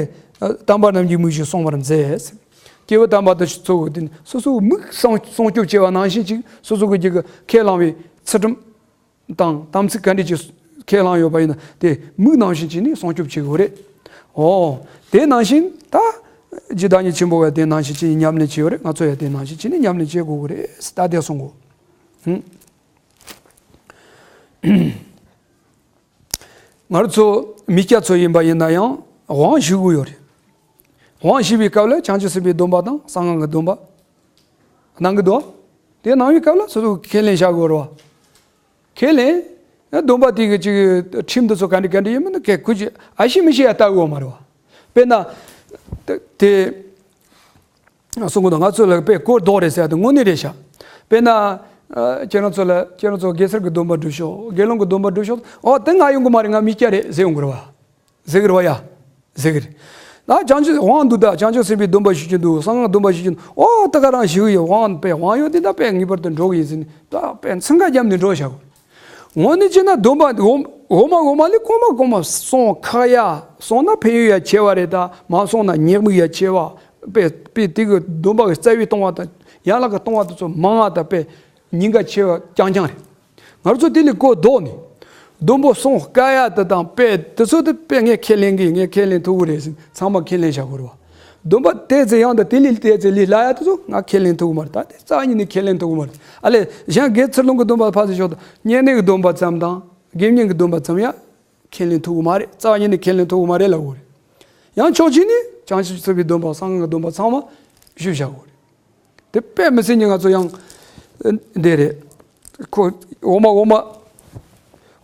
དམ་པ་རྣམས་ཀྱི་མིག་བཞིན་སྲུང་བར་མཛད། སྐྱེས་བུ་དམ་པ་དེ་ཚོ་གི་དེ་ནས་སོ་སོའི་མིག་སྲུང་སྲུང་སྐྱོབ་བྱེད་པ་ནང་བཞིན་ཅིག་སོ་སོ་གི་ཁས་བླངས་པའི་ཚུལ་ཁྲིམས། དང་དམ་ཚིག་ག་འདྲ་ཅིག་ཁས་བླངས་ཡོད་པ་ཡིན་ན་དེ་མིག་ནང་བཞིན་བྱས་ནས་སྲུང་སྐྱོབ་བྱེད་དགོས་རེད། འོ། དེ་ནང་བཞིན་ད་ རྗེ་བདག་ཉིད་ཆེན་པོ་བས་དེ་ནང་བཞིན་བྱས་ནས་ཉམས་ལེན་བྱས་ཡོད་རེད། ང་ཚོ་ཡང་དེ་ནང་བཞིན་བྱས་ནས་ཉམས་ལེན་བྱེད་དགོས་ཀྱི་རེད། ད་དེ་གསུང་གོ། ཧུམ། ང་རང་ཚོ་མི་སྐྱ་ཚོ་ཡིན་པ་ཡིན་ན་ཡང་དབང་ཞུ་དགོས་ཡོད་རེད། དབང་ཞུ་བའི་སྐབས་ལ་བྱང་ཆུབ་སེམས་དཔའི་སྡོམ་པ་དང་གསང་སྔགས་ཀྱི་སྡོམ་པ་གནང་གི་འདུག་དེ་གནང་བའི་སྐབས་ལ་སོ་སོ་ཁས་ལེན་བྱ་དགོས་རེད་བ། ཁས་ལེན། སྡོམ་པ་དེ་གི་ཅིག་ཁྲིམས་འདི་ཚོ་ག་འདྲ་ག་འདྲ་ཡིན་མིན་ནི་ཁས་ཁུ་ཅི་ཨ་ཤི་མི་ཤི་ཡ་ལྟ་དགོས་མ་རེད་བ། དཔེར་ན། དེ། གསུང་གི་འདུག་ང་ཚོ་ལ་དཔེ་གོ་ལྡོག་རེད་ཟེར་ཡ་དེ་དངོས་གནས་རེད་ཤག་དཔེར་ན། ཨ། ཁྱེད་རང་ཚོ་ལ་ཁྱེད་རང་ཚོ་གེ་སར་གྱི་སྡོམ་པ་སྒྲུབ་ཤོག་དགེ་སློང་གི་སྡོམ་པ་སྒྲུབ་ཤོག་ཨོ་དེ་ང་ཡོང་གི་མ་རེད། ང་མི་སྐྱ་རེད་ཟེར་ཡོང་གི་རེད་བ། ཟེར་གི་རེད་བ་ཡ། ཟེར་གི་རེད། ད་བྱང་ཆུབ་དབང་འདུག་ད་བྱང་ཆུབ་སེམས་དཔའི་སྡོམ་པ་ཞུ་རྒྱུ་འདུག་གསང་སྔགས་སྡོམ་པ་ཞུ་རྒྱུ་འདུག་ཨོ་ད་ག་རང་ཞུ་གི་ཡོད། དབང་དཔེ་དབང་ཡོད་དེ་ད་དཔེ་ངེས་པར་དུ་འགྲོ་གི་ཡིན་ཟེར་ནས་ད་དཔེ་འཚང་ཁ་བརྒྱབ་ནས་འགྲོ་བཞག་གོ། དངོས་གནས་བྱས་ན་སྡོམ་པ་འོ་འོ་མ་འོ་མ་ལས་གོང་མ་གོང་མ་སོང་ཁ་ཡ། སོང་ན་ཕན་ཡོན་ཡ་ཆེ་བ་རེད། ད་མ་སོང་ན་ཉེས་དམིགས་ཡ་ཆེ་བ། དཔེ་དཔེ་དེ་གི་སྡོམ་པ་གི་རྩ་བའི་གཏོང་བ་དང་ཡན་ལག་གི་གཏོང་བ་དེ་ཚོ་མང་བ་དང་དཔེ་ཉེན་ཁ་ཆེ་བ་རྐྱང་རྐྱང་རེད། ང་ཚོ་དེ་ལས་གོ་ལྡོག་ནས། སྡོམ་པ་སྲུང་དཀའ་ཡ་དེ་དང་དཔེ་དེ་ཚོ་དེ་དཔེ་ངས་ཁས་ལེན་གི་ངས་ཁས་ལེན་ཐུབ་གི་རེད་ཟེར་ཚང་མ་ཁས་ལེན་བྱ་དགོས་རེད་བ། སྡོམ་པ་དེ་ཚེ་ཡང་དང་དེ་ལས་དེ་ཚེ་ལས་སླ་ཡ་དེ་ཚོ་ང་ཁས་ལེན་ཐུབ་གི་མ་རེད། ད་དེ་རྩ་བ་ཉིད་ནས་ཁས་ལེན་ཐུབ་གི་མ་རེད། ཨ་ལས་གཞན་དགེ་ཚུལ་སློང་གི་སྡོམ་པ་ཕར་ཚུར་ཞོག་དང་བསྙེན་གནས་ཀྱི་སྡོམ་པ་ཙམ་དང་དགེ་བསྙེན་གྱི་སྡོམ་པ་ཙམ་ཡང་ཁས་ལེན་ཐུབ་གི་མ་རེད། རྩ་བ་ཉིད་ནས་ཁས་ལེན་ཐུབ་གི་མ་རེད་ལབ་དགོས་རེད། ཡང་ཕྱོགས་གཅིག་ནས་བྱང་ཆུབ་སེམས་དཔའི་སྡོམ་པ་གསང་སྔགས་སྡོམ་པ་ཚང་མ་ཞུ་བྱ་དགོས་རེད། དེ་དཔེ་མི་སྲིད་ཉིན་ང་ཚོ་ཡང་འདི་རེད། ཁོ་འོ་མ་འོ་མ།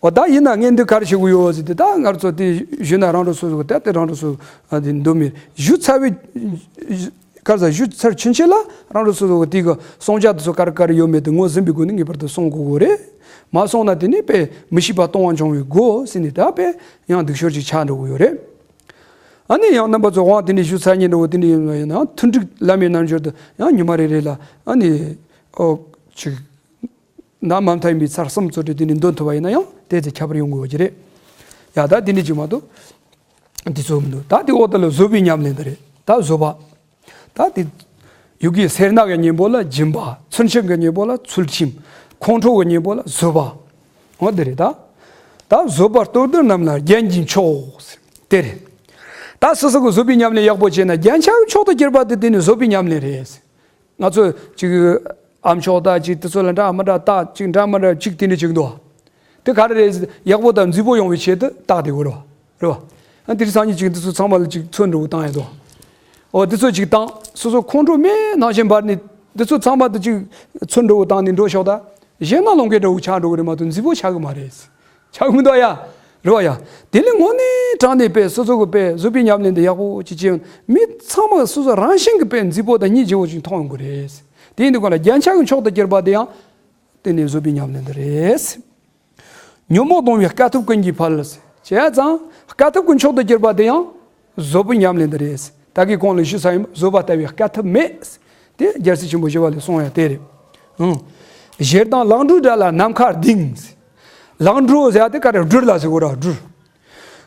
འོ་ད་ཡིན་ན་ངས་འདི་ག་རེ་བྱེད་དགོས་ཡོད་ཟེར་ཏེ་ད་ང་ཚོ་དེ་ཞུས་ན་རང་རང་སོ་སོ་གི་ད་དེ་རང་རང་སོ་སོ་འདི་འདུག་མེད་ཞུ་ཚར་བའི་ག་ས་ཞུ་ཚར་ཕྱིན་ཆད་ལ་རང་རང་སོ་སོ་གི་དེ་གི་སྲུང་བྱ་དེ་ཚོ་ག་རེ་ག་རེ་ཡོད་མེད་དེ་ངོས་ཟིན་པའི་སྒོ་ནས་ངེས་པར་དུ་སྲུང་དགོས་གོ་རེད། མ་སྲུང་ན་དེ་ནི་དཔེ་མི་ཤེས་པ་ལྟུང་བ་འབྱུང་བའི་སྒོ་ཟེར་ནས་ད་དཔེ་ཡང་སྡིག་སྦྱོར་ཅིག་ཆགས་འགྲོ་གི་ཡོད་རེད། ཨ་ནི་ཡང་རྣམ་པ་ཚོ་དབང་དེ་འདྲ་ཞུ་ཚར་ཉིན་འགྲོ་དེ་འདྲ་ཡིན་ན་ཡང་ཐུན་དྲུག་བླ་མའི་རྣལ་འབྱོར་དུ་ཡང་ཉི་མ་རེ་རེ་ལ་ཨ་ནི་ཨོ་ཅིག་ན་མ་མཐའ་ཡིན་པའི་ཚར་གསུམ་ཚོ་དྲི་དེ་ནི་འདོན་ཐུབ་པ་ཡིན་ན་ཡང་དེ་ཚེ་ཁྱད་པར་ཡོང་དགོས་ཀྱི་རེད། ཡ་ད་དེ་འདྲ་ཅིག་མ་གཏོགས་དེ་ཚོ་མི་འདུག་ད་དེ་འོག་ད་ལ་བཟོད་པའི་ཉམས་ལེན་དེ་རེད། ད་བཟོད་པ། ད་དེ། ཡུལ་གྱི་སེར་སྣ་གི་གཉེན་པོ་ལ་སྦྱིན་པ། ཚུལ་ཁྲིམས་ཀྱི་གཉེན་པོ་ལ་ཚུལ་ཁྲིམས། ཁོང་ཁྲོ་གི་གཉེན་པོ་ལ་བཟོད་པ། འོ་དེ་རེད་ད། ད་བཟོད་པ་གཏོར་འདོན་རྣམས་ལ་རྒྱན་གྱིས་མཆོག་དེ་རེད། ད་སོ་སོ་གི་བཟོད་པའི་ཉམས་ལེན་ཡག་པོ་བྱས་ན་རྒྱན་ཆ་མཆོག་ཏུ་གྱུར་པ་དེ་དེ་ནི་བཟོད་པའི་ཉམས་ལེན་རེད། ང་ཚོ་ཅིག་ཨ་མཆོག་ད་ཅིག་དེ་ཚོ་ལ་འདྲ་མི་འདྲ་ད་ཅིག་འདྲ་མི་འདྲ་ཅིག་དེ་འདྲ་ཅིག་འདུག་དེ་ག་རེ་རེད། ཡག་པོ་དང་མཛེས་པོ་ཡོང་བའི་ཆེད་དུ་བཏགས་དེ་གོ་རེད་བ། རེད་བ། ཨ་དེ་རིང་སང་ཉིན་ཅིག་འདི་ཚོ་ཚང་མ་ལ་ཅིག་ཚོན་འདྲ་བོ་བཏང་ཡ་དོ། ཨོ་འདི་ཚོ་ཅིག་བཏང་སོ་སོ་ཁོང་ཁྲོ་མེད་ནང་བཞིན་འབར་ནས་འདི་ཚོ་ཚང་མ་དུ་ཅིག་ཚོན་འདྲ་བོ་བཏང་ནས་འགྲོ་ཤོག་ད། གཞན་ན་ལོང་གའི་འདྲ་བོ་ཆགས་འགྲོ་གི་རེད་མ་གཏོགས་མཛེས་པོ་ཆགས་གི་མ་རེད། ཆགས་གི་མི་འདུག་ཡ། རེད་བ་ཡ། དེ་ལས་དངོས་གནས་དྲང་གནས་པས་སོ་སོ་གི་པས་བཟོད་པའི་ཉམས་ལེན་འདི་ཡག་པོ་ཅིག་བྱས་མི་ཚང་མ་སོ་སོ་རང་བཞིན་གི་པས་མཛེས་པོ་དང་སྙིང་རྗེ་བོ་ཅིག་མཐོང་ཡོང་གི་རེད། དེ་ཡིན་དུས་གང་ལ་རྒྱན་ཆ་གི་མཆོག་ཏུ་གྱུར་པ་དེ་ཡང་དེ་ནས་བཟོད་པའི་ཉམས་ལེན་འདི་རེད། ཉོན་མོངས་གཏོང་བའི་དཀའ་ཐུབ་ཀུན་གྱིས་འཕེལ། བྱས་ཙང་དཀའ་ཐུབ་ཀྱི་མཆོག་ཏུ་གྱུར་པ་དེ་ཡང་བཟོད་པའི་ཉམས་ལེན་འདི་རེད། ད་གིན་གོང་ལ་ཞུས་ཚར་ཡིན། བཟོད་པ་ལྟ་བུའི་དཀའ་ཐུབ་མེད། དེ་རྒྱལ་སྲས་ཆེན་པོ་ཞི་བ་ལྷས་གསུངས་ཡ་དེ་རེད། ཨང་། ཞེ་སྡང་ལང་གྲོའི་སྒྲ་ལ་ནམ་མཁའ་ལྡིང་། ལང་གྲོ་ཟེར་ཡ་དེ་ག་རེ་སྦྲུལ་ལ་ཟེར་གོ་ར་སྦྲུལ།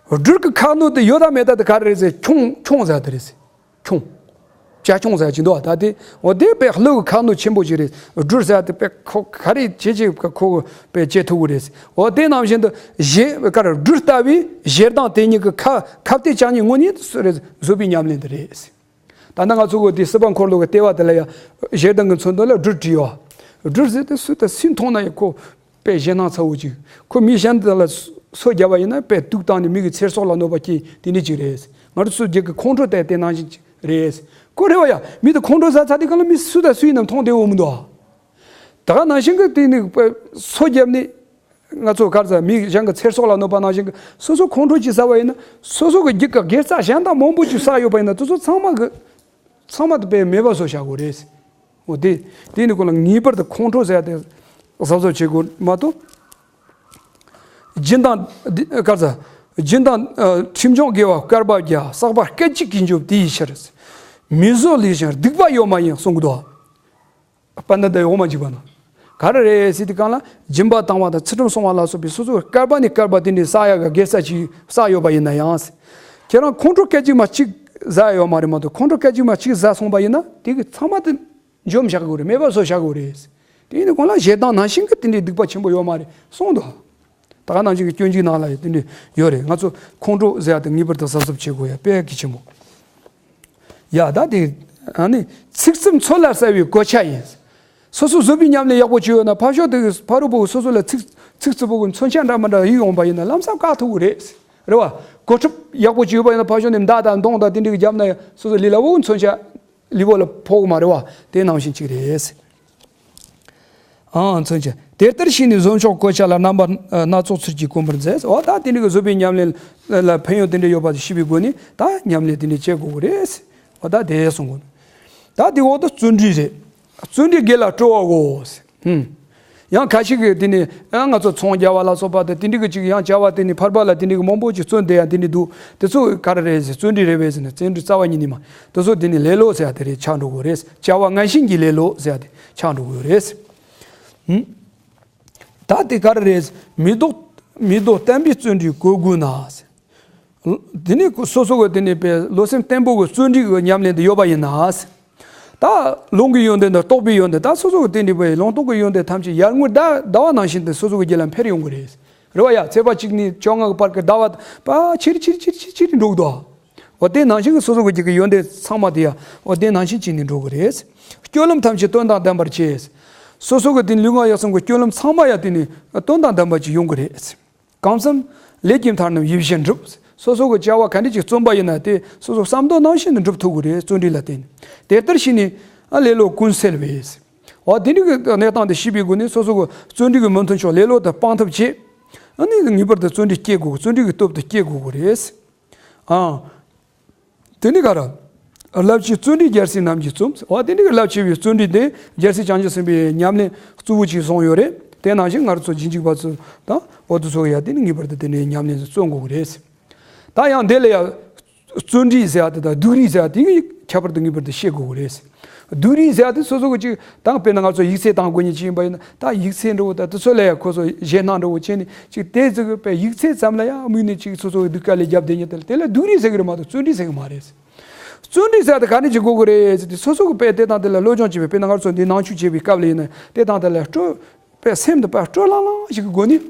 སྦྲུལ་གྱི་ཁ་སྣོན་དེ་ཡོད་དང་མེད་དང་དེ་ག་རེ་རེད་ཟེར་ཁྱུང་ཁྱུང་ཟེར་ཡ་དེ་རེད་ཟེར། ཁྱུང་། བྱ་ཁྱུང་ཟེར་གྱི་འདུག་ད་དེ་འོ་དེ་དཔེ་ཀླུ་གི་ཁ་སྣོན་ཆེན་པོ་ཅིག་རེད། སྦྲུལ་ཟེར་དེ་དཔེ་ཁོ་ག་རེ་བྱེད་ཅིག་ཁོ་དཔེ་བྱེད་ཐུབ་གི་རེད། འོ་དེ་ནང་བཞིན་དུ་གཞན་ག་རེ་སྦྲུལ་ལྟ་བུའི་ཞེ་སྡང་དེ་ཉིད་ཀྱི་ཁ་ཁ་གཏད་བཅག་ནས་དངོས་གནས་སུ་རེད་བཟོད་པའི་ཉམས་ལེན་དེ་རེད། ད་ནི་ང་ཚོ་གི་དེ་སྲིད་པ་འཁོར་ལོ་གི་ལྟེ་བ་དེ་ལ་ཡང་ཞེ་སྡང་གི་མཚོན་དོན་ལ་སྦྲུལ་བྲིས་ཡོད། སྦྲུལ་ཟེར་དེ་སུ་དང་སུས་མཐོང་ན་ཡང་ཁོ། དཔེ་ཞེད་སྣང་ཚ་བོ་ཅིག་ཁོ་མི་གཞན་དག་ལ་སོ་སོ་རྒྱབ་པ་ཡིན་ན་དཔེ་དུག་བཏང་ནས་མི་གི་ཚེ་སྲོག་ལ་གནོད་པ་སྐྱེལ་དེ་འདྲ་ཅིག་རེད། ང་ཚོ་སོ་སོ་སྒེར་གྱི་ཁོང་ཁྲོ་དེ་དེ་ནང་བཞིན་ཅིག་རེད། ཁོ་རེད་བ་ཡ། མི་དེ་ཁོང་ཁྲོ་ཟ་ཚར་དུས་གང་ལ་མི་སུ་དང་སུ་ཡིན་ནམ་མཐོང་བདེ་བོ་མི་འདུག་ད་ག་ནང་བཞིན་གྱི་དེ་ནི་དཔེ་སོ་རྒྱབ་ནས་ང་ཚོ་ག་རེ་ཟ་མི་གཞན་གྱི་ཚེ་སྲོག་ལ་གནོད་པ་ནང་བཞིན་གྱི་སོ་སོ་ཁོང་ཁྲོ་ཅིག་ཟ་བ་ཡིན་ན་སོ་སོ་གི་རྒྱུད་ཀྱི་དགེ་རྩ་གཞན་དག་མང་པོ་ཅིག་བསགས་ཡོད་པ་ཡིན་ན་དེ་ཚོ་ཚང་མ་གི་ཚང་མ་དེ་དཔེ་མེད་པ་བཟོ་བྱ་དགོས་རེད། འོ་དེ། དེ་ནི་ཁོ་ལ་ངེས་པར་དུ་ཁོང་ཁྲོ་ཟེར་ཡ་དེ་གཟབ་གཟབ་བྱེད་དགོས་མ་གཏོགས། སྦྱིན་དང་། འདི་ག་རེ་ཟ། སྦྱིན་དང་། ཁྲིམས་སྦྱོང་དགེ་བ་བསྐལ་པ་བརྒྱ། བསགས་པ་སྐད་ཅིག་གིས་འཇོམས་དེ་ཡི་ཕྱིར། མི་བཟོད་ལས་གཞན་སྡིག་པ་ཡོད་མ་ཡིན་གསུང་གི་འདུག་པ་ན་དེ་འོ་མ་འཇིག་པ་ན། ག་རེ་རེད་ཟེར་དུས་གང་ལ་སྦྱིན་པ་བཏང་བ་དང་ཚུལ་ཁྲིམས་སྲུང་བ་ལ་སོགས་པའི་སོ་སོའི་བསྐལ་པ་ནས་བསྐལ་པ་དེ་འདྲའི་བསགས་ཡག་གི་དགེ་རྩ་ཅིག་བསགས་ཡོད་པ་ཡིན་ན་ཡང་། ཁྱེད་རང་ཁོང་ཁྲོ་སྐད་ཅིག་མ་གཅིག་ཟ་ཡོད་མ་རེད་མ་གཏོགས་ཁོང་ཁྲོ་སྐད་ཅིག་མ་གཅིག་ཟ་སོང་པ་ཡིན་ན་དེ་གི་ཚང་མ་དེ་འཇོམས་བཞག་དགོས་རེད། མེད་པ་བཟོ་བཞག་དགོས་རེད། དེ་ཡིན་དུས་གང་ལ་ཞེ་སྡང་ནང་བཞིན་གི་དེ་འདྲའི་སྡིག་པ་ཆེན་པོ་ཡོད་མ་རེད་གསུངས་འདུག་ད་ག་ནང་བཞིན་གི་སྐྱོན་འཇུག་ནང་ལ་ཡང་དེ་འདྲའི་ཡོད་རེད། ང་ཚོ་ཁོང་ཁྲོ་ཟེར་ཡ་དེ་ངེས་པར་དུ་གཟབ་གཟབ་བྱེད་དགོས་ཡ་དཔེ་གལ་ཆེན་པོ། ཡ་ད་དེ་ཨ་ནི་ཚིག་རྩུབ་མཚོ་ལ་བསལ་བའི་གོ་ཆ་ཡིན། སོ་སོ་བཟོད་པའི་ཉམས་ལེན་ཡག་པོ་བྱས་ཡོད་ན་ཕར་ཕྱོགས་དེ་ཕ་རོལ་པོ་སོ་སོ་ལ་ཚིག་ཚིག་རྩུབ་པོ་གི་མཚོན་ཆ་འདྲ་མི་འདྲ་གཡུག་ཡོང་པ་ཡིན་ན་ལམ་སང་བཀག་ཐུབ་ཀྱི་རེད། རེད་བ། གོ་ཁྲབ་ཡག་པོ་བྱས་ཡོད་པ་ཡིན་ན་ཕར་ཕྱོགས་ནས་མདའ་དང་མདུང་དང་དེ་འདྲ་གི་བརྒྱབ་ན་ཡང་སོ་སོ་ལུས་ལ་འོ་མཚོན་ཆ་ལུས་པོ་ལ་ཕོག་གི་མ་རེད་བ། དེ་ནང་བཞིན་གཅིག་རེད། ཨང་མཚོན་ཆ། དེ་ལྟར་ཤེས་ནས་བཟོད་མཆོག་གོ་ཆ་ལ་རྣམ་པ་སྣ་ཚོགས་ཚུལ་གྱིས་གོམས་པར་མཛད། འོ་ད་དེ་འདྲ་གི་བཟོད་པའི་ཉམས་ལེན་ལ་ཕན་ཡོན་དེ་འདྲ་ཡོད་པ་དེ་ཤེས་པའི་སྒོ་ནས་ད་ཉམས་ལེན་དེ་འདྲ་བྱེད་དགོས་ཀྱི་རེད། འོ་ད་དེ་གསུང་དགོས། ད་དེ་འོག་ཏུ་བརྩོན་འགྲུས་རེད། བརྩོན་འགྲུས་དགེ་ལ་སྤྲོ་བའོ། ཧུམ། ཡང་ཁ་ཤས་ཀྱིས་དེ་ནི་ཨ་ང་ཚོ་ཚོང་རྒྱག་པ་ལ་སོགས་པ་དང་དེ་འདྲ་གི་ཅིག་ཡང་བྱ་བ་དེ་ནི་ཕར་པ་ལ་དེ་འདྲ་གི་མང་པོ་ཅིག་བརྩོན་བསྡད་ཡ་དེ་འདྲ་འདུག་དེ་ཚོ་ག་རེ་རེད་ཟེར། བརྩོན་འགྲུས་རེད་པས་ཟེར་ན་བརྩོན་འགྲུས་རྩ་བ་ཉིད་ནས་མ། དེ་ཚོ་དེ་ནི་ལེ་ལོ་ཟེར་ཡ་དེ་རེད་ཆགས་འགྲོ་གི་རེད། བྱ་བ་ངན་ཞེན་གྱི་ལེ་ལོ་ཟེར་ཡ་དེ་ཆགས་འགྲོ་གི་རེད། ཧུམ། ད་དེ་ག་རེ་རེད། མི་ལྡོག་མི་ལྡོག་བརྟན་པའི་བརྩོན་འགྲུས་གོས་བགོས་ན། དེ་ནི་སོ་སོ་གི་དེ་ནི་པའི་བློ་སེམས་བརྟན་པོ་གི་བརྩོན་འགྲུས་ཀྱི་ཉམས་ལེན་དུ་ཡོད་པ་ཡིན་ན། ད་ལུང་གི་ཡོན་ཏན་དང་རྟོགས་པའི་ཡོན་ཏན་ད་སོ་སོ་གི་དེ་ནི་པའི་ལུང་རྟོགས་ཀྱི་ཡོན་ཏན་ཐམས་ཅད་ཡར་ངོའི་ཟླ་ཟླ་བ་ནང་བཞིན་དུ་སོ་སོ་གི་རྒྱུད་ལ་འཕེལ་ཡོང་གི་རེད། རེད་བ་ཡ། ཚེས་པ་གཅིག་ནས་བཅོ་ལྔ་གི་བར་གྱི་ཟླ་བ་པ་ཆེ་རུ་ཆེ་རུ་ཆེ་རུ་ཆེ་རུ་འགྲོ་གི་འདུག་འོ་དེ་ནང་བཞིན་གྱི་སོ་སོ་གི་རྒྱུད་ཀྱི་ཡོན་ཏན་ཚང་མ་དེ་ཡང་འོ་དེ་ནང་བཞིན་བྱས་ནས་འགྲོ་གི་རེད། སྤྱོད་ལམ་ཐམས་ཅད་དོན་དང་ལྡན་པར་བྱས། སོ་སོ་གི་དེ་ལུས་ངག་ཡིད་གསུམ་གྱི་སྤྱོད་ལམ་ཚང་མ་ཡང་དེ་ནི་དོན་དང་ལྡན་པ་ཅིག་ཡོང་གི་རེད། གང་བསམ་ལས་ཀྱི་མཐའ་རྣམས་ཡིད་བཞིན་འགྲུབ། སོ་སོ་གི་བྱ་བ་ག་འདྲ་ཅིག་བརྩོན་པ་ཡིན་ན་དེ་སོ་སོ་བསམ་དོན་ནང་བཞིན་དུ་འགྲུབ་ཐུབ་ཀྱི་རེད། བརྩོན་འགྲུས་ལ་བརྟེན་ནས། དེ་ལྟར་ཤེས་ནས་ཨ་ལེ་ལོ་ཀུན་སེལ་བས། འོ་དེ་འདྲ་གི་གནས་སྟངས་དེ་ཤེས་པའི་སྒོ་ནས་སོ་སོ་གི་བརྩོན་འགྲུས་ཀྱི་མི་མཐུན་ཕྱོགས་ལེ་ལོ་དེ་སྤང་ཐབས་བྱེད། ཨ་ནི་ངེས་པར་དུ་བརྩོན་འགྲུས་སྐྱེ་དགོས། བརྩོན་འགྲུས་ཀྱི་སྟོབས་དེ་སྐྱེ་དགོས་ཀྱི་རེད། ཨང་། དེ་ནི་ག་རེ། རླབས་ཆེའི་བརྩོན་འགྲུས་རྒྱལ་སྲས་རྣམས་ཀྱིས་རྩོམ། འོ་དེ་འདྲ་གི་རླབས་ཆེ་བའི་བརྩོན་འགྲུས་དེ་རྒྱལ་སྲས་བྱང་ཆུབ་སེམས་དཔའི་ཉམས་ལེན་གཙོ་བོ་ཅིག་བཟུང་ཡོད་རེད། དེ་ནང་བཞིན་ང་རང་ཚོ་རྗེས་འཇུག་པ་ཚོ་དང་འོ་དེ་ཚོ་ཡང་དེ་ནི་ངེས་པར་དུ་དེ་འདྲའི་ཉམས་ལེན་ཚོ་རྩོམ་དགོས་ཀྱི་རེད། ད་ཡང་དེ་ལ་ཡང་བརྩོན་འགྲུས་ཟེར་ཡ་དེ་དང་སྡུག་རུས་ཟེར་ཡ་དེ་གི་ཁྱད་པར་དུ་ངེས་པར་དུ་ཤེས་དགོས་ཀྱི་རེད། སྡུག་རུས་ཟེར་ཡ་དེ་སོ་སོ་གི་ཅིག་དང་དཔེར་ན་ང་ཚོ་ཡིག་ཚད་བཏང་དགོས་ཉེན་ཅིག་ཡིན་པ་ཡིན་ན་ད་ཡིག་ཚད་འདྲ་བོ་དང་དེ་ཚོ་ལ་ཡང་ཁོ་ཚོ་ཞེད་སྣང་འདྲ་བོ་བྱས་ནས་ཅིག་དེ་ཚོ་གི་དཔེ་ཡིག་ཚད་ཙམ་ལ་ཡང་དམིགས་ནས་ཅིག་སོ་སོ་གི་སྡུག་དཀའ་ལས་རྒྱབ་བསྡད་ཉེན་དེ་ལ་དེ་ལ་སྡུག་རུས་ཟེར་གི་རེད་མ་གཏོགས་བརྩོན་འགྲུས་ཟེར་གི་མ་རེད། བརྩོན་འགྲུས་ཟེར་ཡ་དེ་ག་འདྲ་ཅིག་དགོས་ཀྱི་རེད་ཟེར་ཏེ་སོ་སོ་གི་དཔེ་དེ་དང་དེ་ལ་བློ་སྦྱོང་བྱེད་པའི་དཔེར་ན་ང་ཚོ་འདི་ནང་ཆོས་བྱེད་པའི་སྐབས་ལ་ཡིན་ན་དེ་དང་དེ་ལ་སྤྲོ་དཔེ་སེམས་དེ་དཔེ་སྤྲོ་ལང་ལང་ཞིག་གི་སྒོ་ནས་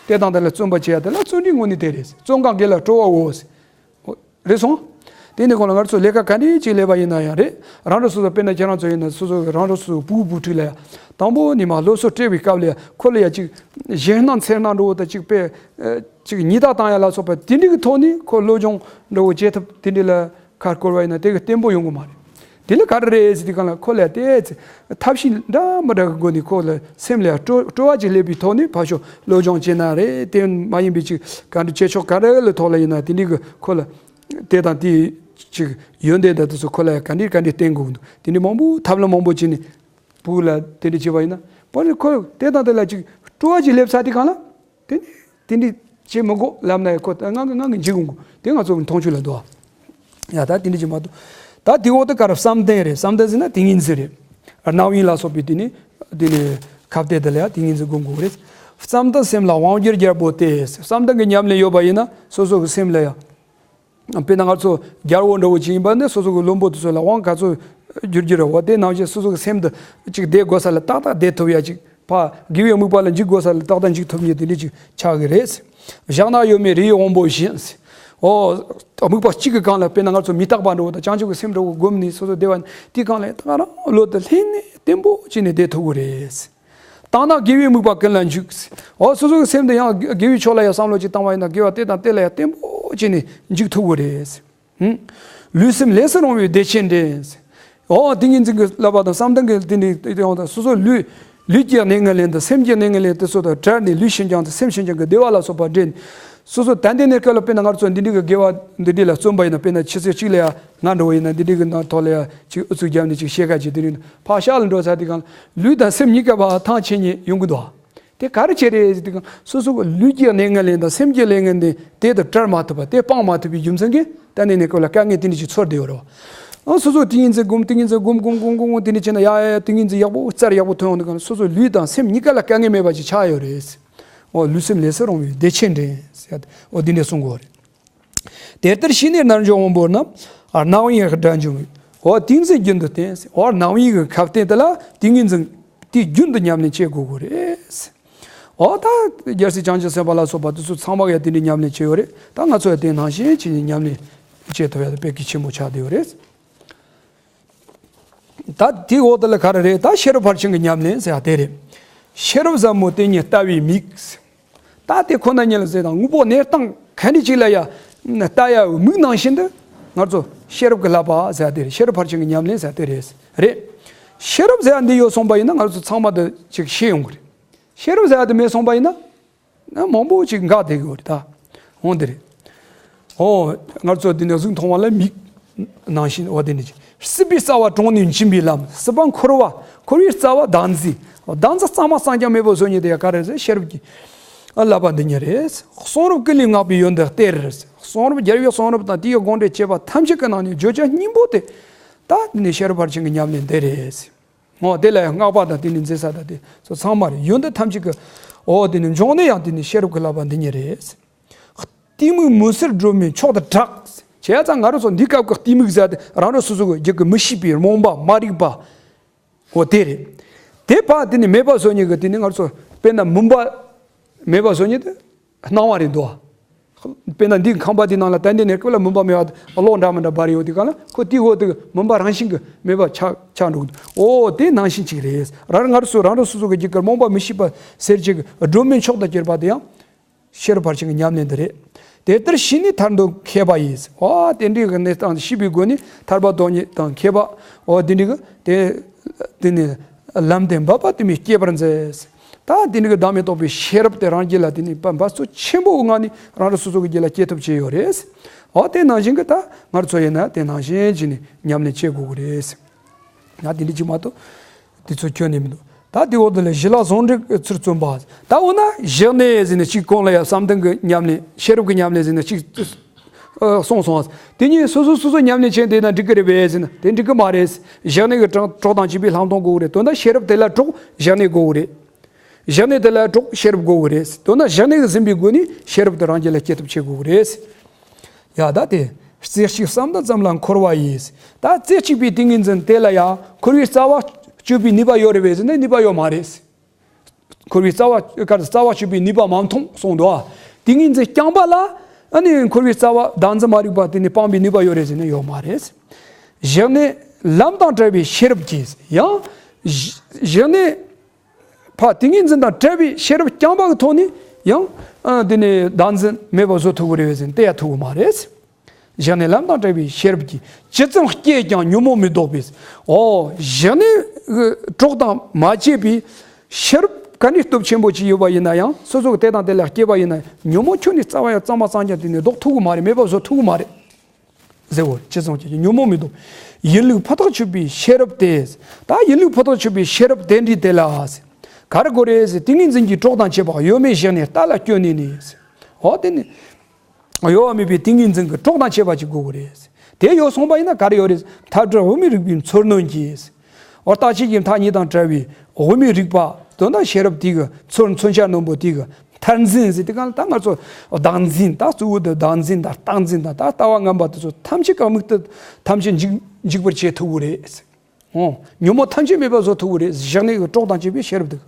དེ་དང་དེ་ལ་བརྩོན་པ་བྱེད་ཡ་དེ་ལ་བརྩོན་འགྲུས་དངོས་གནས་དེ་རེད། བརྩོན་གང་དགེ་ལ་སྤྲོ་བའོ། རེད་སོང་། དེ་ནས་གོང་ལ་ང་ཚོ་ལས་ཀ་ག་འདྲ་ཅིག་ལས་པ་ཡིན་ན་ཡང་རེད། རང་རང་སོ་སོ་དཔེར་ན་ཁྱེད་རང་ཚོ་ཡིན་ན་སོ་སོ་རང་རང་སོ་སོ་བུ་བུ་ཕྲུག་ལ་ཡང་དང་པོ་ནས་མ་སློབ་གསོ་སྤྲད་པའི་སྐབས་ལ་ཡང་ཁོ་ལ་ཡང་ཅིག་ཞེད་སྣང་འཚེར་སྣང་འདྲ་བོ་དང་ཅིག་དཔེ་ཅིག་ཉེས་རྡུང་བཏང་ཡ་ལ་སོགས་པ་དེ་འདྲ་གི་ཐོག་ནས་ཁོ་སློབ་སྦྱོང་འདྲ་བོ་བྱེད་ཐབས་དེ་འདྲ་ལ་ཁ་སྐོར་བ་ཡིན་ན་དེ་གི་བརྟན་པོ་ཡོང་གི་མ་རེད། དེ་ལ་ག་རེ་རེད་ཟེར་དུས་སྒང་ལ་ཁོ་ལ་དེ་ཐབས་ཤེས་འདྲ་མི་འདྲ་གི་སྒོ་ནས་ཁོ་ལ་སེམས་ལ་སྤྲོ་སྤྲོ་བ་ཅིག་སླེབས་པའི་ཐོག་ནས་ཕར་ཕྱོགས་སློབ་སྦྱོང་བྱས་ན་རེད། དེ་མ་ཡིན་པའི་ཅིག་ག་འདྲ་བྱེད་ཕྱོགས་ག་རེ་ལ་ཐོག་ལ་ཡིན་ན་དེ་འདྲ་གི་ཁོ་ལ་དེ་དང་དེ་ཅིག་ཡོན་ཏན་དང་དེ་ཚོ་ཁོ་ལ་ག་འདྲ་ག་འདྲ་བསྟན་དགོས་འདུག་དེ་འདྲ་མང་པོ་ཐབས་ལམ་མང་པོ་བྱས་ནས་ཕྲུ་གུ་ལ་དེ་འདྲ་བྱས་པ་ཡིན་ན་བར་ནས་ཁོ་དེ་དང་དེ་ལ་ཅིག་སྤྲོ་བ་ཅིག་སླེབས་ཚར་དུས་སྒང་ལ། དེ་ནི་དེ་འདྲ་བྱེད་མི་དགོས་ལབ་ན་ཡང་ཁོ་ད་ངང་གིས་ངང་གིས་འཇིག་འོང་གི། དེ་ང་ཚོ་གི་མཐོང་ཆོས་ལ་འདུག་ཨ། ཡ་ད་དེ་འདྲ་བྱེད་མ་གཏོགས། ད་དེ་འོག་ཏུ་ག་རེ་བསམ་གཏན་རེད། བསམ་གཏན་ཟེར་ན་ཏིང་ངེ་འཛིན་རེད། རྣམ་གཡེང་ལ་སོགས་པའི་དེ་ནི་དེ་ནི་ཁ་གཏད་དེ་ལ་ཡང་ཏིང་ངེ་འཛིན་སྒོམ་དགོས་རེད། བསམ་གཏན་སེམས་ལ་དབང་བསྒྱུར་རྒྱལ་པོ་སྟེ། བསམ་གཏན་གྱི་ཉམས་ལེན་ཡོད་པ་ཡིན་ན་སོ་སོ་གི་སེམས་ལ་ཡང་། དཔེར་ན་ང་ཚོ་རྒྱལ་པོ་འདྲ་བོ་ཅིག་ཡིན་པ་ནི་སོ་སོ་གི་བློན་པོ་དེ་ཚོ་ལ་དབང་ག་ཚོད་བསྒྱུར་རྒྱུ་རེད་བ། དེ་ནང་བཞིན་སོ་སོ་གི་སེམས་དེ་ཅིག་བདེ་དགོས་ས་ལ་ཏག་ཏག་བདེ་ཐུབ་ཡ་ཅིག་ཕ་དགེ་བའི་དམིགས་པ་ལ་འཇུག་དགོས་ས་ལ་ཏག་ཏག་འཇུག་ཐུབ་མཁན་དེ་འདྲ་ཅིག་ཆགས་ཀྱི་རེད། བཞག་ན་གཡོ་མེད་རིའི་དབང་པོ་བཞིན། འོ། དམིགས་པ་གཅིག་གི་སྒང་ལ་དཔེར་ན་ང་ཚོ་མི་རྟག་པ་འདྲ་བོ་དང་བྱང་ཆུབ་ཀྱི་སེམས་འདྲ་བོ་བསྒོམས་ནས་སོ་སོ་བདེ་བ་དེའི་སྒང་ལ་ད་ག་རང་བློ་དེ་ལྷན་ནེ་བརྟན་པོ་བྱས་ནས་བསྡད་ཐུབ་ཀྱི་རེད། བཏང་ན་དགེ་བའི་དམིགས་པ་ཀུན་ལ་འཇུག་འོ་སོ་སོ་གི་སེམས་དེ་ཡང་དགེ་བའི་ཕྱོགས་ལ་ཡང་བསམ་བློ་ཅིག་བཏང་བ་ཡིན་ན་དགེ་བ་དེ་དང་དེ་ལ་ཡང་བརྟན་པོ་བྱས་ནས་འཇུག་ཐུབ་ཀྱི་རེད། ཧུམ། ལུས་སེམས་ལས་སུ་རུང་བའི་བདེ་ཆེན་འདྲེན། འོ་ཏིང་ངེ་འཛིན་གྱི་བསླབ་པ་དང་བསམ་གཏན་གྱི་དེ་འདྲའི་དེ་ཡང་དང་སོ་སོ་ལུས་ལུས་ཀྱི་གནས་ངན་ལེན་དང་སེམས་ཀྱི་གནས་ངན་ལེན་དེ་ཚོ་དང་བྲལ་ནས་ལུས་ཞེན་སྦྱངས་དང་སེམས་ཞེན་སྦྱངས་ཀྱི་བདེ་བ་ལ་སོགས་པ་འདྲེན། སོ་སོ་ད་ལྟའི་གནས་སྐབས་ལ་དཔེར་ན་ང་ཚོ་འདི་འདྲའི་གི་དགེ་བ་འདི་འདྲའི་ལ་བརྩོན་པ་ཡིན་ན་དཔེར་ན་ཆུ་ཚོད་གཅིག་ལ་ཡང་ང་འགྲོ་བ་ཡིན་ན་འདི་འདྲའི་གི་ནང་ཐོག་ལ་ཡང་ཅིག་ཨུ་ཚུགས་བརྒྱབ་ནས་ཅིག་ཤེས་ཁ་ཅིག་དེ་རིང་ཕར་ཤག་ལ་འགྲོ་ཚར་དུས་སྒང་ལུས་དང་སེམས་གཉིས་ཀ་བ་ཐང་ཆད་ཉེན་ཡོང་གི་འདུག་དེ་ག་རེ་བྱས་རེད་ཟེར་དུས་སོ་སོ་གི་ལུས་ཀྱི་གནས་ངན་ལེན་དང་སེམས་ཀྱི་གནས་ངན་ལེན་དེ་དེ་དང་བྲལ་མ་ཐུབ་པ་དེ་སྤང་མ་ཐུབ་པའི་རྒྱུ་མཚན་གྱིས་ད་ནི་གནས་སྐབས་ལ་དཀའ་ངལ་དེ་འདྲ་ཞིག་ཚོར་བསྡད་ཡོད་རེད་བ། ཨ་སོ་སོ་ཏིང་ངེ་འཛིན་སྒོམ་ཏིང་ངེ་འཛིན་སྒོམ་སྒོམ་སྒོམ་སྒོམ་དེ་འདྲ་བྱས་ན་ཡ་ཡ་ཡ་ཏིང་ངེ་འཛིན་ཡག་པོ་རྩལ་ཡག་པོ་ཐོན་ཡོང་དུས་སྒང་ལ་སོ་སོ་ལུས་དང་སེམས་གཉིས་ཀ་ལ་དཀའ་ངལ་མེད་པ་ཞིག་ཆགས་ཡོད་རེད། འོ་ལུས་སེམས་ལས་སུ་རུང་བའི་བདེ་ཆེན་འདྲེན་ཟེར་ཏེ་འོ་འདི་འདྲ་གསུང་གི་ཡོད་རེད། དེ་ལྟར་ཤེས་ནས་རྣལ་འབྱོར་དབང་པོ་རྣམས་རྣམ་གཡེང་གི་དགྲར་འབྱུང་བས། འོ་ཏིང་འཛིན་རྒྱུན་དུ་བསྟེན། འོ་རྣམ་གཡེང་གི་ཁ་གཏད་དེ་ལ་ཏིང་ངེ་འཛིན་དེ་རྒྱུན་དུ་ཉམས་ལེན་བྱེད་དགོས་ཀྱི་རེད། འོ་ད་རྒྱལ་སྲས་བྱང་ཆུབ་སེམས་དཔའ་ལ་སོགས་པ་དེ་ཚོ་ཚང་མ་གིས་དེ་འདྲའི་ཉམས་ལེན་བྱས་ཡོད་རེད། ད་ང་ཚོ་ཡང་དེ་ནང་བཞིན་བྱས་ནས་ཉམས་ལེན་བྱེད་ཐུབ་ཡ་དེ་དཔེ་གལ་ཆེན་པོ་ཆགས་བསྡད་ཡོད་རེད། ད་དེའི་འོག་དེ་ལ་ག་རེ་རེད། ད་ཤེས་རབ་ཕར་ཕྱིན་གྱི་ཉམས་ལེན་ཟེར་ཡ་དེ་རེད། ཤེས་རབ་ཟབ་མོ་དེ་ཉིད་ལྟ་བའི་མིག་ད་དེ་ཁོ་ན་ཉིད་ལ་ཟེར་དང་། དངོས་པོ་གནས་སྟངས་ག་འདྲ་ཅིག་ལ་ཡ་ལྟ་ཡ་མིག་ནང་བཞིན་དུ་ང་ཚོ་ཤེས་རབ་ཀྱི་བསླབ་པ་ཟེར་ཡ་དེ་རེད། ཤེས་རབ་ཕར་ཕྱིན་གྱི་ཉམས་ལེན་ཟེར་ཡ་དེ་རེད། རེད། ཤེས་རབ་ཟེར་ཡ་འདི་ཡོད་སོང་པ་ཡིན་ན་ང་ཚོ་ཚང་མ་དུ་ཅིག་ཤེས་ཡོང་གི་རེད། ཤེས་རབ་ཟེར་ཡ་དེ་མེད་སོང་པ་ཡིན་ན། ན་མང་པོ་ཅིག་འགག་བསྡད་ཀྱི་ཡོད་རེད་ད། འོང་དེ་རེད། ཨོ། ང་ཚོ་འདི་ནས་གཟུགས་མཐོང་བ་ལ་མིག་ནང་བཞིན། འོ་དེ་ནས་ཅིག་སྲིད་པའི་རྩ་བ་དྲུངས་ནས་འབྱིན་པའི་ལམ། སྲིད་པ་འཁོར་བ། འཁོར་བའི་རྩ་བ་བདག་འཛིན། བདག་འཛིན་གཙང་མ་གཙང་རྐྱང་མེད་པ་བཟོ་ནི་དེ་ཡ་ག་རེ་ཟེར། ཤེས་རབ་ཀྱི་བསླབ་པ་འདི་ཉིད་རེད། གསུང་རབ་ཀུན་ལས་བསྔགས་པའི་ཡོན་ཏན་གཏེར། གསུང་རབ་རྒྱལ་བའི་གསུང་རབ་དང་དེའི་དགོངས་འགྲེལ་བཅས་པ་ཐམས་ཅད་ཀྱི་ནང་ནས་བརྗོད་བྱ་སྙིང་པོ་དེ། ད་འདི་ནས་ཤེས་རབ་ཕར་ཕྱིན་གྱི་ཉམས་ལེན་འདི་རེད། འོ་དེ་ལ་ཡང་བསྔགས་པ་དང་དེ་ནི་མཛད་ས་དང་དེ་ཚོ་ཚང་མ་རེད། ཡོན་ཏན་ཐམས་ཅད་ཀྱི། འོ་དེ་ནི་འབྱུང་གནས་ཡང་དེ་ནི་ཤེས་རབ་ཀྱི་བསླབ་པ་འདི་ཉིད་རེད། གཏི་མུག་མུན་སེལ་སྒྲོན་མེ་མཆོག་ཏུ་གྲགས། བྱས་ཙང་ང་རང་ཚོ་འདི་སྐབས་ཀྱི་གཏི་མུག་ཟེར་དེ་རང་རང་སོ་སོ་གི་རྒྱུད་ཀྱི་མི་ཤེས་པའི་རྨོངས་པ་མ་རིག་པ། འོ་དེ་རེད། དེ་ཕར་དེ་ནི་མེད་པ་བཟོ་ནི་གི་དེ་ནི་ང་ཚོ་དཔེར་ན་མུན་པ་མེད་པ་བཟོ་ནི་དེ། སྣང་བ་རེད་འདུག་དཔེར་ན་འདི་ཁང་པ་འདི་ནང་ལ་ད་འདི་ནས་སྐུ་ལ་མུན་པ་མེད་པ་གློག་འདྲ་མི་འདྲ་འབར་ཡོད་དུས་གང་ལ་ཁོ་དེའི་འོག་ཏུ་མུན་པ་རང་བཞིན་གྱིས་མེད་པ་ཆགས་ཆགས་འགྲོ་གི་འདུག་འོ་དེ་ནང་བཞིན་ཅིག་རེད། རང་རང་སོ་རང་རང་སོ་སོ་གི་རྒྱུད་ཀྱི་རྨོངས་པ་མི་ཤེས་པ་སེལ་བྱེད་ཀྱི་སྒྲོན་མེ་མཆོག་ཏུ་གྱུར་པ་དེ་ཡང་ཤེས་རབ་ཕར་ཕྱིན་གྱི་ཉམས་ལེན་དེ་རེད། དེ་ལྟར་ཤེས་ནས་ཐར་འདོད་མཁས་པ་ཡིས། འོ་དེ་འདྲའི་གི་གནས་སྟངས་ཤེས་པའི་སྒོ་ནས་ཐར་པ་དོན་གཉེར་དང་མཁས་པ། འོ་དེ་འདྲའི་གི་དེ་དེ་ནས་ལམ་དེ་འབད་པ་དུ་མས་སྐྱེད་པར་མཛད། ད་དེ་འདྲའི་གི་བདག་མེད་རྟོགས་པའི་ཤེས་རབ་དེ་རང་རྒྱུད་ལ་དེ་ནས་འབད་རྩོལ་ཆེན་པོའི་ངང་ནས་རང་རང་སོ་སོ་གི་རྒྱུད་ལ་སྐྱེ་ཐུབ་བྱས་ཡོད་རེད། འོ་དེ་ནང་བཞིན་གི་ད་ང་ཚོ་ཡིན་ན་དེ་ནང་བཞིན་བྱས་ནས་ཉམས་ལེན་བྱེད་དགོས་ཀྱི་རེད། ང་དེ་འདྲ་ཅིག་མ་གཏོགས་དེ་ཚོ་ཁྱོན་ནས་མི་འདུག་ད་དེ་འོག་དེ་ལ་ཞི་ལྷག་ཟུང་འབྲེལ་གྱི་ཚུལ་བརྩོན་པ། ད་འོ་ན་བཞག་ནས་ཟེར་ནས་གཅིག་གོང་ལ་ཡ་བསམ་གཏན་གྱི་ཉམས་ལེན་ཤེས་རབ་ཀྱི་ཉམས་ལེན་ཟེར་ནས་གཅིག་ཨ་གསུངས་སོང་། དེ་གཉིས་སོ་སོ་སོ་སོ་ཉམས་ལེན་བྱས་བསྡད་ན་འགྲིག་གི་རེད་པས་ཟེར་ན་དེ་འགྲིག་གི་མ་རེད། བཞག་ནས་ཀྱི་གྲོགས་གྲོགས་དང་བཅས་པའི་ལྷག་མཐོང་དགོས་ཀྱི་རེད། དོན་དག་ཤེས་རབ་དེ་ལ་གྲོགས་བཞག་ནས་དགོས་ཀྱི་རེད། བཞག་ནས་དེ་ལ་གྲོགས་ཤེས་རབ་དགོས་ཀྱི་རེད། དོན་དག་བཞག་ནས་ཀྱི་ཟིན་པའི་སྒོ་ནས་ཤེས་རབ་དེ་རང་རྒྱུད་ལ་སྐྱེ་ཐབས་བྱེད་དགོས་ཀྱི་རེད། ཡ་ད་དེ། རྩེ་གཅིག་བསམ་གཏན་ཙམ་ལ་འཁོར་བ་ཡིས། ད་རྩེ་གཅིག་པའི་ཏིང་ངེ་འཛིན་དེ་ལ་ཡང་འཁོར་བའི་རྩ་བ་གཅོད་པའི་ནུས་པ་ཡོད་རེད་པས་ཟེར་ན་ནུས་པ་ཡོད་མ་རེད། འཁོར་བའི་རྩ་བ་ག་རེ་རྩ་བ་གཅོད་པའི་ནུས་པ་མ་མཐོང་གསུངས་འདུག་ཏིང་ངེ་འཛིན་རྐྱང་པ་ལ་ཨ་ནི་འཁོར་བའི་རྩ་བ་བདག་འཛིན་མ་རིག་པ་དེ་ནི་སྤང་བའི་ནུས་པ་ཡོད་རེད་ཟེར་ན་ཡོད་མ་རེད། བཞག་ནས་ལམ་དང་བྲལ་བའི་ཤེས་རབ་ཀྱིས་ཡང་། བཞག་ནས། ཕ་ཏིང་ངེ་འཛིན་དང་བྲལ་བའི་ཤེས་རབ་རྐྱང་པ་གི་ཐོག་ནས་ཡང་ཨ་དེ་ནས་བདག་འཛིན་མེད་པ་བཟོ་ཐུབ་ཀྱི་རེད་པས་ཟེར་ན་དེ་ཡང་ཐུབ་ཀྱི་མ་རེད། བཞག་ནས་ལམ་དང་བྲལ་བའི་ཤེས་རབ་ཀྱིས། ཇི་ཙམ་བསྐྱེད་ཀྱང་ཉོན་མོངས་མི་ལྡོག་པས། འོ་བཞག་ནས་གྲོགས་དང་མ་བཅས་པའི་ཤེས་རབ་ག་ནས་སྟོབས་ཆེན་པོ་ཅིག་ཡོད་པ་ཡིན་ན་ཡང་སོ་སོ་གི་དེ་དང་དེ་ལ་བསྐྱེད་པ་ཡིན་ན་ཉོན་མོངས་ཁྱོན་ནས་རྩ་བ་ཡང་གཙང་མ་གཙང་རྐྱང་དེ་ནས་ལྡོག་ཐུབ་ཀྱི་མ་རེད། མེད་པ་བཟོ་ཐུབ་ཀྱི་མ་རེད། ཟེར་བ་ཇི་ཙམ་གྱིས་ཉོན་མོངས་མི་ལྡོག་ཡིན་ལུགས་ཕུ་ཐག་ཆོད་པའི་ཤེས་རབ་དེ། ད་ཡིན་ལུགས་ཕུ་ཐག་ཆོད་པའི་ཤེས་རབ་དེ་འདྲའི་དེ་ལ་ཟེར། ག་རེ་དགོས་རེད་ཟེར། ཏིང་ངེ་འཛིན་གྱི་གྲོགས་དང་བཅས་པ་གཡོ་མེད་བཞག་ནས་རྟ་ལ་སྐྱོན་ནས་ནི་ཟེར། འོ་དེ་ནི། གཡོ་བ་མེད་པའི་ཏིང་ངེ་འཛིན་གྱི་གྲོགས་དང་བཅས་པ་ཅིག་དགོས་ཀྱི་རེད་ཟེར། དེ་ཡོད་སོང་པ་ཡིན་ན་ག་རེ་ཡོད་རེད་ཟེར། མཐའ་བྲལ་འོག་མིན་རིག་པའི་མཚོར་གནོན་གྱིས་ཟེར། འོ་རྟག་ཆད་ཀྱི་མཐའ་གཉིས་དང་བྲལ་བའི་འོག་མིན་རིག་པ་དོན་དག་ཤེས་རབ་དེ་གི་མཚོར་མཚོན་ཆ་རྣོན་པོ་དེ་གི་མཐར་འཛིན་ཟེར། དེ་གང་ལ་ད་ང་ཚོ་བདག་འཛིན་ད་གཙོ་བོ་དེ་བདག་འཛིན་དང་རྟག་འཛིན་དང་ད་ལྟ་བ་ངན་པ་དེ་ཚོ་ཐམས་ཅད་གང་མིག་ཏུ་ཐམས་ཅད་འཇིག་འཇིག་པར་བྱེད་ཐུབ་ཀྱི་རེད། འོ། ཉོན་མོངས་ཐམས་ཅད་མེད་པར་བཟོ་ཐུབ་ཀྱི་རེད། བཞག་ནས་ཀྱི་གྲོགས་དང་བཅས་པའི་ཤེས་རབ་དེ།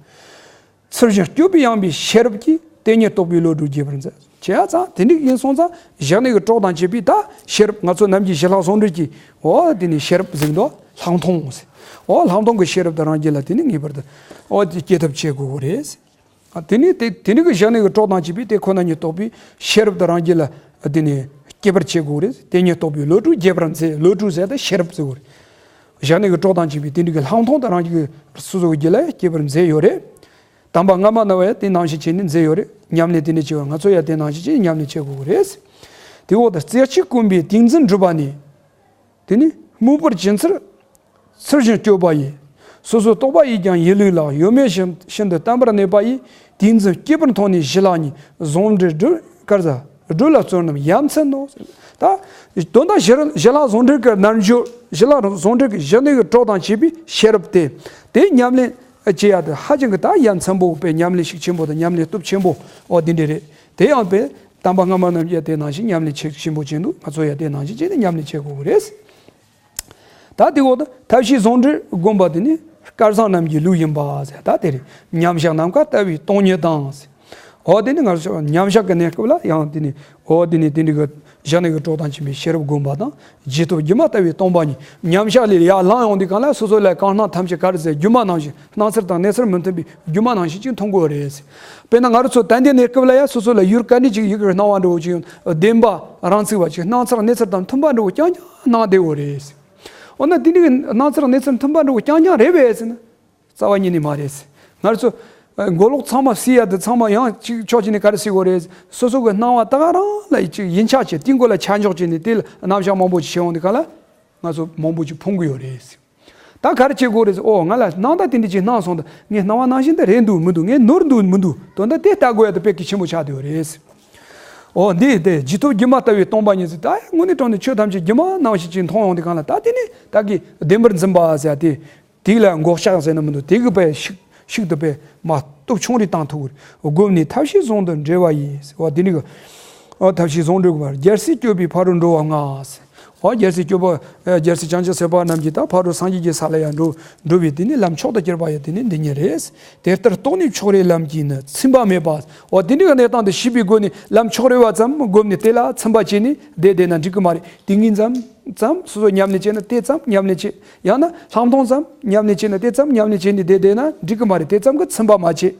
ཚུལ་བཞིན་སྤྱོད་པའི་ཡངས་པའི་ཤེས་རབ་ཀྱིས། དེ་ཉིད་རྟོགས་པའི་བློ་གྲོས་རྒྱས་པར་མཛད། བྱས་ཙང་དེ་འདྲ་ཡིན་སོང་ཙང་བཞག་ནས་ཀྱི་གྲོགས་དང་བཅས་པའི་ད་ཤེས་རབ་ང་ཚོ་ནམ་རྒྱུན་ཞི་ལྷག་ཟུང་འབྲེལ་གྱི་འོ་དེ་ནས་ཤེས་རབ་ཟེར་གྱི་འདུག་ལྷག་མཐོང་ཟེར། འོ་ལྷག་མཐོང་གི་ཤེས་རབ་དེ་རང་རྒྱུད་ལ་དེ་ནས་ངེས་པར་དུ་འོ་དེ་སྐྱེ་ཐབས་བྱེད་དགོས་ཀྱི་རེད། ཨ། དེ་ནས་དེ་དེ་ནས་གི་བཞག་ནས་གི་གྲོགས་དང་བཅས་པའི་དེ་ཁོ་ན་ཉིད་རྟོགས་པའི་ཤེས་རབ་དེ་རང་རྒྱུད་ལ་དེ་ནས་སྐྱེ་བར་བྱེད་དགོས་རེད། དེ་ཉིད་རྟོགས་པའི་བློ་གྲོས་རྒྱས་པར་མཛད། བློ་གྲོས་ཟེར་ཏེ་ཤེས་རབ་ཟེར་དགོས་རེད། བཞག་ནས་གི་གྲོགས་དང་བཅས་པའི་དེ་འདྲ་གི་ལྷག་མཐོང་དེ་རང་རྒྱུད་སོ་སོ་གི་རྒྱུད་ལ་སྐྱེ་བར་མཛད་ཡོད་རེད། དམ་པ་སྔ་མ་རྣམས་ཡང་དེ་ནང་བཞིན་བྱས་ནས་མཛད་ཡོད་རེད། ཉམས་ལེན་དེ་འདྲ་བྱས་པ་ང་ཚོ་ཡང་དེ་ནང་བཞིན་བྱས་ནས་ཉམས་ལེན་བྱེད་དགོས་ཀྱི་རེད། དེ་འོག་ཏུ་རྩེ་གཅིག་བསྐུམ་པའི་ཏིང་འཛིན་སྒྲུབ་པ་ནི། དེ་ནི་སྨུག་པོར་བྱིན་ཚུལ། ཚུལ་བཞིན་སྤྱོད་པ་ཡིས། སོ་སོའི་རྟོག་པ་ཡིས་ཀྱང་ཡིན་ལུགས་ལ་གཡོ་མེད་བཞིན་ཤིན་ཏུ་བརྟན་པར་གནས་པ་ཡིས་ཏིང་འཛིན་སྐྱེས་བུར་མཐོང་ནས་ཞི་ལྷག་ཉིད་ཟུང་འབྲེལ་སྒྲུབ་དཀར་ཟ་སྒྲུབ་ལ་བརྩོན་རྣམས་ཡ་མཚན་ནོ། ད་དོན་དག་ཞི་ཞི་ལྷག་ཟུང་འབྲེལ་གྱི་རྣལ་འབྱོར་ཞི་ལྷག་ཟུང་འབྲེལ་གྱི་བཞག་ནས་ཀྱི་གྲོགས་དང་བཅས་པའི་ཤེས་རབ་དེ་དེ་ཉམས་ལེན་བྱེད་ཡ་དེ་ཧ་ཅང་གི་ད་ཡ་མཚན་པོ་དཔེ་ཉམས་ལེན་ཤུགས་ཆེན་པོ་དང་ཉམས་ལེན་སྟོབས་ཆེན་པོ་འོ་དེ་འདྲ་རེད། དེ་ཡང་དཔེ་དམ་པ་སྔ་མ་རྣམས་ཀྱིས་དེ་ནང་བཞིན་ཉམས་ལེན་ཤུགས་ཆེན་པོ་བྱས་འདུག་ང་ཚོ་ཡང་དེ་ནང་བཞིན་བྱས་ནས་ཉམས་ལེན་བྱེད་དགོས་ཀྱི་རེད། ད་དེ་འོག་ཏུ་ཐབས་ཤེས་ཟུང་འབྲེལ་བསྒོམ་པ་དེ་ནི་སྐལ་བཟང་རྣམས་ཀྱི་ལུགས་ཡིན་པ་ཟེར། ད་དེ་རེད། མཉམ་བཞག་ནམ་མཁའ་ལྟ་བུའི་སྟོང་ཉིད་དང་ཟེར། འོ་དེ་ནི་ང་ཚོ་མཉམ་བཞག་གི་གནས་སྐབས་ལ་ཡང་དེ་ནི་འོ་དེ་ནི་དེ་འདྲ་གི་ བཞག་ནས་ཀྱི་གྲོགས་དང་མཆིས་པའི་ཤེས་རབ་བསྒོམ་པ་དང་། རྗེས་ཐོབ་སྒྱུ་མ་ལྟ་བུའི་སྟོང་པ་ཉིད། མཉམ་གཞག་ལས་ཡར་ལངས་ཡོང་དུས་གང་ལ་སོ་སོ་ལ་གང་སྣང་ཐམས་ཅད་ག་རེ་ཟེར། སྒྱུ་མ་ནང་བཞིན། སྣང་ཚུལ་དང་གནས་ཚུལ་མི་མཐུན་པའི་སྒྱུ་མ་ནང་བཞིན་ཅིག་མཐོང་གི་ཡོད་རེད། དཔེར་ན་ང་རང་ཚོ་ད་ལྟའི་གནས་སྐབས་ལ་ཡང་སོ་སོ་ལ་ཡུལ་ག་འདྲ་ཅིག་ཡུལ་གྱི་སྣང་བ་འདྲ་བོ་ཅིག་ཡོང་། བདེན་པ་རང་ཚིག་པ་ཅིག། སྣང་ཚུལ་གནས་ཚུལ་དང་མཐུན་པ་འདྲ་བོ་རྐྱང་རྐྱང་སྣང་བསྡད་ཡོད་རེད། འོ་ན་དེ་འདྲའི་སྣང་ཚུལ་གནས་ཚུལ་མཐུན་པ་འདྲ་བོ་རྐྱང་རྐྱང་རེད་པས་ཟེར་ན། རྩ་བ་ཉིད་ནས་མ་རེད། ང་ཚོ་ཨ་མགོ་ལོག་ཚང་མ་བསྲེས་ཡ་དེ་ཚང་མ་ཡང་གཅིག་ཕྱོགས་གཅིག་ནས་ག་རེ་བསྲེས་དགོས་རེད། སོ་སོ་གི་སྣང་བ་ད་ག་རང་ལ་ཅིག་ཡིད་ཆེས་བྱས། དེའི་མགོ་ལ་ཆ་འཇོག་བྱས་ནས་དེ་ལ་རྣམ་གཞག་མང་པོ་ཅིག་བྱེད་འོང་དུས་ག་ལ་ང་ཚོ་མང་པོ་ཅིག་ཕུང་གི་ཡོད་རེད། ད་ག་རེ་བྱེད་དགོས་རེད། ཨོ་ང་ལ་སྣང་དག་དེ་འདྲ་ཅིག་སྣང་སོང་། ད་ངའི་སྣང་བ་ནང་བཞིན་དུ་རེད་འདུག་མི་འདུག་ངས་ནོར་འདུག་མི་འདུག་དོན་དག་དེ་ལྟ་དགོས་ཡ་དེ་དཔེ་གལ་ཆེན་པོ་ཆགས་བསྡད་ཡོད་རེད། ཨོ་འདི་དེ་རྗེས་ཐོབ་སྒྱུ་མ་ལྟ་བུའི་སྟོང་པ་ཉིད་ཟེར། ད་དངོས་གནས་དྲང་གནས་ཆོས་ཐམས་ཅད་སྒྱུ་མ་ནང་བཞིན་ཅིག་མཐོང་ཡོང་དུས་གང་ལ་ད་དེ་ནི་བདག་གིས་བདེན་པར་འཛིན་པ་ཟེར་ཡ་དེ། དེ་ལ་འགོག་བཤགས་ཟེར་ན་མི་འདུག་དེ་གི་དཔེ་ཤིག་ཤིག་ཏུ་དཔེ་མ་སྟོབས་ཆུང་རེ་བཏང་ཐུབ་ཀྱི་རེད། བསྒོམས་ནས་ཐབས་ཤེས་ཟུང་དུ་འབྲེལ་བ་ཡིས། འོ་དེ་འདྲ་གི། འོ་ཐབས་ཤེས་ཟུང་འབྲེལ་དགོས་པར། རྒྱལ་སྲས་སྐྱོབ་པའི་ཕ་རོལ་འགྲོ་བ་ལྔ་ཟེར། འོ་རྒྱལ་སྲས་སྐྱོབ་པ་ཨ་རྒྱལ་སྲས་བྱང་ཆུབ་སེམས་དཔའ་རྣམས་ཀྱིས་ད་ཕ་རོལ་སངས་རྒྱས་ཀྱི་ས་ལ་ཡང་འགྲོ་འགྲོ་བའི་དེ་ནི་ལམ་མཆོག་ཏུ་གྱུར་པ་ཡང་དེ་ནི་འདི་ཉིད་རེད། དེ་ལྟར་རྟོགས་ནས་ཕྱོགས་རེའི་ལམ་གྱིས་ནི་ཚིམ་པ་མེད་པ། འོ་དེ་འདྲ་གི་གནས་སྟངས་དེ་ཤེས་པའི་སྒོ་ནས་ལམ་ཕྱོགས་རེ་བ་ཙམ་བསྒོམས་ནས་དེ་ལ་ཚིམ་པ་བྱས་ནས་བསྡད་བསྡད་ན་འགྲིག་གི་མ་རེད། དེ་ཉིད་ཙམ་ཙམ་སོ་སོ་ཉམས་ལེན་བྱས་ན་དེ་ཙམ་ཉམས་ལེན་བྱས། ཡང་ན་ལྷག་མཐོང་ཙམ་ཉམས་ལེན་བྱས་ན་དེ་ཙམ་ཉམས་ལེན་བྱས་ནས་བསྡད་བསྡད་ན་འགྲིག་གི་མ་རེད། དེ་ཙམ་གྱིས་ཚིམ་པ་མ་བྱེད།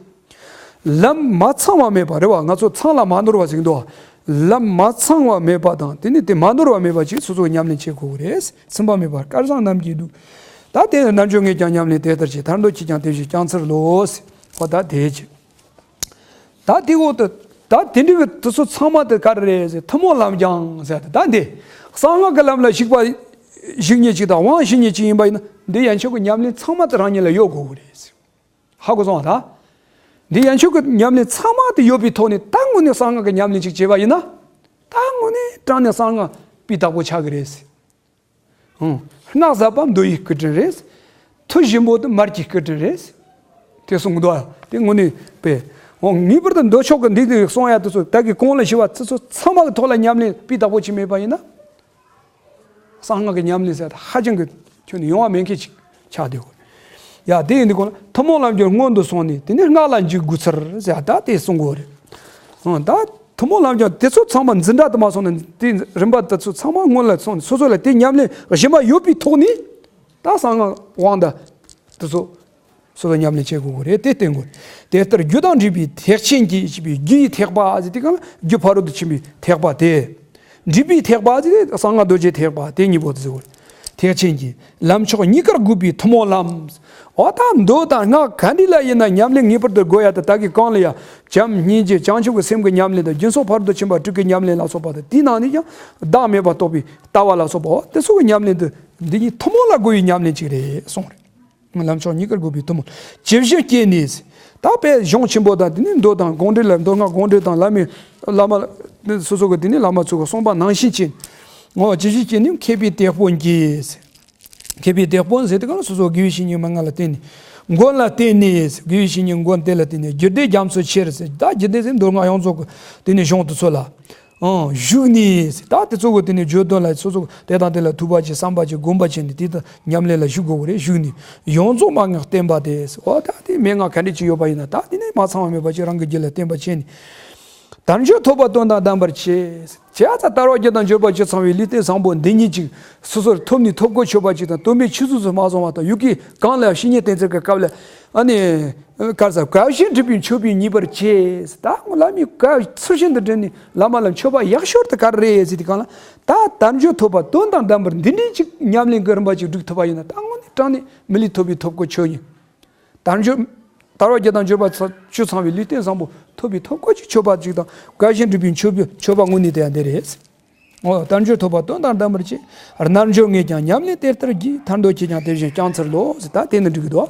ལམ་མ་ཚང་བ་མེད་པ་རེད་བ། ང་ཚོ་ཚང་ལ་མ་ནོར་བ་ཟེར་གྱི་འདུག་ལམ་མ་ཚང་བ་མེད་པ་དང་དེ་ནི་དེ་མ་ནོར་བ་མེད་པ་ཅིག་སོ་སོ་ཉམས་ལེན་བྱེད་དགོས་ཀྱི་རེད། ཚིམ་པ་མེད་པར་སྐལ་བཟང་རྣམས་ཀྱིས་འདུད། ད་དེ་རྣལ་འབྱོར་ངས་ཀྱང་ཉམས་ལེན་དེ་ལྟར་བྱས། ཐར་འདོད་ཁྱེད་ཀྱང་དེ་བཞིན་བསྐྱང་འཚལ་ལོ་ཟེར། འོ་ད་དེ་ཅིག་ད་དེ་འོག་ཏུ་ད་དེ་འདྲ་གི་དེ་ཚོ་ཚང་མ་དེ་ག་རེ་རེད་ཟེར། ཐུན་མོང་ལམ་སྦྱང་ཟེར་ཏེ། ད་འདི་གསང་སྔགས་ཀྱི་ལམ་ལ་ཞུགས་པ་ཞུགས་མཁན་ཅིག་དང་དབང་ཞུགས་མཁན་ཅིག་ཡིན་པ་ཡིན་ན་འདི་ཡན་ཆོད་ཀྱི་ཉམས་ལེན་ཚང་མ་དེ་རང་ཉིད་ལ་ཡོད་དགོས་ཀྱི་རེད་ཟེར། ཧ་གོ་སོང་བ། ད་འདི་ཡན་ཆོད་ཀྱི་ཉམས་ལེན་ཚང་མ་དེ་ཡོད་པའི་ཐོག་ནས་ད་དངོས་གནས་གསང་སྔགས་ཀྱི་ཉམས་ལེན་ཅིག་བྱས་པ་ཡིན་ན་ད་དངོས་གནས་དྲང་གནས་གསང་སྔགས་སྤུས་དག་པོ་ཆགས་ཀྱི་རེད་ཟེར། ཨང་། སྔགས་ཟབ་པ་མདོ་ཡི་སྐུ་དྲིན་རེད། མཐུ་ཞིམ་པོ་དེ་མར་གྱི་སྐུ་དྲིན་རེད། དེ་གསུངས་འདུག་དེ་དངོས་གནས་པས། འོ་ངེས་པར་དུ་མདོ་ཕྱོགས་ཀྱི་འདི་དེ་གསུང་ཡ་དེ་ཚོ་ད་གི་གོང་ལ་ཞུས་པ་ཚོ་ཚང་མ་གི་ཐོག་ལ་ཉམས་ལེན་སྤུས་དག་པོ་ཅིག་མེད་པ་ཡིན་ན། གསང་སྔགས་ཀྱི་ཉམས་ལེན་ཟེར་ད་ཧ་ཅང་གི་ཁྱོན་ནས་ཡོང་བ་མེད་མཁན་ཅིག་ཆགས་བསྡད་ཡོད། ཡ་དེ་ཡིན་དུས་གོང་ལ་ཐུན་མོང་ལམ་སྦྱོར་སྔོན་དུ་སོང་ནས་དེ་ནས་སྔགས་ལ་འཇུག་དགོས་ཚུལ་ཟེར་ད་དེ་གསུང་དགོས་རེད། ཨང་། ད་ཐུན་མོང་ལམ་སྦྱོར་དེ་ཚོ་ཚང་མ་འཛིན་གྲྭ་དུ་མ་སོང་ནས་དེ་རིམ་པ་དེ་ཚོ་ཚང་མ་སྔོན་ལ་སོང་ནས་སོ་སོ་ལ་དེ་ཉམས་ལེན་གཞི་མ་ཡོད་པའི་ཐོག་ནས་ད་གསང་སྔགས་དབང་ད་དེ་ཚོ་སོ་སོ་ཉམས་ལེན་བྱེད་དགོས་ཀྱི་རེད། དེ་བསྟེན་དགོས་རེད། དེ་ལྟར་རྒྱུ་དང་འབྲས་བུའི་ཐེག་ཆེན་གྱི་ཞེས་པའི་རྒྱུ་ཡི་ཐེག་པ་ཟེར་དེ་གང་ལ་རྒྱུ་ཕ་རོལ་ཏུ་ཕྱིན་པའི་ཐེག་པ་དེ། འབྲས་བུའི་ཐེག་པ་ཟེར་དེ་གསང་སྔགས་རྡོ་རྗེ་ཐེག་པ་དེ་གཉིས་པོ་དེ་ཟེར་བ། ཐེག་ཆེན་གྱི་ལམ་མཆོག་གཉིས་ཀར་དགོས་པའི་ཐུན་མོང་ལམ། འོ་ད་མདོ་དང་སྔགས་ག་འདྲ་ལ་ཡིན་ན་ཉམས་ལེན་ངེས་པར་དུ་དགོས་ཡ་དེ་ད་གི་གང་ལ་ཡ། བྱམས་སྙིང་རྗེ་བྱང་ཆུབ་ཀྱི་སེམས་ཀྱི་ཉམས་ལེན་དང་སྦྱིན་སོགས་ཕ་རོལ་ཏུ་ཕྱིན་པ་དྲུག་གི་ཉམས་ལེན་ལ་སོགས་པ་དང་དེའི་ནང་ནས་ཀྱང་བདག་མེད་པ་རྟོགས་པའི་ལྟ་བ་ལ་སོགས་པ་འོ་དེ་ཚོ་གི་ཉམས་ལེན་དེ་འདི་གཉིས་ཐུན་མོང་ལ་དགོས་པའི་ཉམས་ལེན་ཅིག་རེད་གསུངས་རེད། ལམ་མཆོག་གཉིས་ཀར་དགོས་པའི་ཐུན་མོང་། ཇི་བཞིན་སྐྱེས་ནས། ད་དཔེ་གཞུང་ཆེན་པོ་དང་དེ་ནས་མདོ་དང་དགོངས་འགྲེལ་ལ་མདོ་སྔགས་དགོངས་འགྲེལ་དང་བླ་མའི་བླ་མ་སོ་སོ་གི་དེ་ནས་བླ་མ་ཚོ་གི་གསུངས་པ་ནང་བཞིན་བྱས། འོ་ཇི་བཞིན་སྐྱེས་ནས་མཁས་པའི་དེད་དཔོན་གྱིས། མཁས་པའི་དེད་དཔོན་ཟེར་དེ་གང་སོ་སོ་དགེ་བའི་བཤེས་གཉེན་མན་ངག་ལ་བརྟེན་ནས། མགོན་ལ་བརྟེན་ནས་དགེ་བའི་བཤེས་གཉེན་མགོན་དེ་ལ་བརྟེན་ནས་རྒྱུད་སྡེ་རྒྱ་མཚོ་ཆེར་ཟེར་ད་རྒྱུད་སྡེ་ཟེར་མདོ་སྔགས་ཡོངས་རྫོགས་ཀྱི་དེ་ནས་གཞུང་དེ་ཚོ་ལ། ཨང་། བཞུགས་ནས་ད་དེ་ཚོ་གི་དེ་ནས་བརྗོད་དོན་ལ་སོ་སོ་དེ་དང་དེ་ལ་ཐོས་པ་བྱས་བསམ་པ་བྱས་སྒོམ་པ་བྱས་ནས་དེ་དང་ཉམས་ལེན་ལ་ཞུགས་དགོས་པ་རེད། བཞུགས་ནས་ཡོངས་རྫོགས་མན་ངག་བསྟན་པ་དེ། འོ་ད་དེ་མན་ངག་ག་འདྲ་ཅིག་ཡོད་པ་ཡིན་ན་ད་དེ་ནས་མ་ཚང་བ་མེད་པ་ཅིག་རང་གི་རྒྱུད་ལ་བསྟན་པ་བྱས་ནས། དལ་འབྱོར་ཐོབ་པ་དོན་དང་ལྡན་པར་བྱེད། བྱས་ཙང་དལ་བ་བརྒྱད་དང་འབྱོར་པ་བཅུ་ཚང་བའི་ལུས་རྟེན་བཟང་པོ་འདི་ཉིད་ཅིག་སོ་སོར་ཐོབ་ནས་ཐོབ་གོ་ཆོད་པ་ཅིག་དང་དོན་མེད་ཆུད་ཟོས་སུ་མ་སོང་བ་དང་ཡུལ་གྱི་གང་ལ་བཤེས་གཉེན་བསྟེན་ཚུལ་གྱི་སྐབས་ལ་ཨ་ནི། ག་རེ་ཟེར། བཀའ་བཞིན་སྒྲུབ་པའི་མཆོད་པས་མཉེས་པར་བྱེད། ད་བླ་མའི་བཀའ་ཚུལ་བཞིན་དུ་སྒྲུབ་ནས་བླ་མ་ལ་མཆོད་པ་ཡག་ཤོས་དེ་ག་རེ་རེད་ཟེར་དུས་གང་ལ། ད་དལ་འབྱོར་ཐོབ་པ་དོན་དང་ལྡན་པར་འདི་འདྲའི་ཅིག་ཉམས་ལེན་གྱི་རིམ་པ་ཅིག་བསྒྲུབས་ཐུབ་པ་ཡིན་ན་ད་དངོས་གནས་དྲང་གནས་མི་ལུས་ཐོབ་པའི་ཐོབ་གོ་ཆོད་ཡིན། དལ་འབྱོར། དལ་བ་བརྒྱད་དང་འབྱོར་པ་བཅུ་ཚང་བའི་ལུས་རྟེན་བཟང་པོ་ཐོབ་པའི་ཐོབ་གོ་ཅིག་མཆོད་པ་ཅིག་དང་བཀའ་བཞིན་སྒྲུབ་པའི་མཆོད་པའི་མཆོད་པ་དངོས་གནས་དེ་ཡང་འདི་རེད། འོ་དལ་འབྱོར་ཐོབ་པ་དོན་དང་ལྡན་པར་བྱེད། རྣལ་འབྱོར་ངས་ཀྱང་ཉམས་ལེན་དེ་ལྟར་བགྱི། ཐར་འདོད་ཁྱེད་ཀྱང་དེ་བཞིན་བསྐྱང་འཚལ་ལོ་ཟེར་ད་དེ་ནི་འགྲིག་གི་འདུག་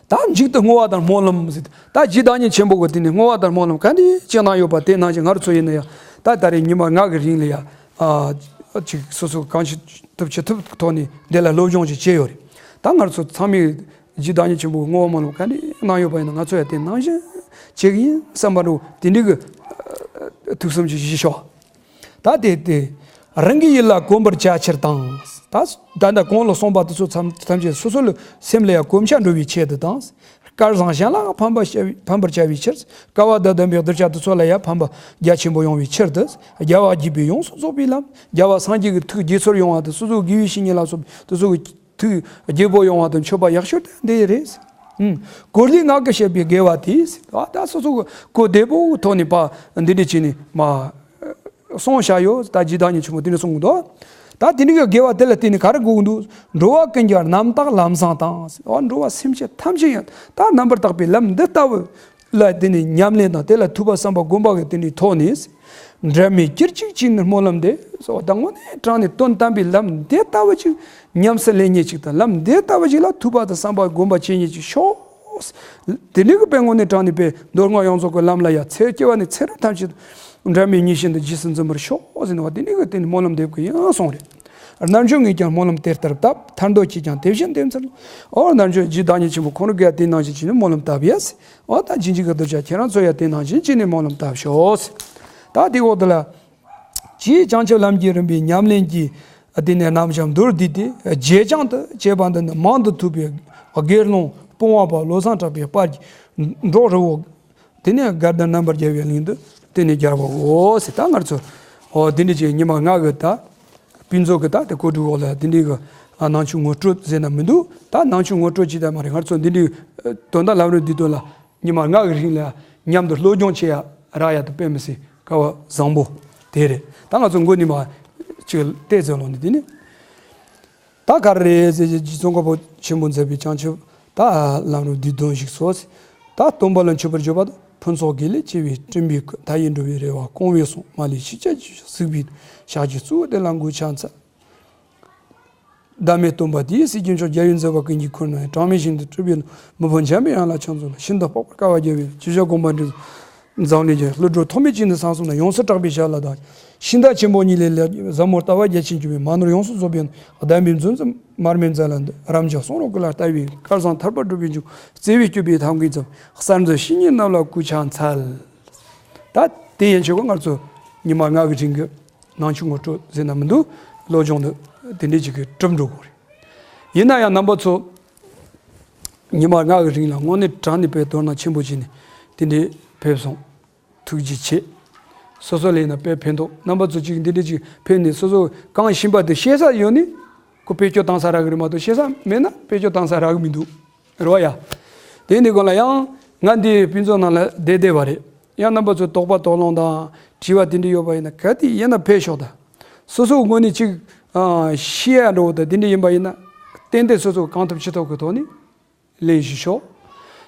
ད་མཇུག་ཏུ་བསྔོ་བ་དང་སྨོན་ལམ་ཟེར། ད་རྗེ་བདག་ཉིད་ཆེན་པོ་གི་དེ་ནི་བསྔོ་བ་དང་སྨོན་ལམ་ག་འདྲ་ཅིག་གནང་ཡོད་པ་དེ་ནང་བཞིན་ང་རང་ཚོ་ཡིན་ན་ཡང་ད་ད་རེས་ཉི་མ་ལྔ་གི་རིང་ལ་ཡང་ཨ་ཅིག་སོ་སོ་གང་ཅི་ཐུབ་ཅི་ཐུབ་ཐོག་ནས་འདི་ལ་སློབ་སྦྱོང་ཅིག་བྱས་ཡོད་རེད། ད་ང་རང་ཚོ་ཚང་མས་རྗེ་བདག་ཉིད་ཆེན་པོ་གི་བསྔོ་བ་སྨོན་ལམ་ག་འདྲ་གནང་ཡོད་པ་ཡིན་ན་ང་ཚོ་ཡང་དེ་ནང་བཞིན་བྱེད་ཀྱི་ཡིན་བསམ་པ་འདྲ་བོ་དེ་འདྲའི་གི་ཐུགས་བསམ་ཅིག་བཞེས་ཤོག་ད་དེ་དེ་རང་གི་ཡིད་ལ་གོམས་པར་བྱ་ཕྱིར་དང་། ད་ད་ལྟ་གོང་ལ་གསུངས་པ་དེ་ཚོ་ཐམས་ཐམས་ཅད་སོ་སོ་ལ་སེམས་ལ་ཡང་གོམས་ཤིང་འགྲོ་བའི་ཆེད་དུ་དང་། སྐལ་བཟང་གཞན་ལའང་ཕན་པ་བྱ་བའི་ཕན་པར་བྱ་བའི་ཕྱིར། སྐལ་བ་དང་ལྡན་པའི་གདུལ་བྱ་དེ་ཚོ་ལ་ཡང་ཕན་པ་རྒྱ་ཆེན་པོ་ཡོང་བའི་ཕྱིར་དུ། རྒྱལ་བ་དགྱེས་པས་ཡོངས་སུ་རྫོགས་པའི་ལམ། རྒྱལ་བ་སངས་རྒྱས་ཀྱི་ཐུགས་དགྱེས་ཚོར་ཡོང་བ་དང་སོ་སོའི་དགེ་བའི་བཤེས་གཉེན་ལ་སོགས་པ་དེ་ཚོ་གི་ཐུགས་དགྱེས་པོ་ཡོང་བ་དང་མཆོད་པ་ཡག་ཤོས་དེ་འདི་རེད། ཨང་། གོ་ལའི་ངག་གིས་བཤད་པའི་དགེ་བ་དེ། ཨ་ད་སོ་སོ་གི་གོ་བདེ་པོའི་ཐོག་ནས་ཕར་འདི་འདྲ་བྱས་ནས་མར་གསུངས་བཞག་ཡོད། ད་རྗེ་བདག་ཉིད་ཆེན་པོ་དེ་ནས་གསུངས་འདུག། ད་དེ་ནས་གི་དགེ་བ་དེ་ལ་བརྟེན་ནས་ག་རེ་དགོས་ཀྱི་འདུག། འགྲོ་བ་ཀུན་ཀྱང་རྣམ་དག་ལམ་བཟང་དང་། འགྲོ་བ་སེམས་ཅན་ཐམས་ཅད་ཡང་ད་རྣམ་པར་དག་པའི་ལམ་འདི་ལྟ་བུ་ལ་བརྟེན་ནས་ཉམས་ལེན་དང་དེ་ལ་ཐོས་པ་བསམ་པ་སྒོམ་པ་གི་དེ་ནས་ཐོག་ནས། འབྲལ་མེད་དཀྱིལ་གཅིག་བྱས་ནས་སྨོན་ལམ་འདེབས་སོ། ད་དངོས་གནས་དྲང་ནས་དོན་དམ་པའི་ལམ་འདི་ལྟ་བུ་ཅིག་ཉམས་སུ་ལེན་མཁན་ཅིག་དང་ལམ་འདི་ལྟ་བུ་ཅིག་ལ་ཐོས་པ་དང་བསམ་པ་སྒོམ་པ་བྱེད་མཁན་ཅིག་ཤོག། དེ་ནས་གི་དཔེ་དངོས་གནས་དྲང་ནས་དཔེ་མདོ་སྔགས་ཡོངས་རྫོགས་ཀྱི་ལམ་ལ་ཡང་ཚེ་སྐྱེ་བ་ནས་ཚེ་རབས་ཐམས་ཅད་འབྲལ་མེད་ཉེར་ཞི་དུ་རྗེས་སུ་འཛིན་པར་ཤོག་ཟེར་ནས་བ་དེ་ནས་གི་དེ་ནས་སྨོན་ལམ་འདེབས་དགོས་ཡང་གསུངས་རེད། རྣལ་འབྱོར་ངས་ཀྱང་སྨོན་ལམ་དེ་ལྟར་བཏབ། ཐར་འདོད་ཀྱིས་ཀྱང་དེ་བཞིན་འདེབས་འཚལ་ལོ། འོ་རྣལ་འབྱོར་རྗེ་བདག་ཉིད་ཆེན་པོ་ཁོང་རང་གིས་དེ་ནང་བཞིན་བྱས་ནས་སྨོན་ལམ་བཏབ་ཡས། འོ་ད་ཇི་འཇིག་གི་གདུལ་བྱ་ཁྱེད་རང་ཚོ་ཡང་དེ་ནང་བཞིན་བྱས་ནས་སྨོན་ལམ་བཏབ་ཤོག། ད་དེ་འོག་ཏུ་ལ། ཅེས་བྱང་ཆུབ་ལམ་གྱི་རིམ་པའི་ཉམས་ལེན་གྱི་དེ་ནས་རྣམ་གཞག་མདོར་བསྡུས་ཏེ་རྗེས་བྱང་དུ་བྱས་པ་འདི་ནི་མང་དུ་ཐོས་པའི་དགེ་སློང་སྤོང་བ་པ་བློ་བཟང་གྲགས་པའི་དཔལ་གྱི་འབྲོག་རི་བོ། དེ་ནས་དགའ་ལྡན་རྣམ་པར་རྒྱལ་བའི་གླིང་དུ་དེ་ནས་རྒྱལ་བའོ་ཟེར། ད་ང་ཚོ་འོ་དེ་འདྲ་ཅིག་ཉི་མ་ལྔ་གི་ད་ཕུན་ཚོགས་ཀྱི་ད་དེ་གོ་སྒྲིག་འོག་ལ་དེ་འདྲའི་གི་ནང་ཆོས་ངོ་སྤྲོད་ཟེར་ན་མི་འདུག། ད་ནང་ཆོས་ངོ་སྤྲོད་ཅིག་ད་མ་རེད། ང་ཚོ་འདི་འདྲའི་དོན་དག་ལམ་རིམ་འདི་དོན་ལ་ཉི་མ་ལྔ་གི་རིང་ལ་མཉམ་དུ་སློབ་སྦྱོང་བྱེད་ཡ་རག་ཡ་དེ་དཔེ་མི་སྲིད་སྐལ་བ་བཟང་པོ་དེ་རེད། ད་ང་ཚོ་མགོ་ནས་མར་ཅིག་བལྟས་ཚེ་ལོ་ནི་འདི་ནི། ད་ག་རེ་ཟེར་གྱི་རྗེ་ཙོང་ཁ་པ་ཆེན་པོས་མཛད་པའི་བྱང་ཆུབ་ད་ལམ་རིམ་བསྡུས་དོན་ཞིག་སོ། ད་སྟོན་པ་ལ་མཆོད་པར་བརྗོད་པ་དང་ཕུན་ཚོགས་དགེ་ལེགས་སྐྱེ་བའི་སྤྲིན་པའི་སྐུ། མཐའ་ཡས་འགྲོ་བའི་རེ་བ་སྐོང་བའི་གསུང་མ་ལུས་ཤེས་བྱ་གཟིགས་པའི་ཞལ་གྱི་གཙོ་བོ་དེ་ལ་མགོས་ཕྱག་འཚལ། བདག་མེད་སྟོན་པ་དེའི་སྲས་ཀྱི་མཆོག་རྒྱལ་བའི་མཛད་པ་ཀུན་གྱི་ཁུར་ནས་གྲངས་མེད་ཞིང་དུ་སྤྲུལ་པའི་མི་ཕམ་འཇམ་པའི་དབྱངས་ལ་ཕྱག་འཚལ་ལོ། ཤིན་ཏུ་འཕགས་པ་དཀའ་བ་རྒྱལ་བའི་ཆོས་ཞབས་དགོངས་པ་འགྲེལ། འཛམ་གླིང་གི་ཀླུ་སྒྲུབ་ཐོགས་མེད་ཅན་ནི་གསང་གསུམ་ན་ཡོངས་སུ་གྲགས་པའི་ཞལ་ལ་བདག་ཞིང་དང་ཆེན་པོ་གཉིས་ལས་ལེགས་ཟབ་མོ་ལྟ་བ་རྒྱ་ཆེན་གྱུར་པའི་མ་ནོར་ཡོངས་སུ་རྫོགས་པའི་གདམས་པའི་མཛོད་འཛིན་མར་མེ་མཛད་ལ་འདུད། རབ་འབྱམས་གསུང་རབ་ཀུན་ལ་ལྟ་བའི་སྐལ་བཟང་ཐར་པ་སྒྲུབ་པའི་འབྱུང་བརྩེ་བའི་སྤྱོད་པའི་ཐབས་མཁས་ཙམ་གསར་འཛིན་བཤེས་གཉེན་རྣམས་ལ་གུས་ཕྱག་འཚལ། ད་དེ་ཡན་ཆོད་ཀྱི་ང་ཚོ་ཉི་མ་ལྔ་གི་རིང་གི་ནང་ཆོས་ངོ་སྤྲོད་ཟེར་ན་མི་འདུག། སློབ་སྦྱོང་དུ་དེ་འདྲས་ཅིག་གི་གྲུབ་འགྲོ་དགོས་རེད། ཡིན་ན་ཡང་རྣམ་པ་ཚོ་ཉི་མ་ལྔ་གི་རིང་ལ་དངོས་གནས་དྲང་གནས་དཔེ་དོ་སྣང་ཆེན་པོ་བྱས་ནས་དེ་འདྲས་ཕེབས་སོང་། ཐུགས་རྗེ་ཆེ། སོ་སོ་ལ་ཡིན་ན་དཔེ་ཕན་ཐོགས། རྣམ་པ་ཚོ་གཅིག་འདི་འདྲས་ཅིག་ཕེབས་ནས་སོ་སོ་གང་ཤེས་པ་དེ་ཤེས་ས་ཡོད་ནི་ཁོ་བེད་སྤྱོད་བཏང་ས་རག་གི་རེད་མ་གཏོགས་ཤེས་ས་མེད་ན་བེད་སྤྱོད་བཏང་ས་རག་གི་མི་འདུག། རེད་བ་ཡ། དེ་ནི་གོང་ལ་ཡང་ང་འདི་ཕུན་ཚོགས་ནང་ལ་བསྡད་བསྡད་པ་རེད། ཡང་རྣམ་པ་ཚོས་དོགས་པ་དོགས་སློང་དང་དྲི་བ་དེ་འདྲ་ཡོད་པ་ཡིན་ན་ག་དུས་ཡིན་ན་ཕེབས་ཤོག་ད། སོ་སོའི་ངོས་ནས་ཅིག་ཨ་ཤེས་ཡ་འགྲོ་བ་དང་དེ་འདྲ་ཡིན་པ་ཡིན་ན་ཏན་ཏན་སོ་སོ་གང་ཐུབ་ཅི་ཐུབ་ཀྱི་ཐོག་ནས་ལན་ཞུ་ཤོག།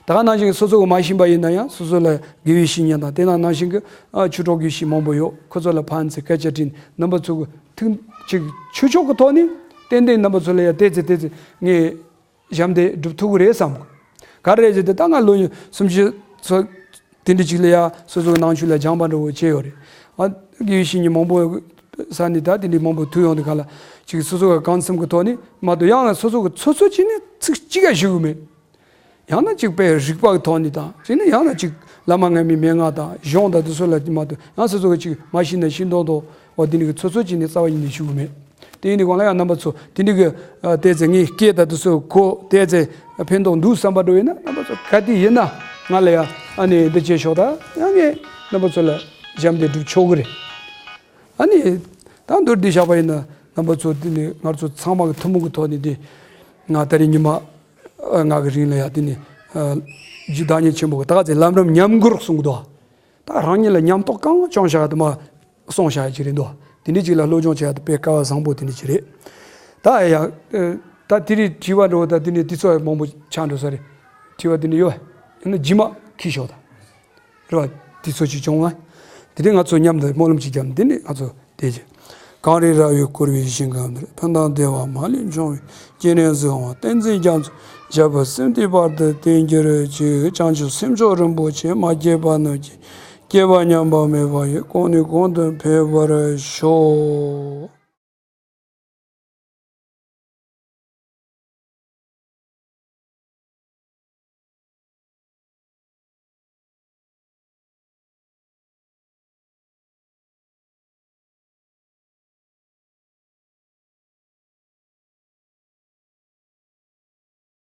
ད་ག་ནང་བཞིན་སོ་སོ་གི་མ་ཤེས་པ་ཡིན་ན་ཡང་སོ་སོ་ལ་དགེ་བའི་བཤེས་གཉེན་དང་དེ་ནང་ནང་བཞིན་གྱི་ཨ་ཆོས་གྲོགས་དགེ་བཤེས་མང་པོ་ཡོད། ཁོ་ཚོ་ལ་ཕན་ཚུན་སྐད་ཆ་དྲིས་ནས་རྣམ་པ་ཚོ་གི་ཐུགས་ཅིག་ཆོས་ཕྱོགས་ཀྱི་ཐོག་ནས་ཏན་ཏན་རྣམ་པ་ཚོ་ལ་ཡང་ཏོག་ཙམ་ཏོག་ཙམ་ངས་ཞབས་འདེགས་སྒྲུབ་ཐུབ་ཀྱི་རེད་བསམ་གི། ག་རེ་རེད་ཟེར་ཏེ་ད་ང་ལོ་ཉི་སུམ་ཅུ་ཚོ་དེ་འདྲ་ཅིག་ལ་ཡ་སོ་སོའི་ནང་ཆོས་ལ་སྦྱངས་པ་འདྲ་བོ་བྱས་ཡོད་རེད། ཨ་དགེ་བའི་བཤེས་གཉེན་མང་པོ་ས་ནས་ད་དེ་འདྲའི་མང་པོ་ཐུག་ཡོང་དུས་ག་ལ་ཅིག་སོ་སོ་གི་གང་འཚམ་གི་ཐོག་ནས་མ་གཏོགས་ཡང་ན་སོ་སོ་གི་ཚོད་ཚོད་ཅིག་ནས་ཚིག་གཅིག་ཀྱང་ཞུ་གི་མེད། ཡང་ན་ཅིག་དཔེ་རིག་པ་གི་ཐོག་ནས་དང་ཅིག་ནས་ཡང་ན་ཅིག་བླ་མ་ངའི་མན་ངག་དང་གཞུང་དང་དེ་ཚོ་ལ་མ་གཏོགས་ཡང་སོ་སོ་གི་ཅིག་མ་ཤེས་ན་ཤེས་མདོག་མདོག་འོ་དེ་འདྲ་གི་ཚོད་ཚོད་ཅིག་ནས་རྩ་བ་ཉིད་ནས་ཞུ་གི་མེད། དེ་ཡིན་དུས་གང་ལ་ཡང་རྣམ་པ་ཚོ་དེ་འདྲ་གི་ཨ་ཏོག་ཙམ་ངའི་སྐད་དང་དེ་ཚོ་གོ་ཏོག་ཙམ་ཕན་ཐོགས་འདུག་བསམ་པ་འགྲོ་ཡིན་ན་རྣམ་པ་ཚོ་ག་དུས་ཡིན་ན་ང་ལ་ཡང་ཨ་ནི་འདི་བྱེད་ཤོག་ད། ཡང་ངས་རྣམ་པ་ཚོ་ལ་ཞབས་འདེགས་སྒྲུབ་ཆོག་གི་རེད། ཨ་ནི་ད་མདོར་བསྡུས་བཞག་པ་ཡིན་ན་རྣམ་པ་ཚོ་དེ་ནི་ང་ཚོ་ཚང་མ་གི་ཐུན་མོང་གི་ཐོག་ནས་དེ་ང་ད་རེས་ཉི་མ་ཨ་ལྔ་གི་རིང་ལ་ཡང་དེ་ནི་ཨ་རྗེ་བདག་ཉིད་ཆེན་པོ་གི་ད་ག་ཚོད་ལམ་རིམ་ཉམས་མགུར་གསུང་གི་འདུག། ད་རང་ཉིད་ལ་ཉམས་རྟོགས་གང་བྱུང་བྱ་དུ་མ་སོང་བྱ་ཡ་ཅིག་རེད་འདུག། དེ་འདྲ་ཅིག་ལ་སློབ་སྦྱོང་བྱེད་ཡ་དེ་དཔེ་སྐལ་བ་བཟང་པོ་དེ་འདྲ་ཅིག་རེད། ད་ཡ་ད་དེ་རིང་དྲི་བ་འགྲོ་ད་དེ་འདྲ་དུས་ཚོད་མང་པོ་ཆགས་འགྲོ་ས་རེད། དྲི་བ་དེ་འདྲ་ཡོད་ཡིན་ན་རྗེས་མ་འཁྱེར་ཤོག་ད། རེད་བ། དུས་ཚོད་ཅིག་བྱུང་ང་། དེ་རིང་ང་ཚོ་མཉམ་དུ་སྨོན་ལམ་ཅིག་བརྒྱབ་ནས་དེ་ནས་ང་ཚོ་བསྡད་རྒྱུ། གངས་རི་ར་བས་བསྐོར་བའི་ཞིང་ཁམས་འདིར། ཕན་དང་བདེ་བ་མ་ལུས་འབྱུང་བའི་སྤྱན་རས་གཟིགས་དབང་བསྟན་འཛིན་རྒྱ་མཚོ་ཞབས་པད་སྲིད་མཐའི་བར་དུ་བརྟན་གྱུར་ཅིག། བྱང་ཆུབ་སེམས་མཆོག་རིན་པོ་ཆེ་མ་སྐྱེས་པ་ནམ་སྐྱེ། སྐྱེས་པ་ཉམས་པ་མེད་པ་ཡི། གོང་ནས་གོང་དུ་འཕེལ་བར་ཤོག།